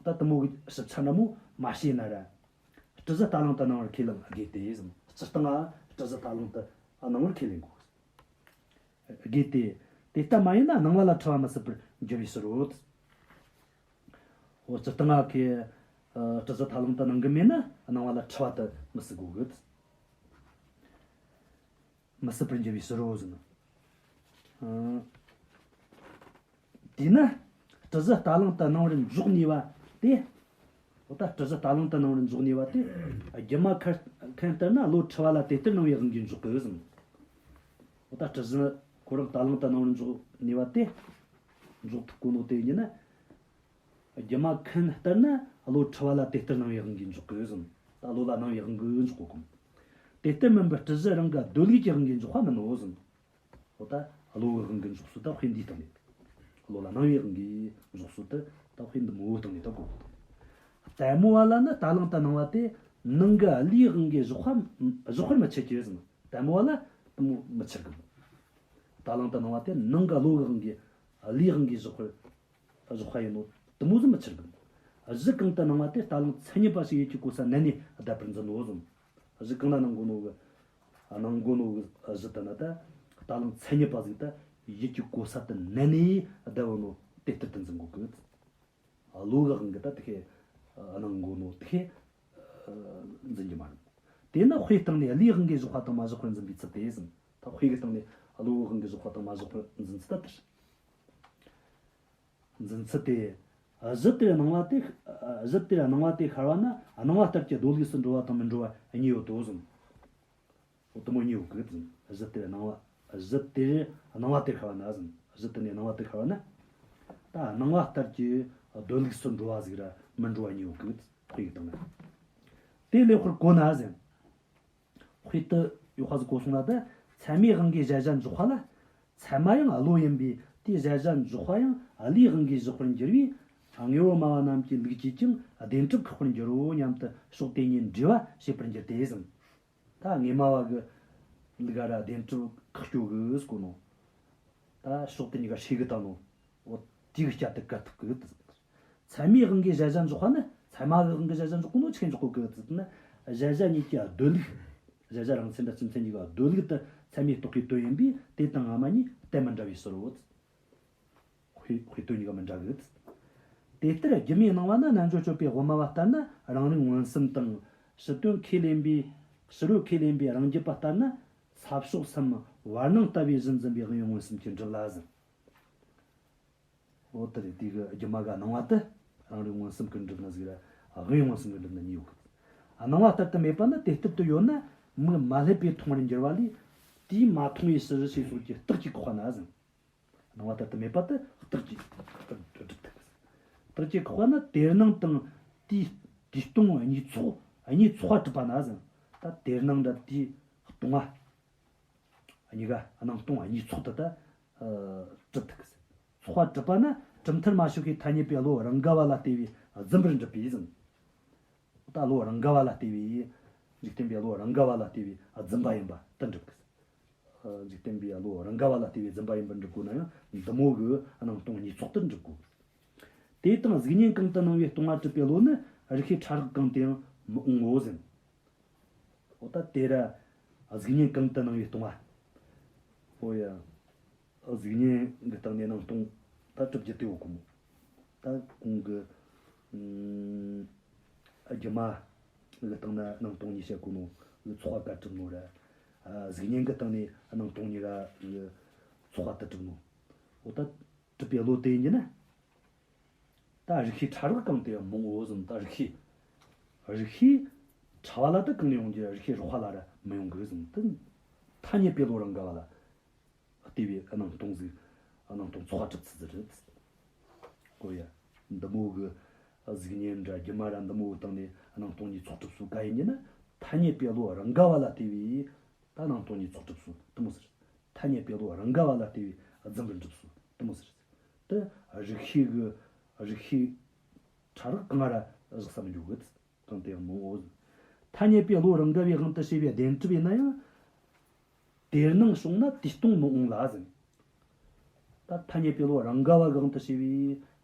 ད་དེ་མོ་གི་ཞིབ་ཆ་འདྲ་མོ་མ་བྱས་ན་ར། སྤྲུལ་གཞི་རྟ་གླང་དུ་སྣང་བར་ཁས་ལེན་དགོས་ཏེ་ཟེར། སྤྱིར་བཏང་ང་སྤྲུལ་གཞི་རྟ་གླང་དུ་སྣང་བར་ཁས་ལེན་དགོས། དགོས་ཏེ། དེ་ལྟ་མ་ཡིན་ན་སྣང་བ་ལ་འཁྲུལ་བ་མི་སྲིད་པར་འགྱུར་བའི་ཕྱིར་རོ། འོ་སྤྱིར་བཏང་ང་གིས། ཨ། སྤྲུལ་གཞི་རྟ་གླང་དུ་སྣང་གི་མེད་ན་སྣང་བ་ལ་འཁྲུལ་བ་དེ་མི་སྲིད་དགོས་གི། མི་སྲིད་པར་འགྱུར་བའི་ཕྱིར་རོ་ཟེར་ན། ཨ། དེས་ན་སྤྲུལ་གཞི་རྟ་གླང་དུ་སྣང་བར་འཇོག་ནུས་པ་དེ། འོ་ད་སྤྲུལ་གཞི་རྟ་གླང་དུ་སྣང་བར་འཇོག་ནུས་པ་དེ། སྒྱུ་མ་མཁན་ལྟར་ན་བློ་འཁྲུལ་བ་ལ་དེ་ལྟར་སྣང་བའི་དབང་གིས་འཇོག་གི་ཟེར། འོ་ད་སྤྲུལ་གཞི་ཁོ་རང་རྟ་གླང་དུ་སྣང་བར་འཇོག་ནུས་པ་དེ། འཇོག་ཐུབ་གོ་ནོ་དེ་ཡིན་ན། སྒྱུ་མ་མཁན་ལྟར་ན་བློ་འཁྲུལ་བ་ལ་དེ་ལྟར་སྣང་བའི་དབང་གིས་འཇོག་གི་ཟེར། ད་བློ་ལ་སྣང་བའི་དབང་གིས་འཇོག་གོ་གི། དེ་ལྟར་མིན་པར་སྤྲུལ་གཞི་རང་གི་སྡོད་ལུགས་ཀྱི་དབང་གིས་འཇོག་པ་མིན་ནོ་ཟེར། འོ་ད་བློ་གི་དབང་གིས་འཇོག་ཚུལ་ད་དཔེ་འདིའི་སྟེང་ནས། བློ་ལ་སྣང་བའི་དབང་གིས་འཇོག་ཚུལ་དེ་ད་དཔེ་འདི་མོ་བོའི་སྟེང་ནས་ད་གོ། ལྟད་མོ་བ་ལ་ནི་རྟ་གླང་དུ་སྣང་བ་དེ་ནང་གི་བློའི་དབང་གིས་བཞག་པ་བཞག་པར་མི་འཆད་ཀྱི་ཟེར། ལྟད་མོ་བ་ལ་ མོ་མི་འཆར་གི། རྟ་གླང་དུ་སྣང་བ་དེ་ནང་གི་བློ་གི་དབང་གིས། ལུས་དབང་གིས་བཞག་པར་བཞག་པ་ཡིན་ནོ་དེ་མོ་ཟིག་མི་འཆར་གི། གཞི་གང་དུ་སྣང་བ་དེ་རྟ་གླང་མཚན་ཉིད་པ་ཞིག་ཡིད་ཀྱི་གོ་ས་མནན་ནས་བསྡད་པར་འཛིན་ནོ་ཟིག། གཞི་གང་ན་སྣང་གོ་ནོ་གི། སྣང་གོ་ནོ་གི་གཞི་དེ་ན་ད་རྟ་གླང་མཚན་ཉིད་པ་ཟིག་ད་ཡིད་ཀྱི་གོ་ས་དེ་མནན་ནས་བསྡད་ཡོད་ནོ་དེ་ལྟར་དུ་འཛིན་གོ་གི། བློ་གི་དབང་གིས་ད་དེ་ཁས་སྣང་གོ་ནོ་དེ་ཁས་འཛིན་རྒྱུ་མ་རེད། དེས་ན་དཔེའི་སྟེང་ནས་ལུས་དབང་གིས་བཞག་པ་དང་མ་བཞག་པར་འཛིན་པའི་ཚུལ་དེ་ཟིན། ད་དཔེ་གི་སྟེང་ནས་བློ་གི་དབང་གིས་བཞག་པ་དང་མ་བཞག་པར་འཛིན་ཚུལ་ད་དེར། འཛིན་ཚུལ་དེ། གཞི་དེར་སྣང་བ་དེ། གཞི་དེར་སྣང་བ་དེ་ཤར་བ་ན་སྣང་བ་ལྟར་གྱི་སྡོད་ལུགས་སུ་འགྲོ་བ་དང་མི་འགྲོ་བ་གཉིས་ཡོད་དོ་ཟིན། འོ་དེ་མོ་གཉིས་ཡོད་གི་ཟིན། གཞི་དེར་སྣང་བ། གཞི་དེར་སྣང་བ་དེ་ཤར་བ་ན་ཟིན། གཞི་དེ་ནས་སྣང་བ་དེ་ཤར་བ་ན། ད་སྣང་བ་ལྟར་གྱི་སྡོད་ལུགས་སུ་འགྲོ་བ་ཟིག་ར་མི་འགྲོ་བ་གཉིས་ཡོད་གི། དཔེ་གི་སྟེང་ན། དེ་ལེགས་པར་གོ་ན་ཟིན། དཔེ་དེ་ཡག་པ་ཟིག་གོ་སོང་ན་ད་ཚད་མའི་དབང་གིས་གཞལ་བྱ་འཇོག་པ་ལ། ཚད་མ་ཡང་བློ་ཡིན་པས་དེ་གཞལ་བྱ་འཇོག་པ་ཡང་ལུས་དབང་གིས་བཞག་པར་འགྱུར་བས། དངོས་པོ་སྨྲ་བ་རྣམས་ཀྱི་ལུགས་ཀྱིས་ཀྱང་བདེན་གྲུབ་བཀག་པར་འགྱུར་རོ་སྙམ་དུ་ཕྱོགས་དེ་གཉིས་འདྲེས་པ་བྱེད་པར་འགྱུར་ཏེ་ཟིན། ད་དངོས་སྨྲ་བ་གི་ལུགས་ལ་བདེན་གྲུབ་བཀག་རྒྱུ་གི་ཟེར་གོ་ནོ། ད་ཕྱོགས་དེ་གཉིས་ཀ་ཧྲེ་གི་བཏང་ནོ། འོ་དེ་གི་སྐྱར་དུ་བཀར་ཐུབ་གི། ཚད་མའི་དབང་གིས་གཞལ་བྱ་འཇོག་པ་ནི། ཚད་མ་གི་དབང་གིས་གཞལ་བྱ་འཇོག་གོ་ནོ་ཆི་འཇོག་གོ་གི་ཟེར་ན། གཞལ་བྱ་གཉིས་ཀྱི་སྡོད་ལུགས། གཞལ་བྱ་རང་མཚན་དང་སྤྱི་མཚན་གཉིས་ཀ་སྡོད་ལུགས་དེ་ཚད་མས་རྟོགས་པའི་དོན་ཡིན་པས་དེ་དང་སྔ་མ་གཉིས་གཏན་མི་འདྲ་བའི་ཕྱིར་རོ། དཔེ་དཔེ་དོན་གཉིས་ཀ་མི་འདྲ་གི། དེ་ལྟར་སྒྱུ་མའི་སྣང་བ་ནི་རྣལ་འབྱོར་སྤྱོད་པའི་དབུ་མ་བ་ལྟར་ན་རང་རིག་མངོན་སུམ་དང་། ཕྱི་དོན་ཁས་ལེན་པའི། ཕྱི་རོལ་ཁས་ལེན་པའི་རང་རྒྱུད་པ་ལྟར་ན་ས་ཕྱོགས་སམ་བར་སྣང་ལྟ་བུའི་གཞི་འཛིན་པའི་དབང་པོའི་མངོན་སུམ་གྱིས་འགྲུབ་ལ་ཟིན། འོ་དེ་རེད། དེ་གི་སྒྱུ་མ་གི་སྣང་བ་དེ་རང་རིག་མངོན་སུམ་གྱིས་འགྲུབ་ན་ཟིག་ར་དབང་པོའི་མངོན་སུམ་གྱིས་འགྲུབ་ན་གཉིས་ཡོད་གི། སྣང་བ་ལྟར་དུ་མེད་པ་ནི་དེ་ལྟར་དུ་ཡོད་ན་མིག་མ་བསླད་པས་མཐོང་བར་འགྱུར་བ་ལས། དེས་མ་མཐོང་བའི་ཕྱིར་ཞེས་སོགས་ཀྱི་རྟགས་ཀྱིས་བཀག་པ་ན་ཟིན། སྣང་བ་ལྟར་དུ་མེད་པ་དེ་རྟགས་ཀྱིས་སྒྲུབ་ཐུབ། རྟགས་ཀྱིས་བཀག་པ་ན་དེར་སྣང་དང་དེའི་དེའི་སྟོང་གཉིས་ཚོགས་གཉིས་ཚོགས་པ་གྲུབ་པ་ན་ཟིན། ད་དེར་སྣང་འདྲ་དེའི་སྟོང་བ་གཉིས་ཀ། སྣང་སྟོང་གཉིས་ཚོགས་དེ་ད་གྲུབ་ཐུབ་གི། ཚོགས་པ་གྲུབ་པ་ན་གྲུབ་མཐར་མ་ཞུགས་པའི་ཐ་སྙད་པའི་བློ་རང་ག་བ་ལ་ལྟོས་པའི་རྫུན་པར་འགྲུབ་པས་ཟིན། ད་བློ་རང་ག་བ་ལ་ལྟོས་པའི། འཇིག་རྟེན་པའི་བློ་རང་ག་བ་ལ་ལྟོས་པའི་རྫུན་པ་ཡིན་པ་དེ་འགྲུབ་གི། འཇིག་རྟེན་པའི་བློ་རང་ག་བ་ལ་ལྟོས་པའི་རྫུན་པ་ཡིན་པར་འགྲུབ་དགོས་ན་ཡང་འདི་མོ་གི་སྣང་སྟོང་གཉིས་ཚོགས་དེར་འགྲུབ་དགོས། དེ་དང་གཟུགས་བརྙན་གང་དུ་སྣང་བའི་སྟོང་བ་གྲུབ་པའི་བློ་ནི་རིགས་ཤེས་ཕྲ་རགས་གང་དུ་ཡང་མི་འོང་ངོ་ཟིན། འོ་ད་དེ་ར་གཟུགས་བརྙན་གང་དུ་སྣང་བའི་སྟོང་བ། འོ་ཡ། གཟུགས་བརྙན་གྱི་སྟེང་ནས་སྣང་སྟོང་ད་གྲུབ་རྒྱུ་དེ་ཡོད་གི་མོ། ད་གོང་གི་ཨམ། སྒྱུ་མ་གི་སྟེང་ན་སྣང་སྟོང་གཉིས་བཤད་གོ་ནོ་གི་ཚོགས་པ་ག་གྲུབ་ནོ་ར། ཨ། གཟུགས་བརྙན་གི་སྟེང་ནས་སྣང་སྟོང་གཉིས་ཀ་གི་ཚོགས་པ་དེ་གྲུབ་ནོ། འོ་ད་གྲུབ་པའི་བློ་དེ་ཡིན་གྱི་ན། ད་རིགས་ཤེས་ཕྲ་རགས་གང་དུ་ཡང་མི་འོང་ངོ་ཟིན། ད་རིགས་ཤེས་རིགས་ཤེས་ཕྲ་བ་ལ་ད་གང་ནས་ཡོང་རྒྱུ། རིགས་ཤེས་རགས་པ་ལ་ར་མི་ཡོང་གི་ཟིན། དེ་ཐ་སྙད་པའི་བློ་རང་ག་བ་ལ་ལྟོས་པའི་སྣང་སྟོང་ཟིག། སྣང་སྟོང་ཚོགས་པ་གྲུབ་ཚུལ་ཟིག་རེད། ཨོ་ཡ། འདི་མོ་གི་གཟུགས་བརྙན་འདྲ་སྒྱུ་མ་ར་འདི་མོ་གི་སྟེང་ནས་སྣང་སྟོང་གཉིས་ཚོགས་གྲུབ་སོ་ག་ཡིན་གྱི་ན། ཐ་སྙད་པའི་བློ་རང་ག་བ་ལ་ལྟོས་པའི་ད་སྣང་སྟོང་གཉིས་ཚོགས་གྲུབ་སོ་དེ་མོ་ཟེར། ཐ་སྙད་པའི་བློ་རང་ག་བ་ལ་ལྟོས་པའི་རྫུན་པར་འགྲུབ་སོ་དེ་མོ་ཟེར། དེ་རིགས་ཤེས་གི་རིགས་ཤེས་ཕྲ་རགས་གང་ར་བཞག་ས་མི་འཇུག་གི། གང་དུ་ཡང་མི་འོང་ངོ་ཟིན། ཐ་སྙད་པའི་བློ་རང་ག་བའི་དབང་དུ་བྱས་པའི་བདེན་གྲུབ་ཡིན་ན་ཡང་། དེར་སྣང་བྱུང་ན་དེའི་སྟོང་མི་འོང་ལ་ཟིན། ད་ཐ་སྙད་པའི་བློ་རང་ག་བ་གི་དབང་དུ་བྱས་པའི་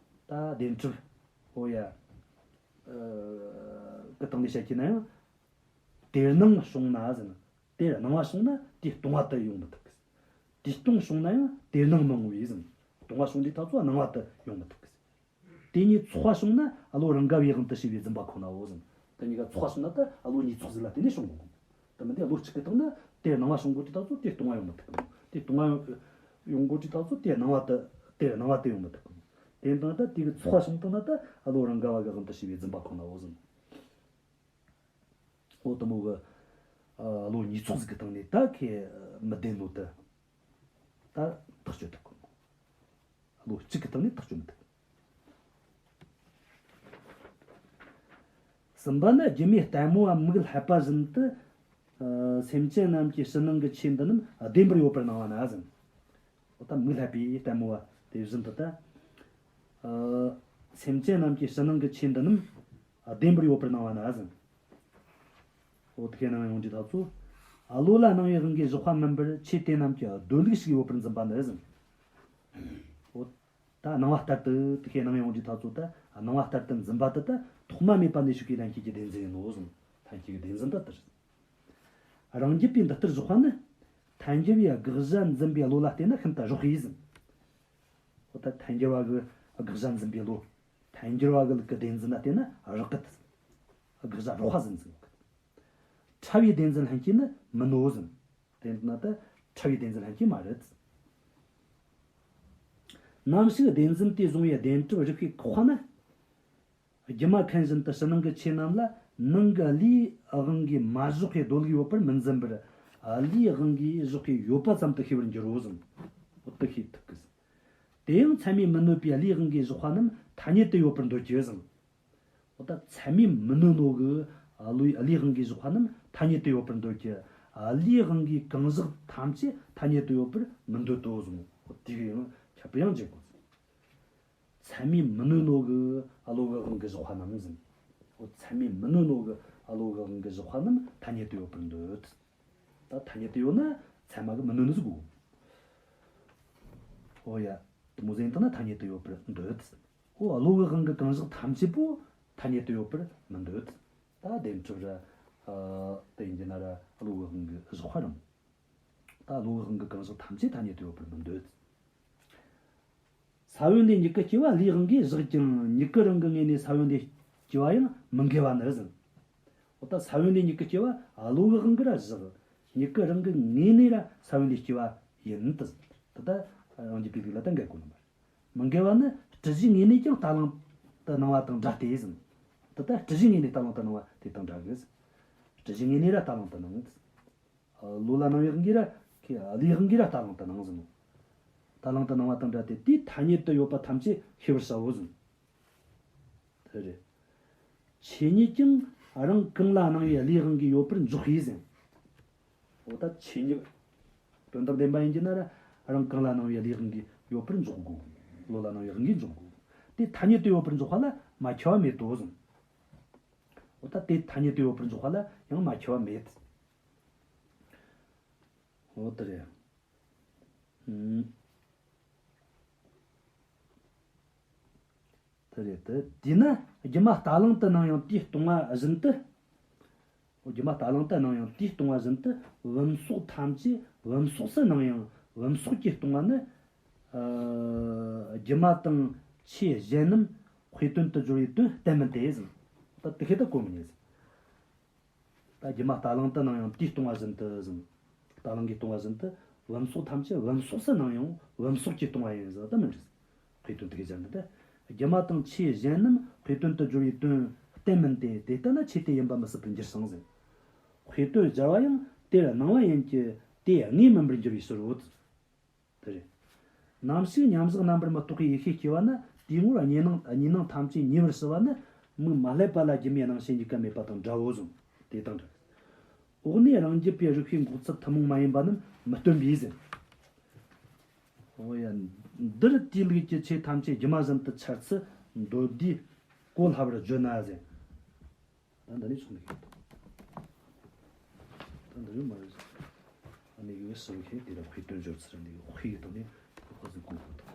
ད་བདེན་གྲུབ། ཨོ་ཡ། ཨ། གི་སྟེང་ནས་བཤད་ཀྱི་ན་ཡང་། དེར་སྣང་བྱུང་ན་ཟིན། དེར་སྣང་བ་བྱུང་ན་དེའི་སྟོང་བ་དེ་ཡོང་མི་ཐུབ་གི། དེའི་སྟོང་བྱུང་ན་ཡང་དེར་སྣང་མི་འོང་བས་ཟིན། སྟོང་བ་བྱུང་དུས་ད་ཚོ་སྣང་བ་དེ་ཡོང་མི་ཐུབ་གི། དེ་གཉིས་ཚོགས་པ་བྱུང་ན་བློ་རང་ག་བའི་དབང་དུ་བྱས་པའི་རྫུན་པ་ཁོ་ནའོ་ཟིན། དེ་གཉིས་ཀ་ཚོགས་པ་བྱུང་ན་ད་བློ་གཉིས་ཚོགས་ཟིག་ལ་བརྟེན་ནས་བྱུང་དགོས། དེ་མིན་དེ་བློ་གཅིག་གི་སྟེང་ན་དེར་སྣང་བ་བྱུང་དགོས་དུས་ད་ཚོ་དེའི་སྟོང་བ་ཡོང་མི་ཐུབ་གི། དེའི་སྟོང་བ་ཡོང་དགོས་དུས་ད་ཚོ་དེར་སྣང་བ་དེ་དེར་སྣང་བ་དེ་ཡོང་མི་ཐུབ་གི། དེ་ཡིན་དང་ད་དེ་གི་ཚོགས་པ་བྱུང་དང་ན་ད་བློ་རང་ག་བ་གི་དབང་དུ་བྱས་པའི་རྫུན་པ་ཁོ་ནའོ་ཟིན། འོ་དེ་མོ་གི་ཨ་བློ་གཉིས་ཚོགས་ཟིག་གི་སྟེང་ནས་ད་ཁེ་མི་བདེན་ནོ་དེ་ད་ཐག་གཅོད་ཐུབ་གི། བློ་གཅིག་གི་སྟེང་ནས་ཐག་གཅོད་མི་ཐུབ། གསུམ་པ་ནི་སྒྱུ་མའི་ལྟད་མོ་བ་མིག་བསླད་པ་བཞིན་དུ། ཨ། སེམས་ཅན་རྣམས་ཀྱི་ཕྱི་ནང་གི་ཆོས་འདི་རྣམས་བདེན་པར་ཡོད་པར་སྣང་བ་ན་ཟིན། འོ་ད་མིག་བསླད་པའི་ལྟད་མོ་བ་དེ་བཞིན་དུ་ད། ཨ། སེམས་ཅན་རྣམས་ཀྱི་ཕྱི་ནང་གི་ཆོས་འདི་རྣམས་བདེན་པར་ཡོད་པར་སྣང་བ་ན་ཟིན། འོ་དེ་ཁས་སྣང་ཡོང་དུས་ད་ཚོ། བློ་ལ་སྣང་བའི་དབང་གིས་བཞག་པ་མིན་པར་ཆོས་དེ་རྣམས་ཀྱི་སྡོད་ལུགས་ཤིག་ཡོད་པར་འཛིན་པ་ནི་ཟིན། འོ། ད་སྣང་བ་ལྟར་དུ་དེ་ཁས་སྣང་ཡོང་རྒྱུ་ཐག་ཚོད་ད་སྣང་བ་ལྟར་དུ་འཛིན་པ་དེ་ད་ཐོག་མ་མེད་པ་ནས་ཞུགས་པའི་ལྷན་སྐྱེས་ཀྱི་བདེན་འཛིན་ཡིན་ནོ་ཟིན། ལྷན་སྐྱེས་ཀྱི་བདེན་འཛིན་ད་ལྟར། རང་རྒྱུད་པས་འདི་ལྟར་བཞག་པ་ནི། ཐལ་འགྱུར་བའི་དགག་བྱ་འཛིན་པའི་བློ་ལ་བལྟས་ན་ཤིན་ཏུ་རགས་པས་ཟིན། འོ་ད་ཐལ་འགྱུར་བ་གི་དགག་བྱ་འཛིན་པའི་བློ། ཐལ་འགྱུར་བ་གི་ལུགས་ཀྱི་བདེན་འཛིན་ལ་བལྟས་ན་རགས་ཀི། དགག་བྱ་རགས་པ་ཟིན་ཟིན། ཕྲ་བའི་བདེན་འཛིན་ལྷན་སྐྱེས་ནི་མིན་ནོ་ཟིན། དེ་ན་ད་ཕྲ་བའི་བདེན་འཛིན་ལྷན་སྐྱེས་མ་རེད། ནམ་ཞིག་བདེན་འཛིན་དེ་བཟུང་བའི་བདེན་གྲུབ་རིགས་པས་ཁེགས་པ་ན། སྒྱུ་མ་མཁན་བཞིན་དུ་ཕྱི་ནང་གི་ཆོས་རྣམས་ལ་ནང་གི་བློའི་དབང་གིས་མ་བཞག་པའི་སྡོད་ལུགས་ཡོད་པར་མི་འཛིན་པར། བློའི་དབང་གིས་བཞག་པའི་ཡོད་པ་ཙམ་དུ་ཤེས་པར་འགྱུར་རོ་ཟིན། འོ་དེ་ཤེས་ཐུབ་གི་ཟིན། དེ་ཡང་ཚད་མས་མི་གནོད་པའི་བློའི་དབང་གིས་བཞག་པ་རྣམས་ཐ་སྙད་དུ་ཡོད་པར་འདོད་ཀྱི་ཟིན། འོ་ད་ཚད་མས་མི་གནོད་ནོ་གི་བློའི་བློའི་དབང་གིས་བཞག་པ་རྣམས་ཐ་སྙད་དུ་ཡོད་པར་འདོད་ཀྱི། བློའི་དབང་གིས་གང་བཞག་ཐམས་ཅད་ཐ་སྙད་དུ་ཡོད་པར་མི་འདོད་དོ་ཟིན། འོ་དེ་གི་ཡང་ཁྱད་པར་ཡང་འབྱེད་དགོས་ཟིན། ཚད་མས་མི་གནོད་ནོ་གི་བློ་གི་དབང་གིས་བཞག་པ་རྣམས་ཟིན། འོ་ཚད་མས་མི་གནོད་ནོ་གི་བློ་གི་དབང་གིས་བཞག་པ་རྣམས་ཐ་སྙད་དུ་ཡོད་པར་འདོད། ད་ཐ་སྙད་དུ་ཡོད་ན་ཚད་མ་གིས་མི་གནོད་ནི་ཟིག་དགོས། འོ་ཡ། དེ་མོ་ཟིག་ཡིན་དང་ན་ཐ་སྙད་དུ་ཡོད་པར་འདོད། འོ་བློ་གི་དབང་གིས་གང་བཞག་ཐམས་ཅད་པོ་ཐ་སྙད་དུ་ཡོད་པར་མི་འདོད། ད་བདེན་གྲུབ་ར། ཨ། དེ་ཡིན་རྒྱུ་ན་ར་བློ་གི་དབང་གིས་བཞག་པ་རང་། ད་བློ་གི་དབང་གིས་གང་བཞག་ཐམས་ཅད་ཐ་སྙད་དུ་ཡོད་པར་མི་འདོད། ས་བོན་ལས་མྱུ་གུ་སྐྱེ་བ་བློའི་དབང་གིས་བཞག་ཀྱང་མྱུ་གུ་རང་གི་ངོས་ནས་ས་བོན་ལས་སྐྱེ་བ་ཡང་མི་འགལ་བ་ནི་ཟིན། འོ་ད་ས་བོན་ལས་མྱུ་གུ་སྐྱེ་བ་བློ་གི་དབང་གིས་ར་བཞག། མྱུ་གུ་རང་གི་ངོས་ནས་ར་ས་བོན་ལས་སྐྱེ་བ་ཡིན་ཏེ་ཟིན། དེ་ད་རང་རྒྱུད་པའི་ལུགས་ལ་ད་འགལ་དགོས་ནི་མ་རེད། མི་འགལ་བ་ནི་སྤྲུལ་གཞིའི་ངོས་ནས་ཀྱང་རྟ་གླང་དུ་སྣང་བ་དང་འདྲ་སྟེ་ཟིན། དེ་ད་སྤྲུལ་གཞིའི་ངོས་ནས་རྟ་གླང་དུ་སྣང་བ་དེ་དང་འདྲ་གི་ཟིན། སྤྲུལ་གཞིའི་ངོས་ནས་ར་རྟ་གླང་དུ་སྣང་། བློ་ལ་སྣང་བའི་དབང་གིས་ར། ཁོའི་བློའི་དབང་གིས་ར་རྟ་གླང་དུ་སྣང་ཟིན་ནོ། རྟ་གླང་དུ་སྣང་བ་དང་འདྲ་སྟེ་དེས་ཐ་སྙད་དུ་ཡོད་པ་ཐམས་ཅད་ཤེས་པར་བྱའོ་ཟིན། དེ་རེད། ཆོས་ཉིད་ཀྱང་རང་གང་ལ་སྣང་བའི་བློའི་དབང་གིས་ཡོད་པར་འཇོག་པས་ཟིན། འོ་ད་ཆོས་ཉིད། དོན་དམ་བདེན་པ་ཡིན་རྒྱུ་ན་ར་རང་གང་ལ་སྣང་བའི་བློའི་དབང་གིས་ཡོད་པར་འཇོག་དགོས། བློ་ལ་སྣང་བའི་དབང་གིས་འཇོག་དགོས། དེ་ཐ་སྙད་དུ་ཡོད་པར་འཇོག་པ་ལ་མ་ཁྱབ་པ་མེད་དོ་ཟིན། འོ་ད་དེ་ཐ་སྙད་དུ་ཡོད་པར་འཇོག་པ་ལ་ཡང་མ་ཁྱབ་པ་མེད། འོ་དེ་རེད། ཨུམ། དེ་རེད་དེ། དེས་ན་སྒྱུ་མ་རྟ་གླང་དུ་སྣང་ཡང་དེས་སྟོང་བ་བཞིན་དུ། འོ་སྒྱུ་མ་རྟ་གླང་དུ་སྣང་ཡང་དེས་སྟོང་བ་བཞིན་དུ་བུམ་སོགས་ཐམས་ཅད་བུམ་སོགས་སུ་སྣང་ཡང་བུམ་སོགས་ཀྱིས་སྟོང་བ་ནི། ཨ། སྒྱུ་མ་དང་ཆོས་གཞན་རྣམས་དཔེ་དོན་དུ་སྦྱོར་བའི་དོན་གཏན་མིན་ཏེ་ཟིན། ད་དེ་ཁེ་ད་གོ་མི་ཉན་ཟིན། ད་སྒྱུ་མ་རྟ་གླང་དུ་སྣང་ཡང་དེས་སྟོང་བ་བཞིན་དུ་ཟིན། རྟ་གླང་གིས་སྟོང་བ་བཞིན་དུ་བུམ་སོགས་ཐམས་ཅད་བུམ་སོགས་སུ་སྣང་ཡང་བུམ་སོགས་ཀྱིས་སྟོང་བ་ཡིན་ཟེར་བ་ད་མི་འགྲིག། དཔེ་དོན་དེ་གའི་སྦྱར་ནི་ད། སྒྱུ་མ་དང་ཆོས་གཞན་རྣམས་དཔེ་དོན་དུ་སྦྱོར་བའི་དོན་གཏན་མིན་ཏེ། དེ་ལྟ་ན་ཆོས་དེ་ཡིན་པ་མི་སྲིད་པར་འགྱུར་ཞིང་ཟེར། དཔེ་དོན་སྦྱར་བ་ཡང་དེར་སྣང་བ་ཡིན་གྱི་དེ་དངོས་མིན་པར་འགྱུར་བའི་ཕྱིར་རོ། དེ་རེད། ནམ་ཞིག་མཉམ་གཞག་རྣམ་པར་མི་རྟོག་པའི་ཡེ་ཤེས་སྐྱེ་བ་ན་དེའི་ངོར་གཉིས་སྣང་གཉིས་སྣང་ཐམས་ཅད་ཉེ་བར་ཞི་བ་ནི་མིག་མ་བསླད་པ་ལ་སྒྱུ་མའི་སྣང་ཞེན་གཉིས་ཀ་མེད་པ་དང་འདྲའོ་གསུངས། དེ་དང་འདྲ། འོག་ནས་རང་རྒྱུད་པའི་རིགས་པའི་འགོག་ཚུལ་ཐུན་མོང་མ་ཡིན་པ་རྣམས་མི་སྟོན་པས་ཟེར། འོ་ཡ། འདིར་དེའི་ལུགས་ཀྱི་ཆོས་ཐམས་ཅད་སྒྱུ་མ་བཞིན་དུ་འཆར་ཚུལ་མདོར་བསྡུས་གོ་སླ་བར་བརྗོད་ན་ཟེར། ད་འདི་ནས་ཚོགས་འདུ་ཁེལ་ཏོ། ད་འདི་ཡོད་མ་རེད། ཨ་ནི་ཡོད་ཟེར་བ་ཁེལ་དེ་ལ་དཔེ་དོན་སྦྱོར་ཚུལ་འདི་དཔེ་ཡི་སྟེང་ནས་ཁོ་ཚོས་གོ་དགོས་ཏོ།